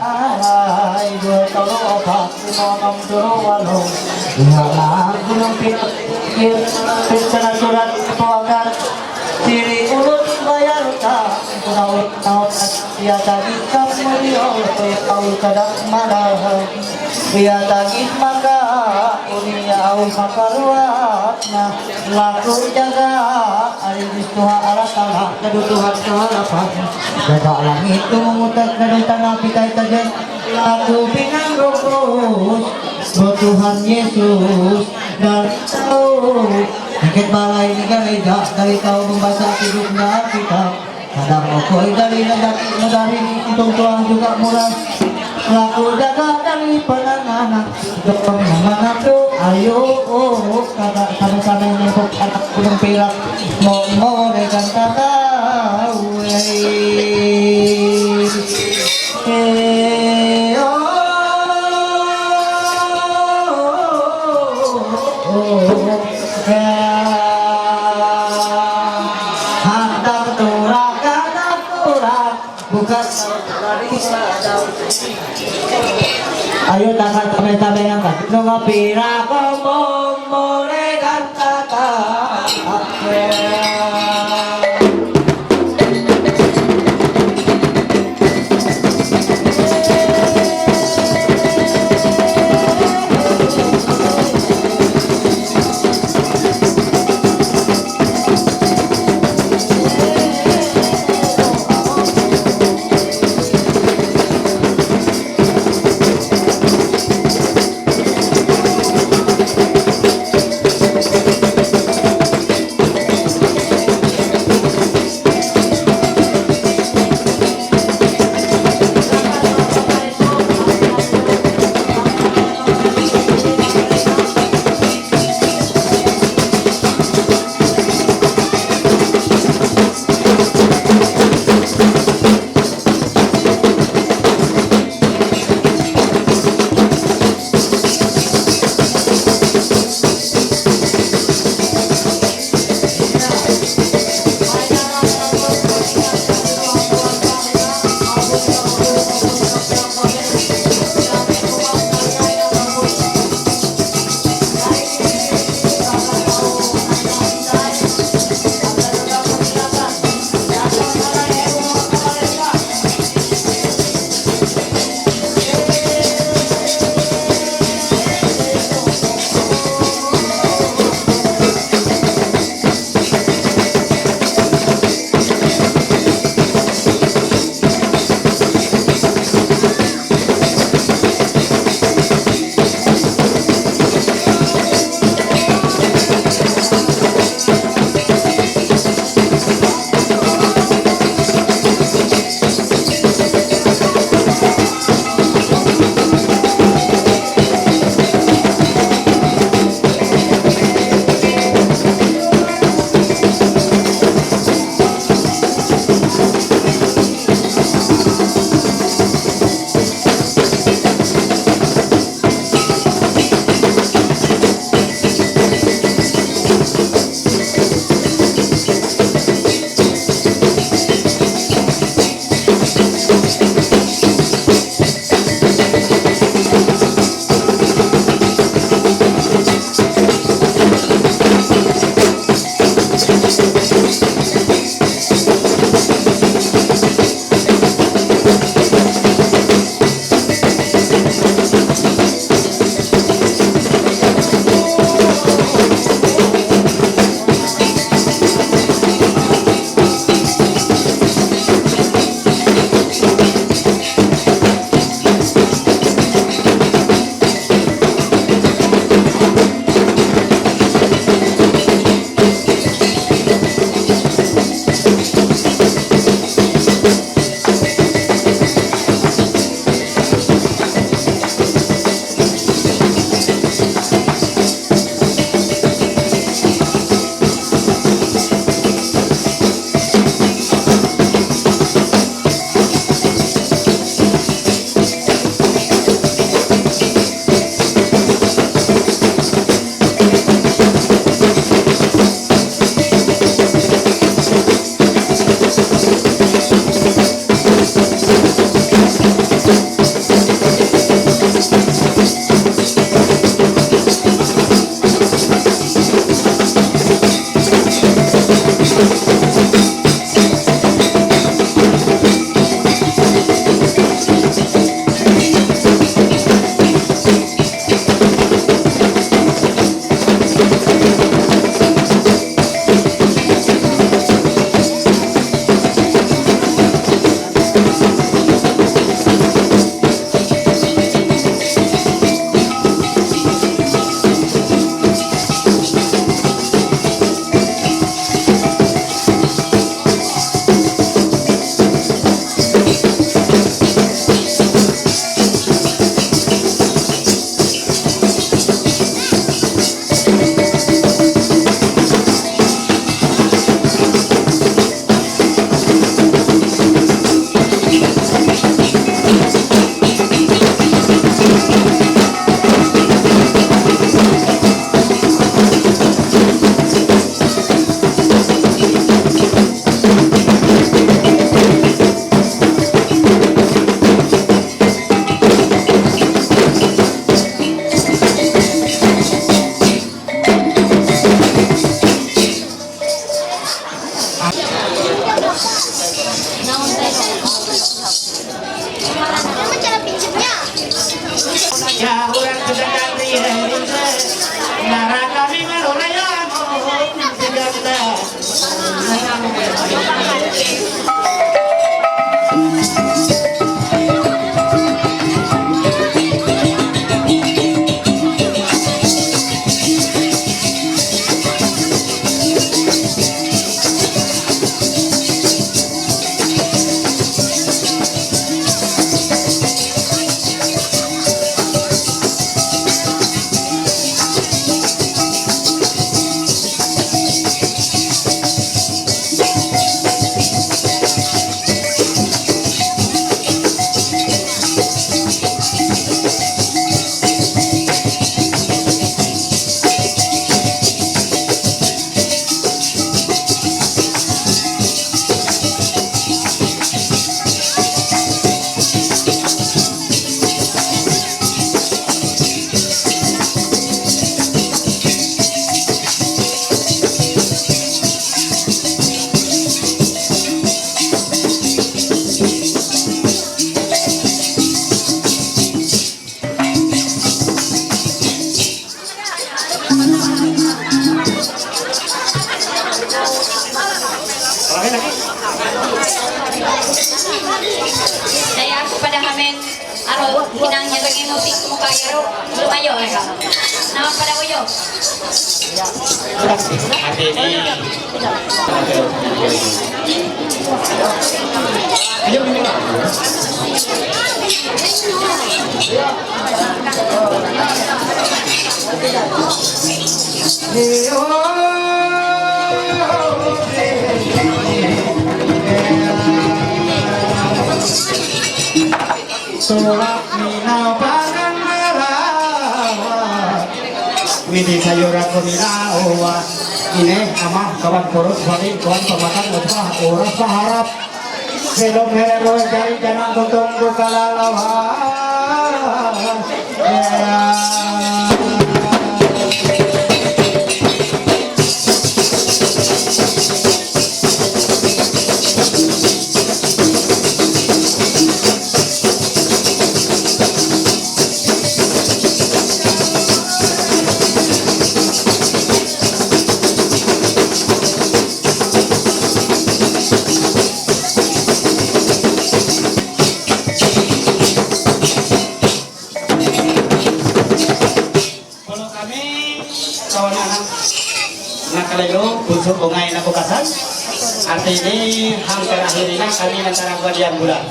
Ai, dua tolo opat, lima enam tolo walo. Ihalah Gunung Perak, pencana surat ketuakan. Siri ulun bayar ta, kuna ulun naon. Ia tagih kam meliol, ia au kadak marah. Ia tagih maka, uni au maka ruat. Nah, laku jaga, ari Tuhan Allah Ta'ala, kadu Tuhan kaharapan. Jaga langit tu mengutak, kadu tanah pitai tajan. Laku pinang rokos, buat Tuhan Yesus, dari tahu. Sakit balai ni gereja, dari tahu membaca hidup dan kitab. Kadang okoi dari rezeki, dari untung tuang juga murah. Laku jaga dari penanganan, jepang menantu, ayo, oh, oh, kakak sama-sama yang nempok anak Gunung Pirak, mau, mau rekan kakak, weh. Eh, oh, oh, oh, oh. Handak turak, handak turak, bukan. Ayo tangan tabe-tabe angkat. Nunga pira kombong, more dan tata. Saya kepada Hamen, aro, hinang nyatagi musik muka yaro, lumayo ya. Nama pada uyo. Midi sayura komina owa. Ine ama kawan porok wali kawan pamatan mutwa oras paharap. Sedok mere roh jari jangan tuntung bukala lawa. Kalau kami kawan anak nakalelo, puso bungai na bukasan. Arti ini hampir akhirnya kami antara guardian bulan.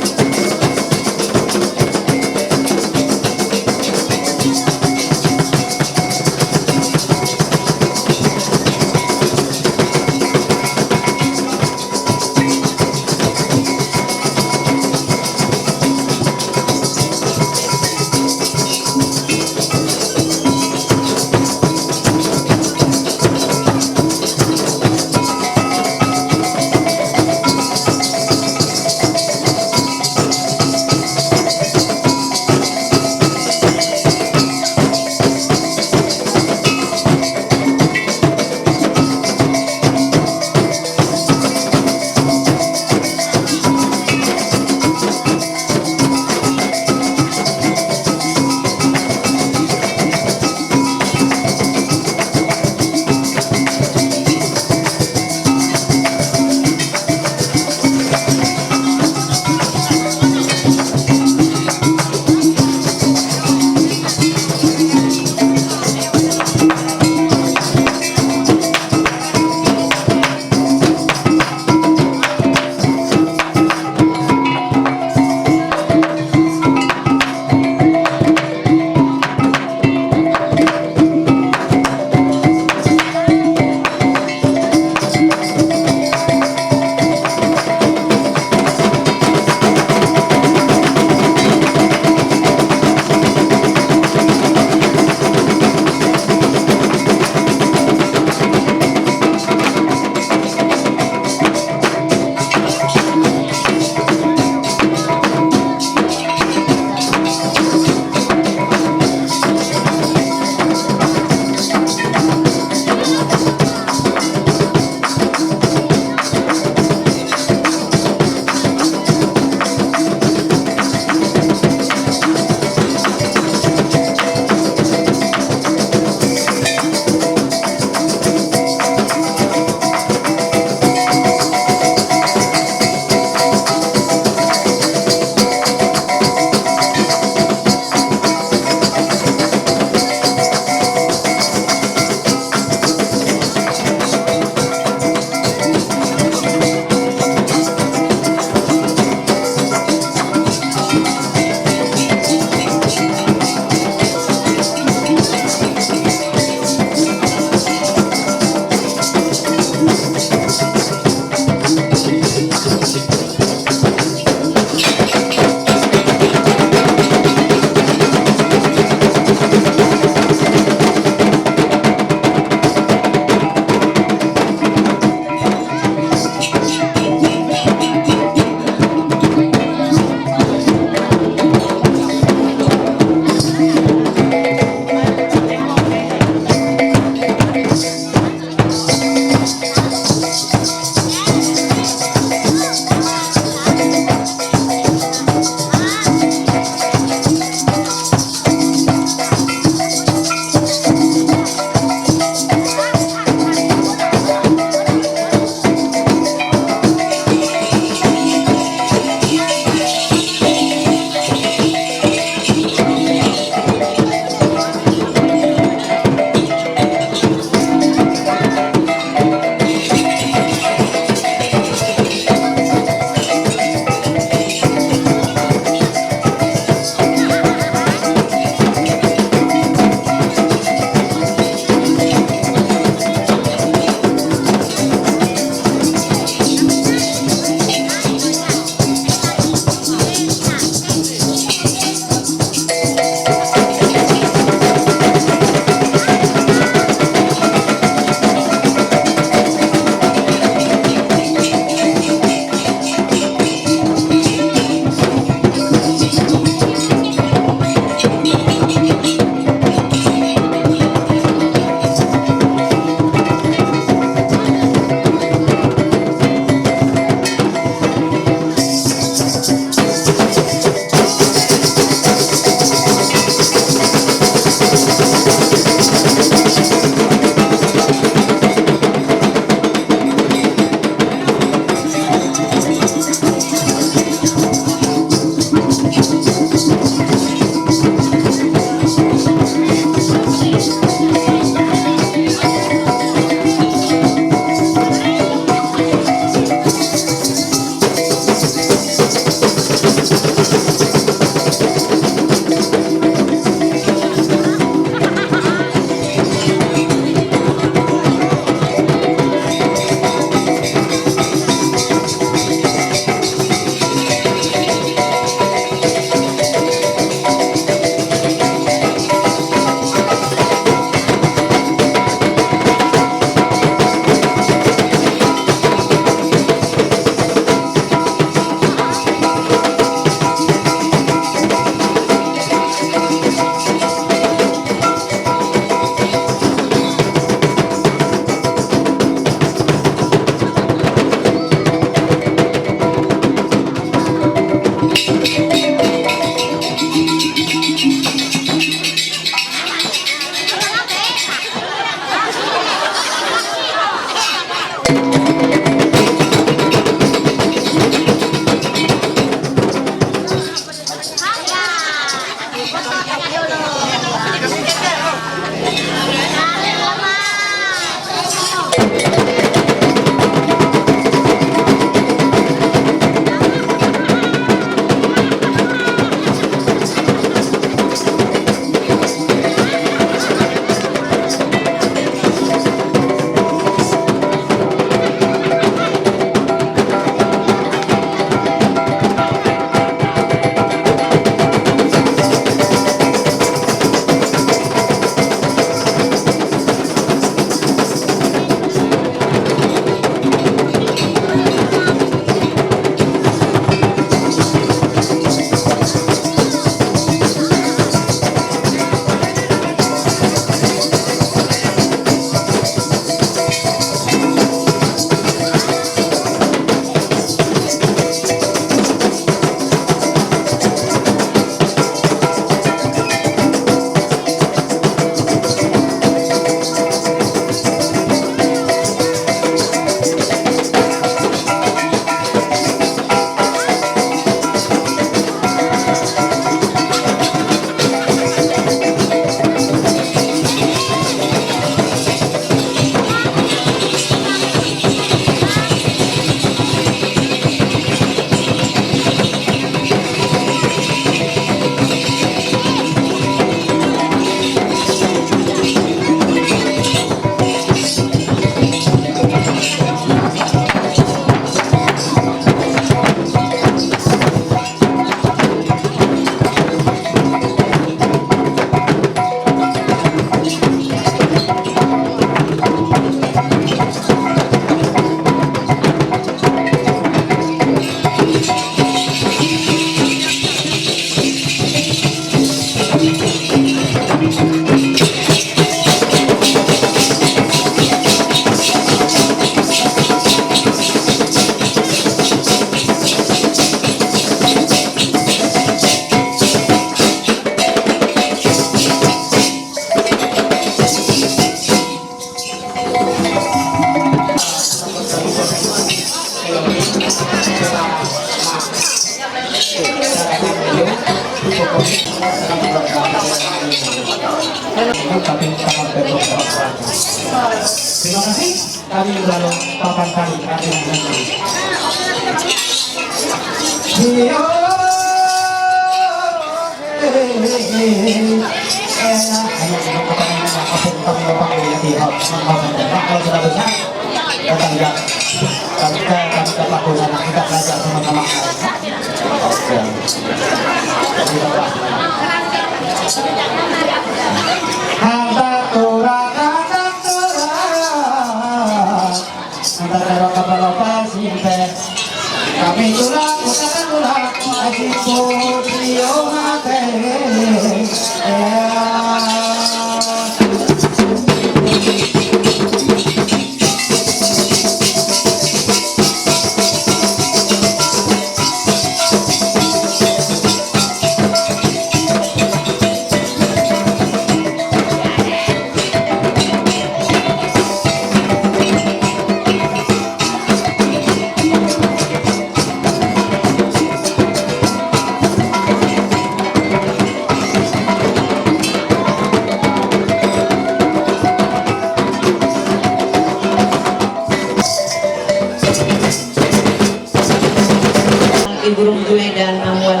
Գուրունգ Դուեդան անվան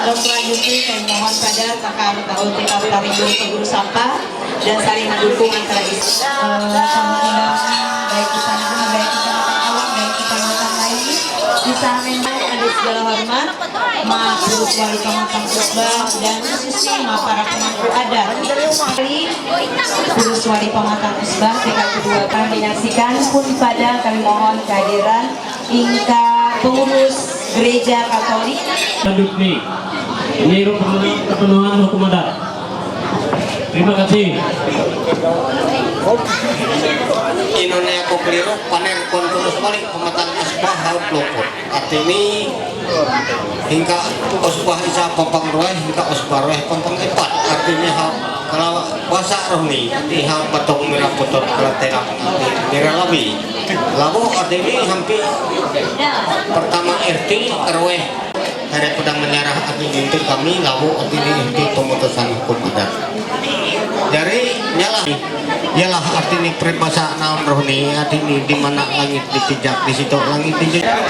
Doktora Yusri Mohan Sadar, kakak Daud Teka Utami Guru Guru Sapa, dan saling mendukung antara istri. Eh, kemudian baik di sana, baik di sana, baik di kecamatan lain, di sana memang ada segala hormat, ma Guru Wali Pematang Usbah dan khususnya ma para pemangku adat. Kali Guru Wali Pematang Usbah tingkat kedua, kami menyaksikan pun pada kami mohon kehadiran Ingka pengurus Gereja Katolik. Selanjutnya, ini kepenuhan hukum adat. Terima kasih. Inone ako keliru, panen konfirmasi balik pematang usbah haut lopot. Artini hingga usbah isa pampang rueh, hingga usbah rueh pampang epat. Artini ha kalau bahasa rohni, arti ha patong mira potot kalau terang mira labi. Labu artini hampir pertama R T rueh. Hari pedang menyerah arti untuk kami labu arti ini untuk pemutusan hukum adat. Jadi nyalah, ialah arti ini peribahasa naon rohni, arti ini di mana langit dipijak, di situ langit dijejak.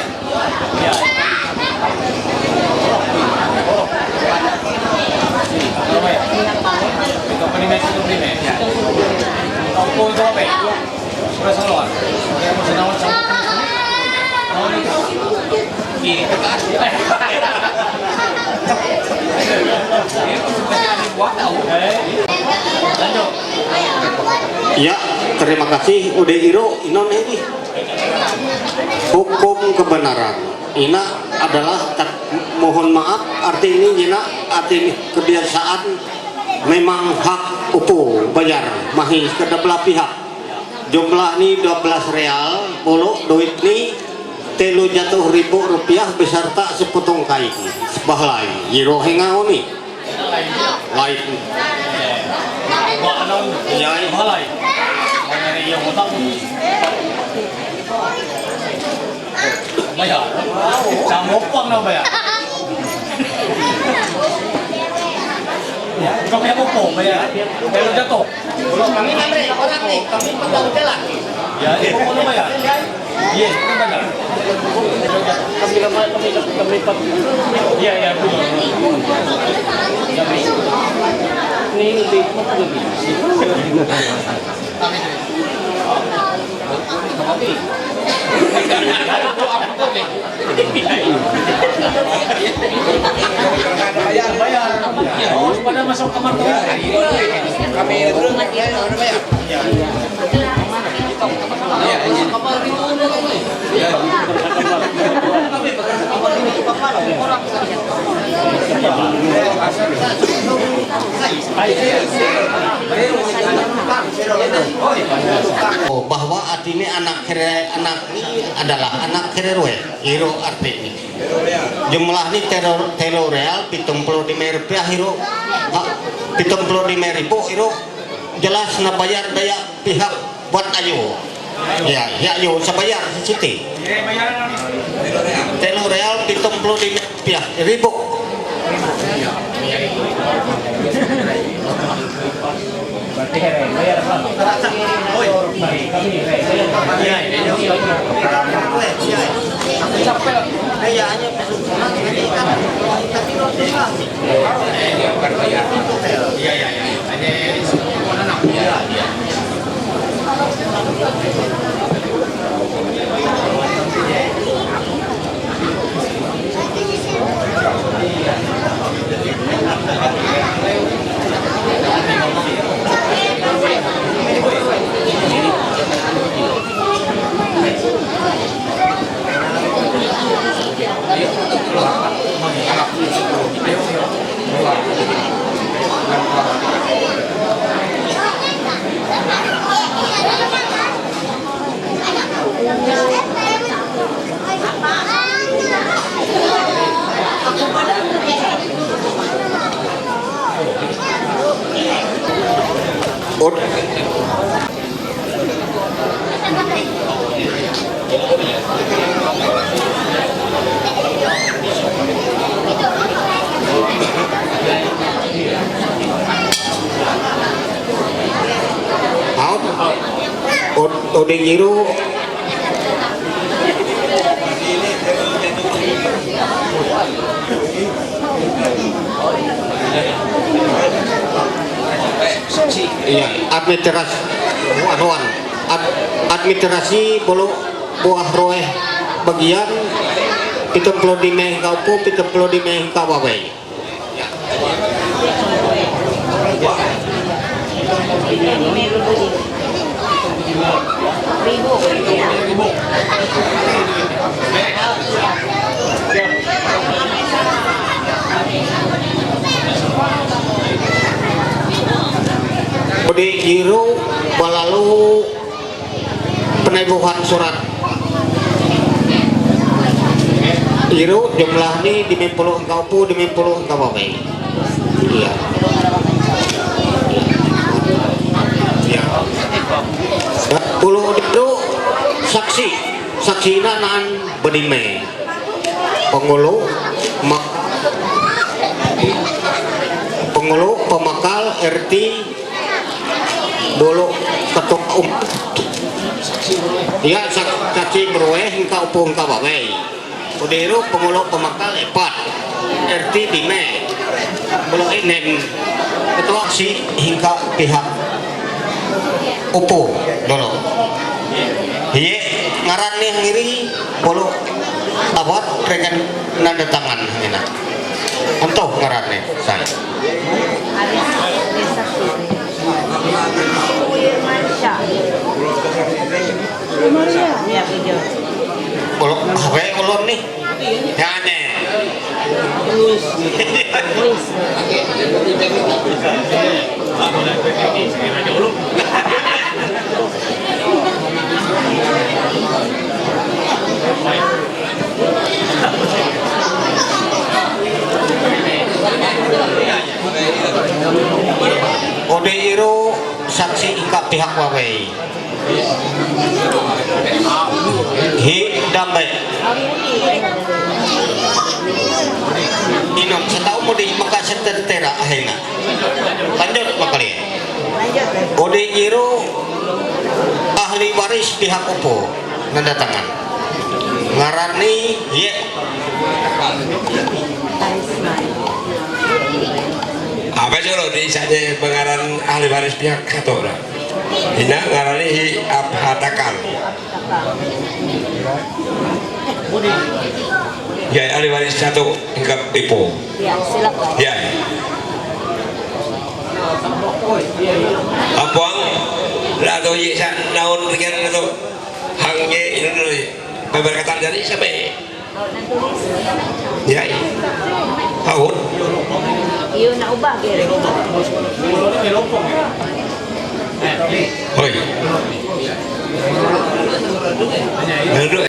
Ya, terima kasih. Udah iro, inon ini. Hukum kebenaran. Ina adalah tak, mohon maaf, arti ini nyina, arti ini kebiasaan memang hak upo bayar mahi kedua belah pihak. Jumlah ni dua belas real, bolo duit ni telu jatuh ribu rupiah beserta sepotong kain. Sebahlai, iro hengau ni. Lain. Ya, balai. Bayar. Sama opang na bayar. Kami ako po, bayar. Pero jatuh. Kami na rin, orang ni, kami pagdala. Ya, ikaw po na bayar. Yes, ano ba na? Kami naman, kami, kami pa. Yeah, yeah, good. Ni, hindi, hindi. Pada masuk kamar tuh. Kami itu, ano ba yan? Bahwa artinya anak kere-, anak ini adalah anak kererwe, iro artinya. Jumlah ini teror, teror real, pitung puluh lima rupiah, iro. Ha, pitung puluh lima ribu, iro. Jelas na bayar daya pihak buat ayo. Ya, ya, ayo, sa bayar sa city. Telu real, pitung puluh lima rupiah, ribu. Out. Od-, odeng iru. Ia, administras-, anuan, ad-, administrasi bolo buah roe bagian, pitong puluh lima hingga upu, pitong puluh lima hingga wawai. Udi iru balalu penaibuhan surat. Iru jumlah ni lima puluh hingga upu, lima puluh hingga wawai. Iya. Iya. Puluh iru saksi, saksi na naan benime. Pengulu, mak-, pengulu, pemakal, R T, bolo ketua um. Ya, sak-, saksi merueh, hingga upu, hingga wawai. Udi iru pengulu pemakal epat, R T lima. Bolo inem ketua si hingga pihak upu dulu. Hiye ngaran ni hangiri bolo awat reken nanda tangan hangina. Anto ngaran ni, saya. Bolo, apa ya, bolo ni? Yani. Udi iru saksi hingga pihak wawai. Hi, damai. Inum, setahun mau di Mekah setertera akhirnya. Lanjut, makali. Udi iru ahli waris pihak upu. Nanda tangan. Ngaran ni, ye. Apa jolo di saja pengaran ahli waris pihak satu lah. Ina ngaran ni hi Abhatakan. Ya, ahli waris satu hingga ipu. Ya, silakan. Ya. Apa ang lado ye sa naon pikiran itu? Hangge ini dulu. Beberkatan dari sampai. Ya. Tahun. Iyo na ubah, gere. Hoy. Duduk.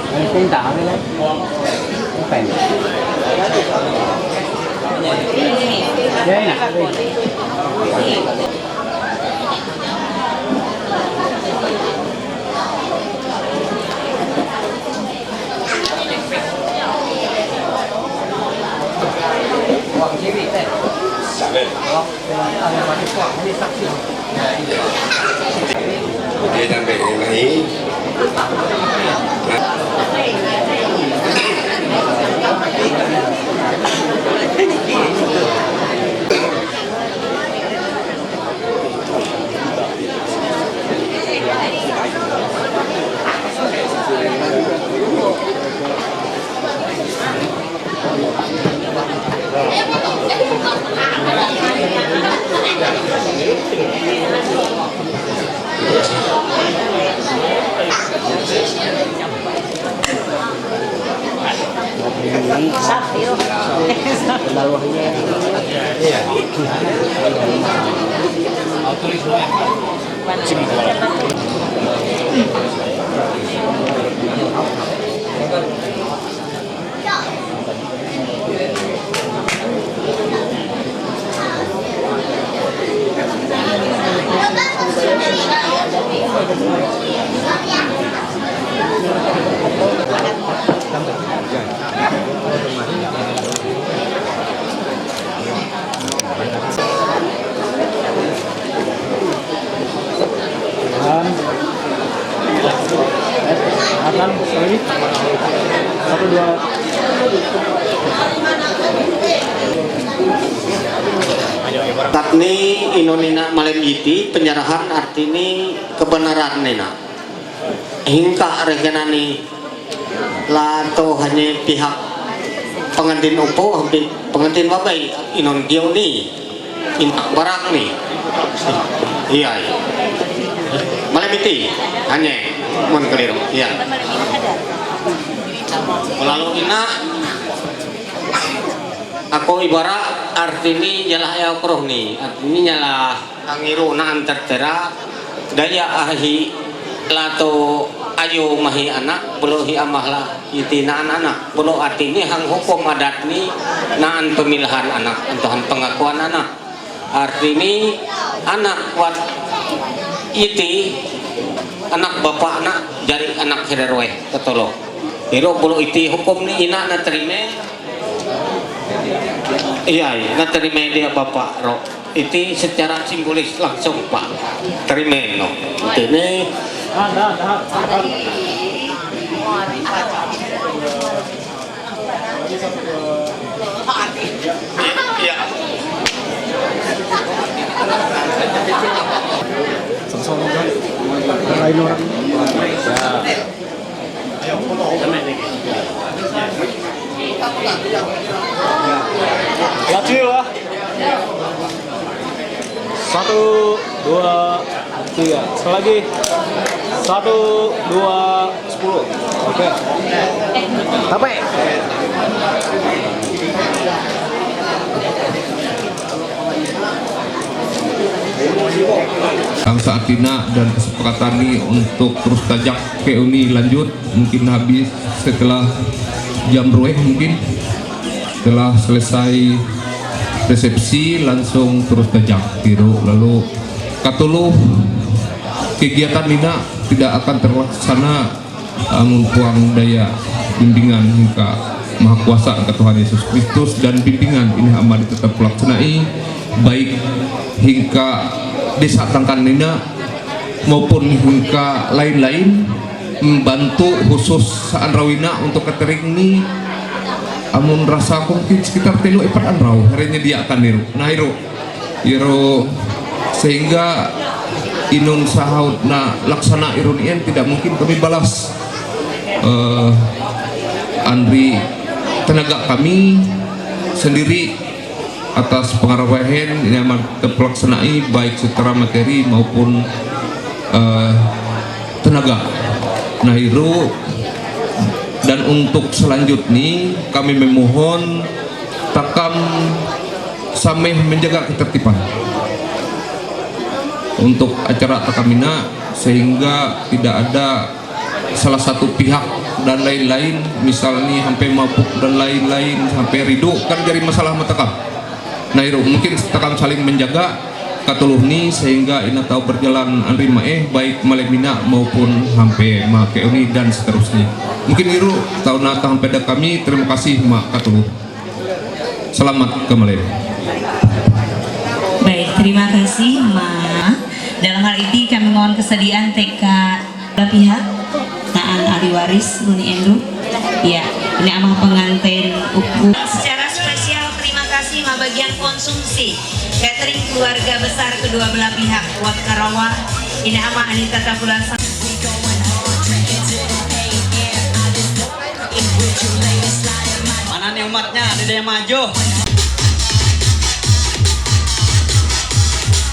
Ano yung pinta? Ano lang? Open. Yan na. Dia sampai yang lain. Tatni inonina malem yiti penyerahan artini kebenaran nina. Hingka rekenani lato hanya pihak pengantin opo, hampi pengantin babai inon gioni. Ina barak ni. Iya, iya. Malem iti hanya mun keliru. Iya. Lalu ina, ako ibara artini nyalah ya kroh ni. Artini nyalah angiru na antar tera. Daya ahi lato ayo mahi anak, belo hi amah lah iti naan anak. Belo artini hang hukum adat ni naan pemilahan anak, antohan pengakuan anak. Artini anak wat iti anak bapak anak jari anak hererwe ketolo. Iro belo iti hukum ni ina na terime. Iya, iya, na terime dia bapak ro. Iti secara simbolis langsung pak terime no. Iti ni. Iya. Lain orang. Laju lah. Satu, dua, tiga. Sekali lagi. Satu, dua, sepuluh. Oke. Sampai. Ang sa atina dan kesepakatan ni untuk terus tajak ke uni lanjut mungkin habis setelah jam rueh mungkin setelah selesai resepsi langsung terus tajak tiru lalu katuluh kegiatan nina tidak akan terlaksana amun puang daya bimbingan hingka Maha Kuasa angka Tuhan Yesus Kristus dan bimbingan ini amat tetap pelaksanai baik hingka desa tangkan nina maupun hingka lain-lain membantu khusus saan rawina untuk catering ni amun rasa aku mungkin sekitar telu empat anrau hari nyediakan niru nah iru Iro sehingga inun sahaut na laksana irun ian tidak mungkin kami balas eh, anri tenaga kami sendiri atas pengarawahen yang terpelaksanai baik secara materi maupun eh, tenaga. Nah, Iru dan untuk selanjutnya kami memohon takam sameh menjaga ketertiban untuk acara takamina sehingga tidak ada salah satu pihak dan lain-lain misalnya sampai mabuk dan lain-lain sampai ridu kan jadi masalah matakam nah iru mungkin takam saling menjaga katuluh ni sehingga ina tahu berjalan anri maeh baik malemina maupun sampai ma keuni dan seterusnya mungkin iru tahu nata sampai da kami terima kasih ma katuluh Selamat kembali. Baik, terima kasih, Ma. Dalam hal ini kami mohon kesediaan T K belah pihak. Taan ahli waris Runi Andrew. Ya, ini amah pengantin uku. Secara spesial terima kasih ma bagian konsumsi catering keluarga besar kedua belah pihak Wat Karawa. Ini amah Anita Tabulasa. Mana nih umatnya? Ada yang maju.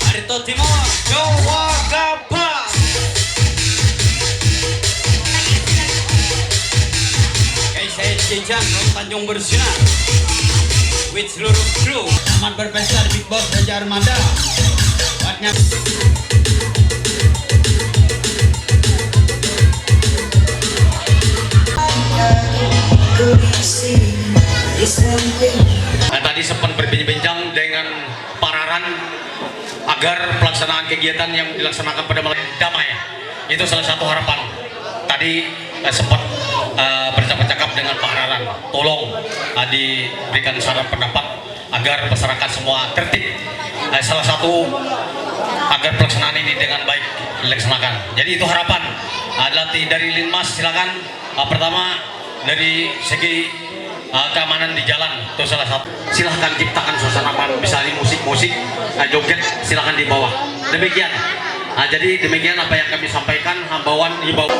Barito Timur, Jawa Gapas. Kay Said Jinjan from Tanjung Bersinar. With seluruh kru. Selamat berpesta di Big Boss Raja Armada. Buatnya. Nah, tadi sempat berbincang-bincang dengan Pak Raran agar pelaksanaan kegiatan yang dilaksanakan pada malam ini damai. Itu salah satu harapan. Tadi eh, sempat eh, bercakap-cakap dengan Pak Raran, tolong eh, diberikan saran pendapat agar masyarakat semua tertib. Eh, salah satu agar pelaksanaan ini dengan baik dilaksanakan. Jadi itu harapan. Ada dari Linmas silakan. Eh, pertama dari segi uh, keamanan di jalan itu salah satu. Silahkan ciptakan suasana baru, misalnya musik-musik Joget, silakan di bawah. Demikian. Nah, jadi demikian apa yang kami sampaikan, hambauan, himbauan.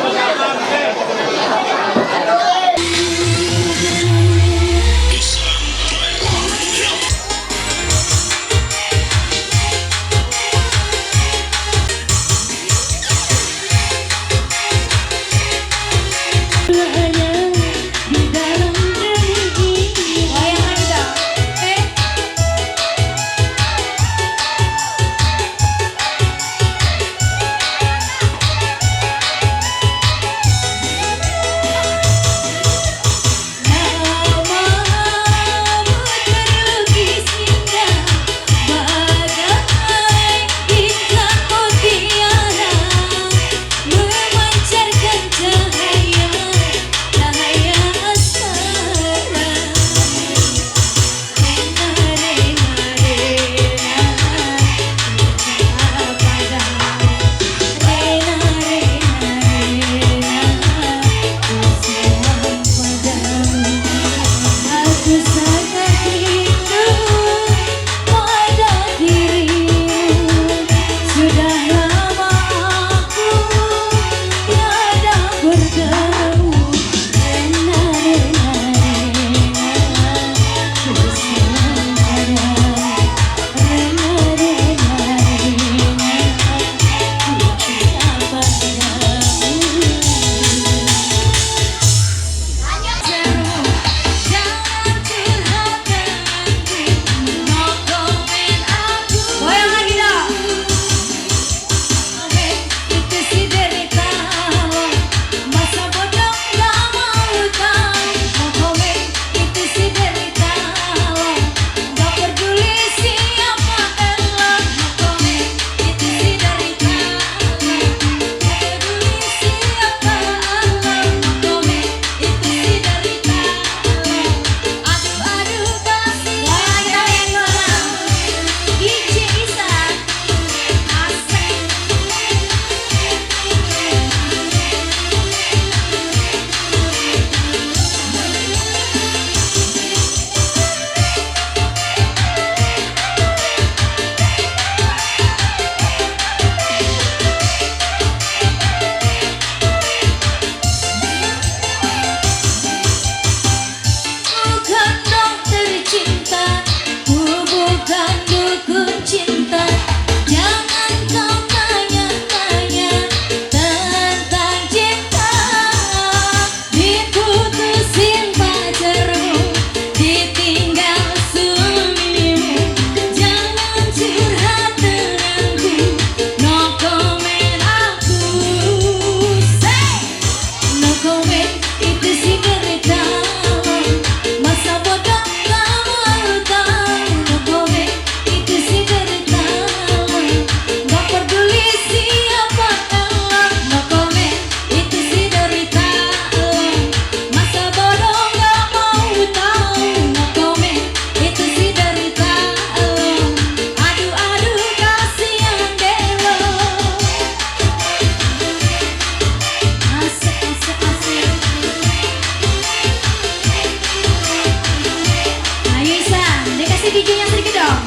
Ayo Isan, dikasih D J-nya sedikit dong.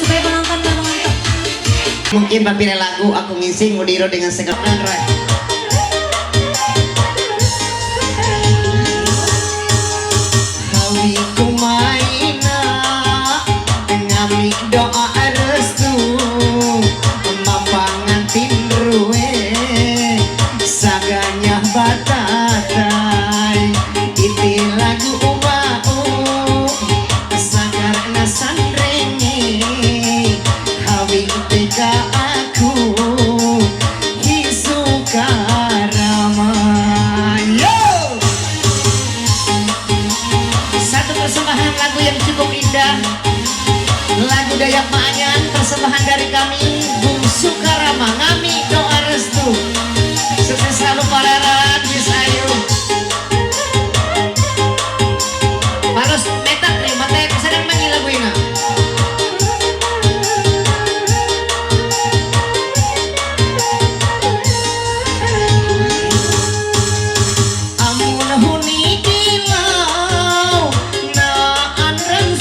Supaya penonton nggak mengantuk. Mungkin papira lagu aku ngising, Udiro dengan segala. Hawi kumaina, ngami doa restu, mapangantin rue, saganya batatai, iti lagu ubau, sagar nasan renge, hawi teka aku, hisuka rama. Yo! Satu persembahan lagu yang cukup indah. Lagu Dayak Maanyan, persembahan dari kami, Bung Sukarama, ngami doa restu. Sukses selalu, Pak Raran, Miss Ayu. Harus metak nih, mata yang sedang nyanyi lagu ini. Amun huni kilau, na anran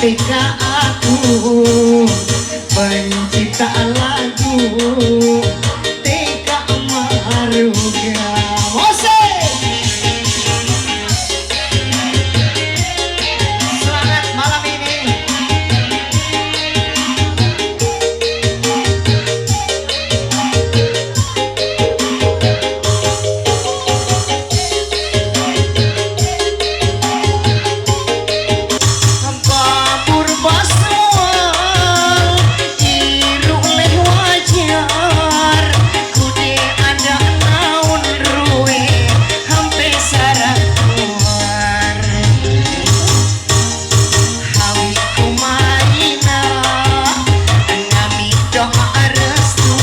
Teka aku benci tak lagu, teka maruga. Mose! Selamat malam ini. Babur baswal, iru leh wajar, kude ada naun rue, hampe sarang kuar. Hawi kumaina, ngami doa restu,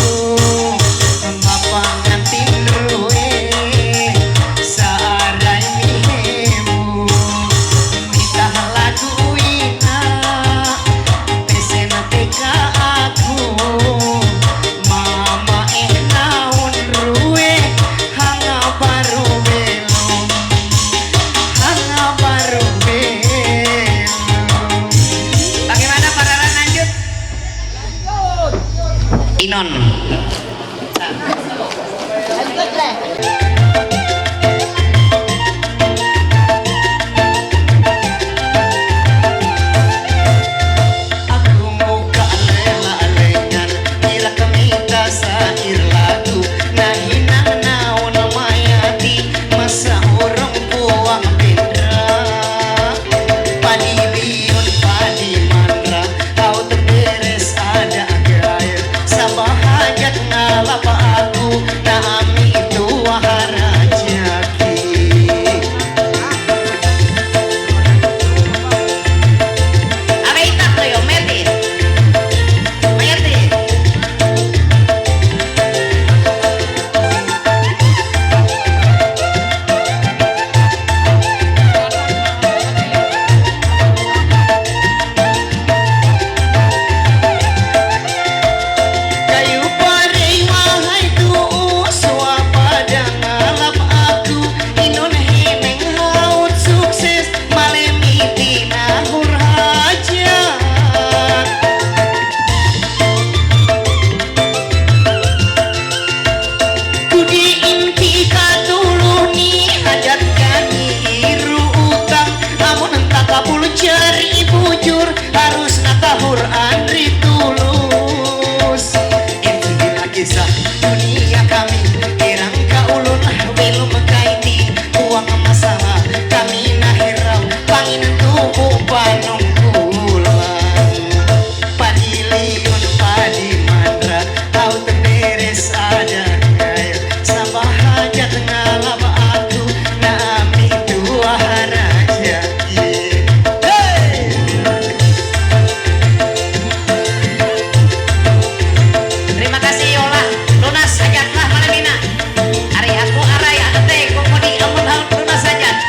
mapangantin rue, saarai mihemu, mitah lagu ina, pesen teka aku, mama eh naun rue, hanga baru belum. Hanga baru belum. Bagaimana para lanjut? Inon. Aku muka lela lengan, kira kemita sair lagu, nahinang naon mayati, masa urung puang pindra. Padi biun, padi mandra, kau terberes ada gair, sabah hajat ngalap aku, naami tuah rajaki. Ave itak toyo, meti. Meti. Kayu parei wahai tu'u, sua padang alap aku, inun hineng haut sukses, malemi tinahur hajat. Kudiin ki katuluh ni hajat kami iru utang, amun entah kabul jari bujur, harus natahur andri tulus. Inti lagi sah dunia kami, terang ka ulun belum kaiti, uang masalah kami nahirau, pangin tuhu panungkulan. Padi liun, padi mandra, au temberes ada kail. Sabah hajat ngalap aku, naami tuah rajaki. Hey! Terima kasih, Yola. Lunas hajat lah malam ini. Ari aku arai ate, kok mau di amun hal lunas hajat.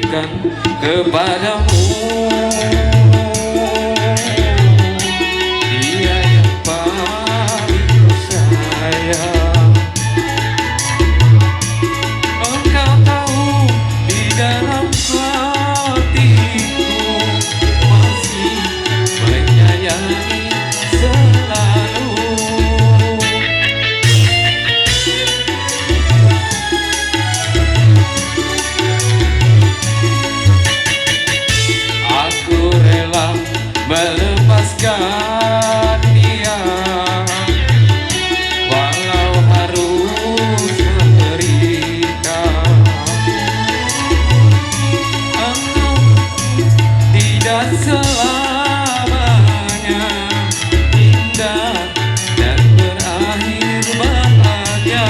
Kan kepada-Mu, dia yang paling sayang. Engkau tahu di dalam hatiku masih menyayangi selalu. Aku rela melepaskan dia, walau harus menderita. Engkau tidak selamanya indah dan berakhir bahagia.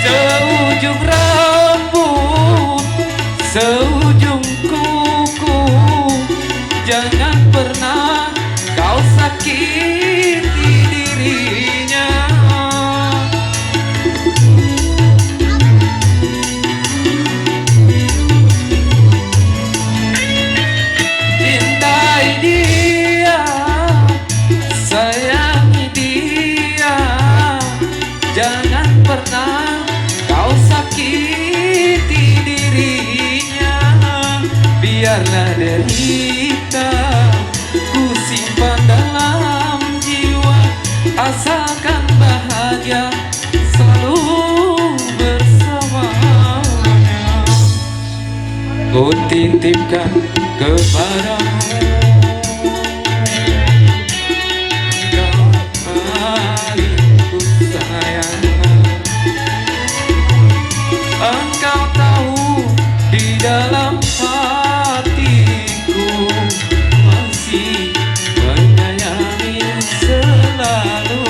Seujung rambut, seujung kuku, jangan pernah kau sakiti dirinya. Cintai dia, sayangi dia, jangan pernah kau sakiti dirinya. Biarlah derita ku simpan dalam jiwa, asalkan bahagia selalu bersamanya. Ku titipkan kepadamu, engkau paling ku sayang. Engkau tahu di dalam hatiku masih menyayangi selalu.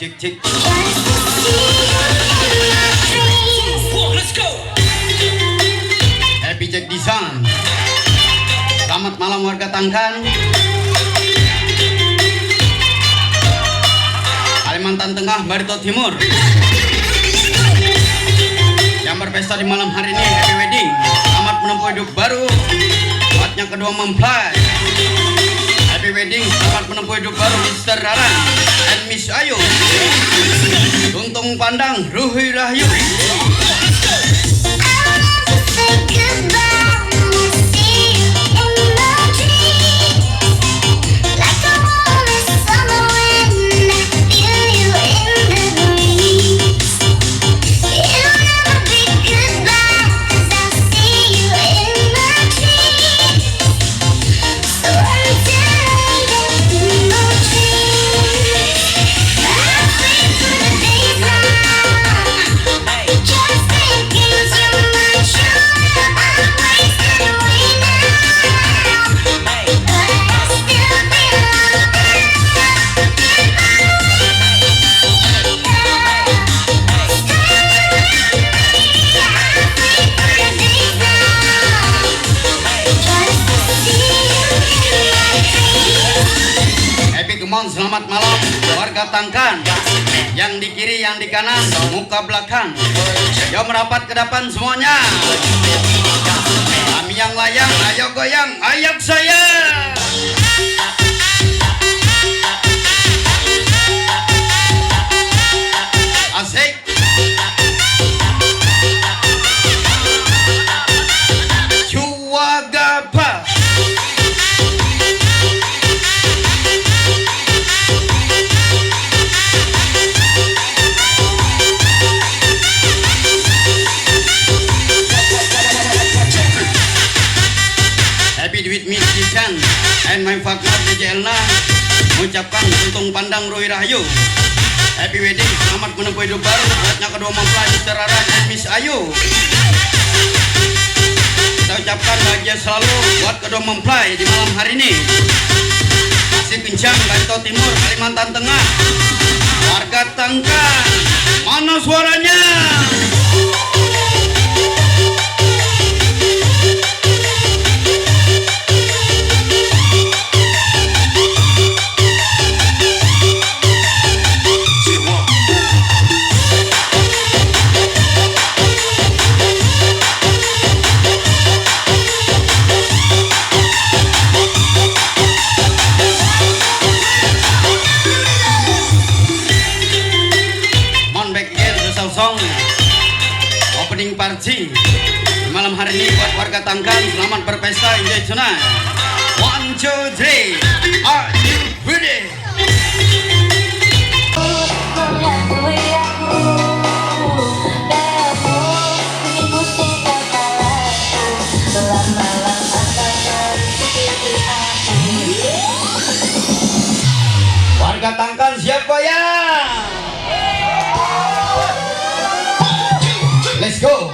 Tick, tick. Happy Jack Disan. Selamat malam warga Tangkan. Kalimantan Tengah, Barito Timur. Yang berpesta di malam hari ini, happy wedding. Selamat menempuh hidup baru. Buatnya kedua mempelai. Happy wedding, selamat menempuh hidup baru, Mister Raran and Miss Ayu. Tuntung Pandang, Ruhui Rahayu. Happy Gumon, selamat malam, warga Tangkan. Yang di kiri, yang di kanan, muka belakang. Jom rapat ke depan semuanya. Kami yang layang, ayo goyang, ayo saya. Asik. Chuagapa. Happy with me, Jijan, and my partner, D J Elna. Mengucapkan Tuntung Pandang Ruhui Rahayu. Happy wedding, selamat menempuh hidup baru. Buatnya kedua mempelai, Mister Raran and Miss Ayu. Kita ucapkan bahagia selalu buat kedua mempelai di malam hari ini. Masih kencang, Barito Timur, Kalimantan Tengah. Warga Tangkan, mana suaranya? Mon back again, the song. Opening party. Malam hari ini buat warga Tangkan, selamat berpesta, enjoy tonight. One, two, three. Are you ready? Warga Tangkan siap goyang? Let's go.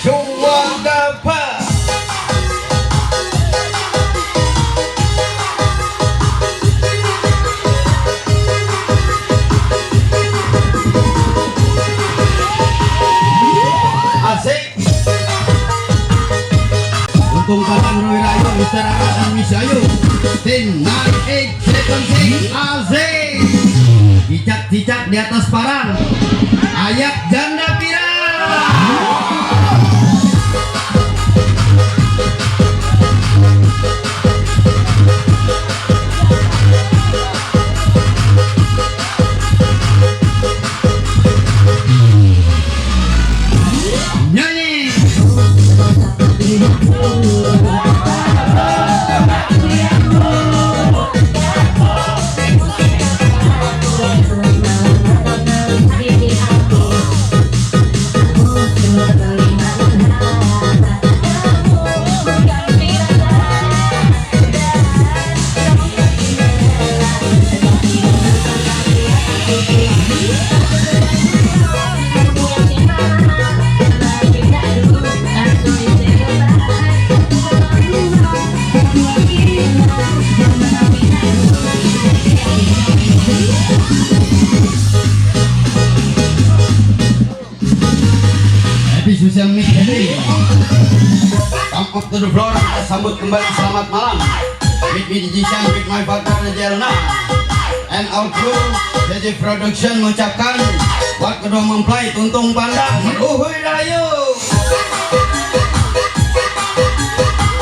Chuagapa. Asik. Tuntung Pandang Ruhui Rahayu, Mister Ara and Miss Ayu. Ten, nine, eight, seven, six, asik. Cicak-cicak di atas parang. Ayak janda pirang. Nyanyi. Come up to the floor, let's sambut kembali selamat malam. With me, D J Shan, with my partner, D J Elna. And our crew, D J Production mengucapkan buat kedua mempelai, Tuntung Pandang, Uhuy Rayu.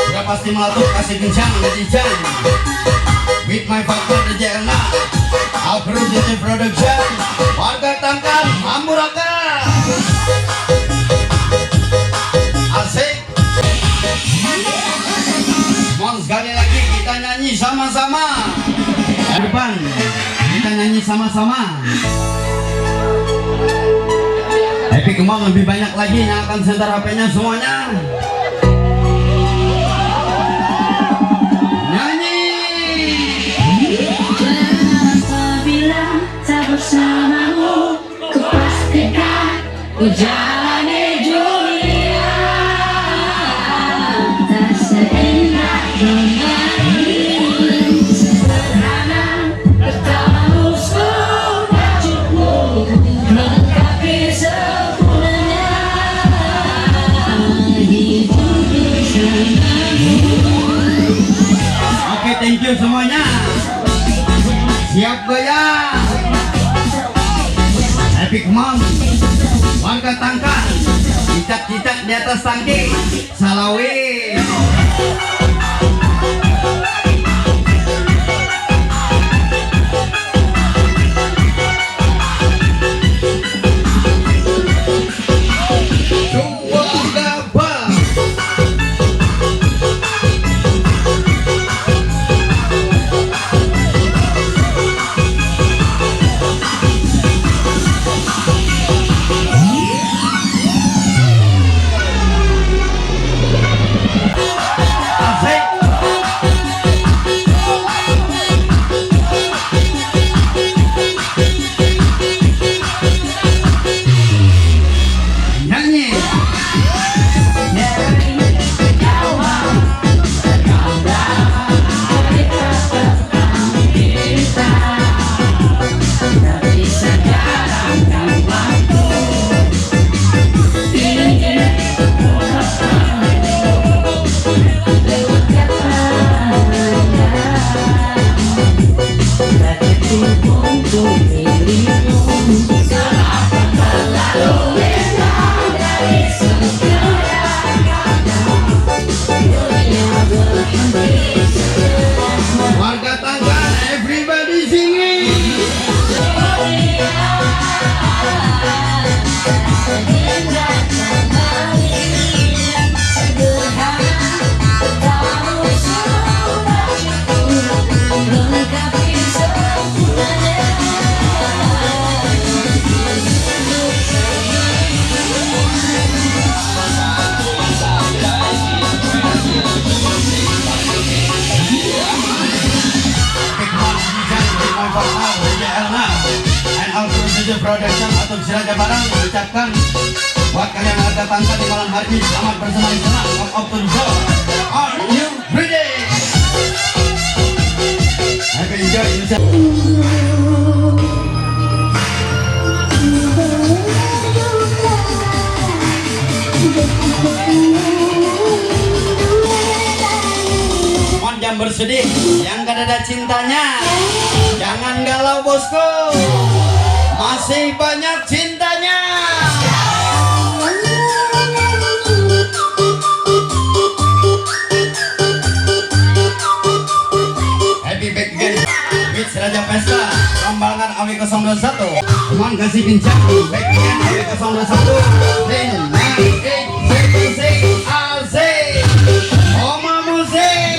Sudah pasti meletup, kasih kencang, D J Shan. With my partner, D J Elna. Our crew, D J Production. Warga Tangkan, Amburakan. Asik. Mohon sekali lagi kita nyanyi sama-sama. Ke depan, kita nyanyi sama-sama. Epic Mom lebih banyak lagi yang akan setar H P-nya semuanya. Nyanyi. Jangan bilang tak bersamamu, ku pastikan ku jalani dunia. Tak seindah kemarin, sederhana, bertamu sepacuku, melengkapi sempurnanya hidup bersamamu. Oke, thank you semuanya. Siap goyang. Epic Mom. Warga Tangkan. Cicak-cicak di atas tangki. Salawi. Dua, delapan. Warga Tangkan, everybody singing. And also D J Production atau Siraja Barang mengucapkan buat kalian warga Tangkan di malam hari ini, selamat bersenang-senang. Welcome to the show. Are you ready? Happy enjoy yourself. Mohon jangan bersedih, yang kada ada cintanya. Jangan galau, bosku. Masih banyak cintanya. Happy birthday, Miss Raja Pesta, Rambangan Awi kosong dua satu. Terima kasih kencang, back again, Awi kosong dua satu. Sing, nine, eight, six, six, asik. Oma Musik.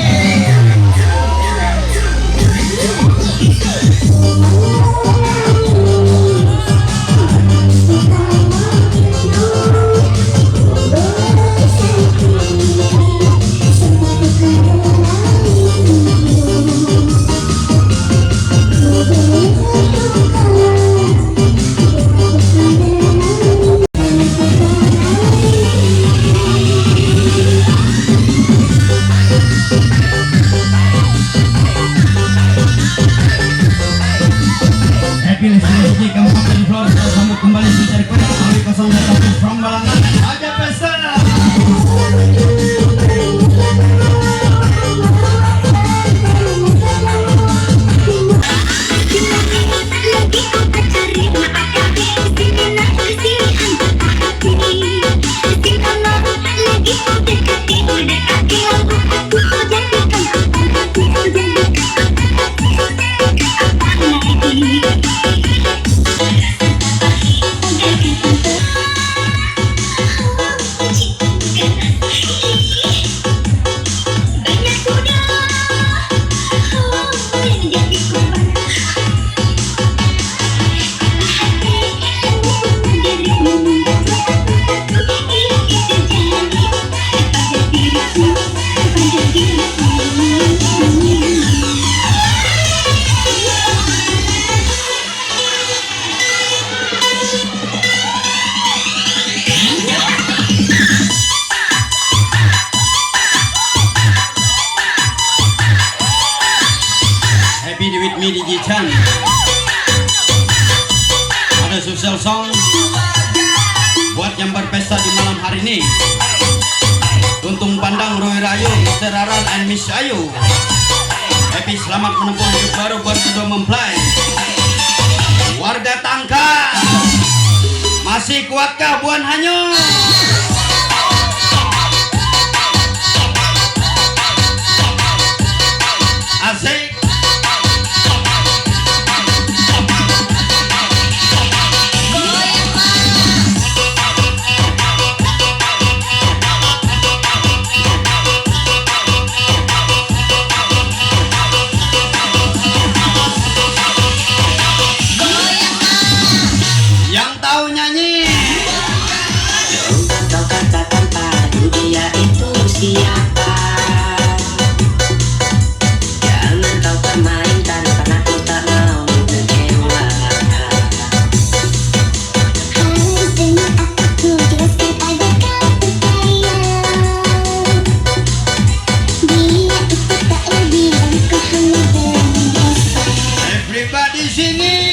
Yichang. Ada Social Song. Buat yang berpesta di malam hari ini. Untung pandang Roy Rayu, Mister Aran and Miss Ayu. Happy selamat menempuh hidup baru buat kedua mempelai. Warga Tangka. Masih kuatkah Buan Hanyut? Asik. Yang tahu nyanyi. Coba kau katakan padaku dia itu siapa. Jangan kau permainkan, karena ku tak mau mengecewakan. Hai, dengar aku, jelaskan pada kau, percaya. Dia itu tak lebih dari Muhammad Musa. Everybody singing.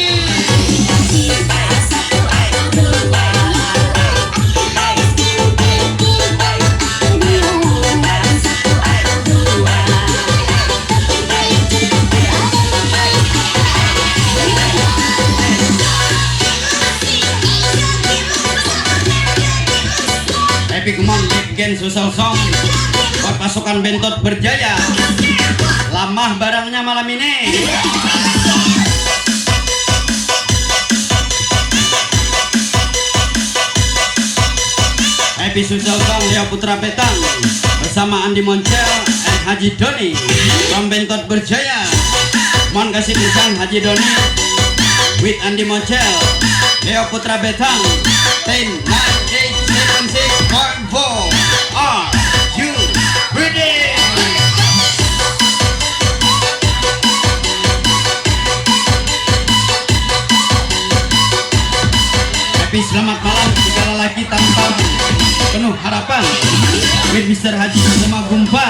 Epic Monk Gen Social Song. Buat pasukan Bentot Berjaya. Lamah barangnya malam ini. Happy Social Song, Rio Putra Petang bersama Andi Moncel and Haji Doni from Bentot Berjaya. Mohon kasih pisang Haji Doni with Andi Moncel, Rio Putra Petang, ten nine eight seven six point four. Are you ready? Happy selamat malam, tiga lelaki tanpa penuh harapan. With Mister Haji bersama Gumpa.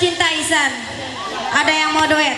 Cinta Isan. Ada yang mau duet?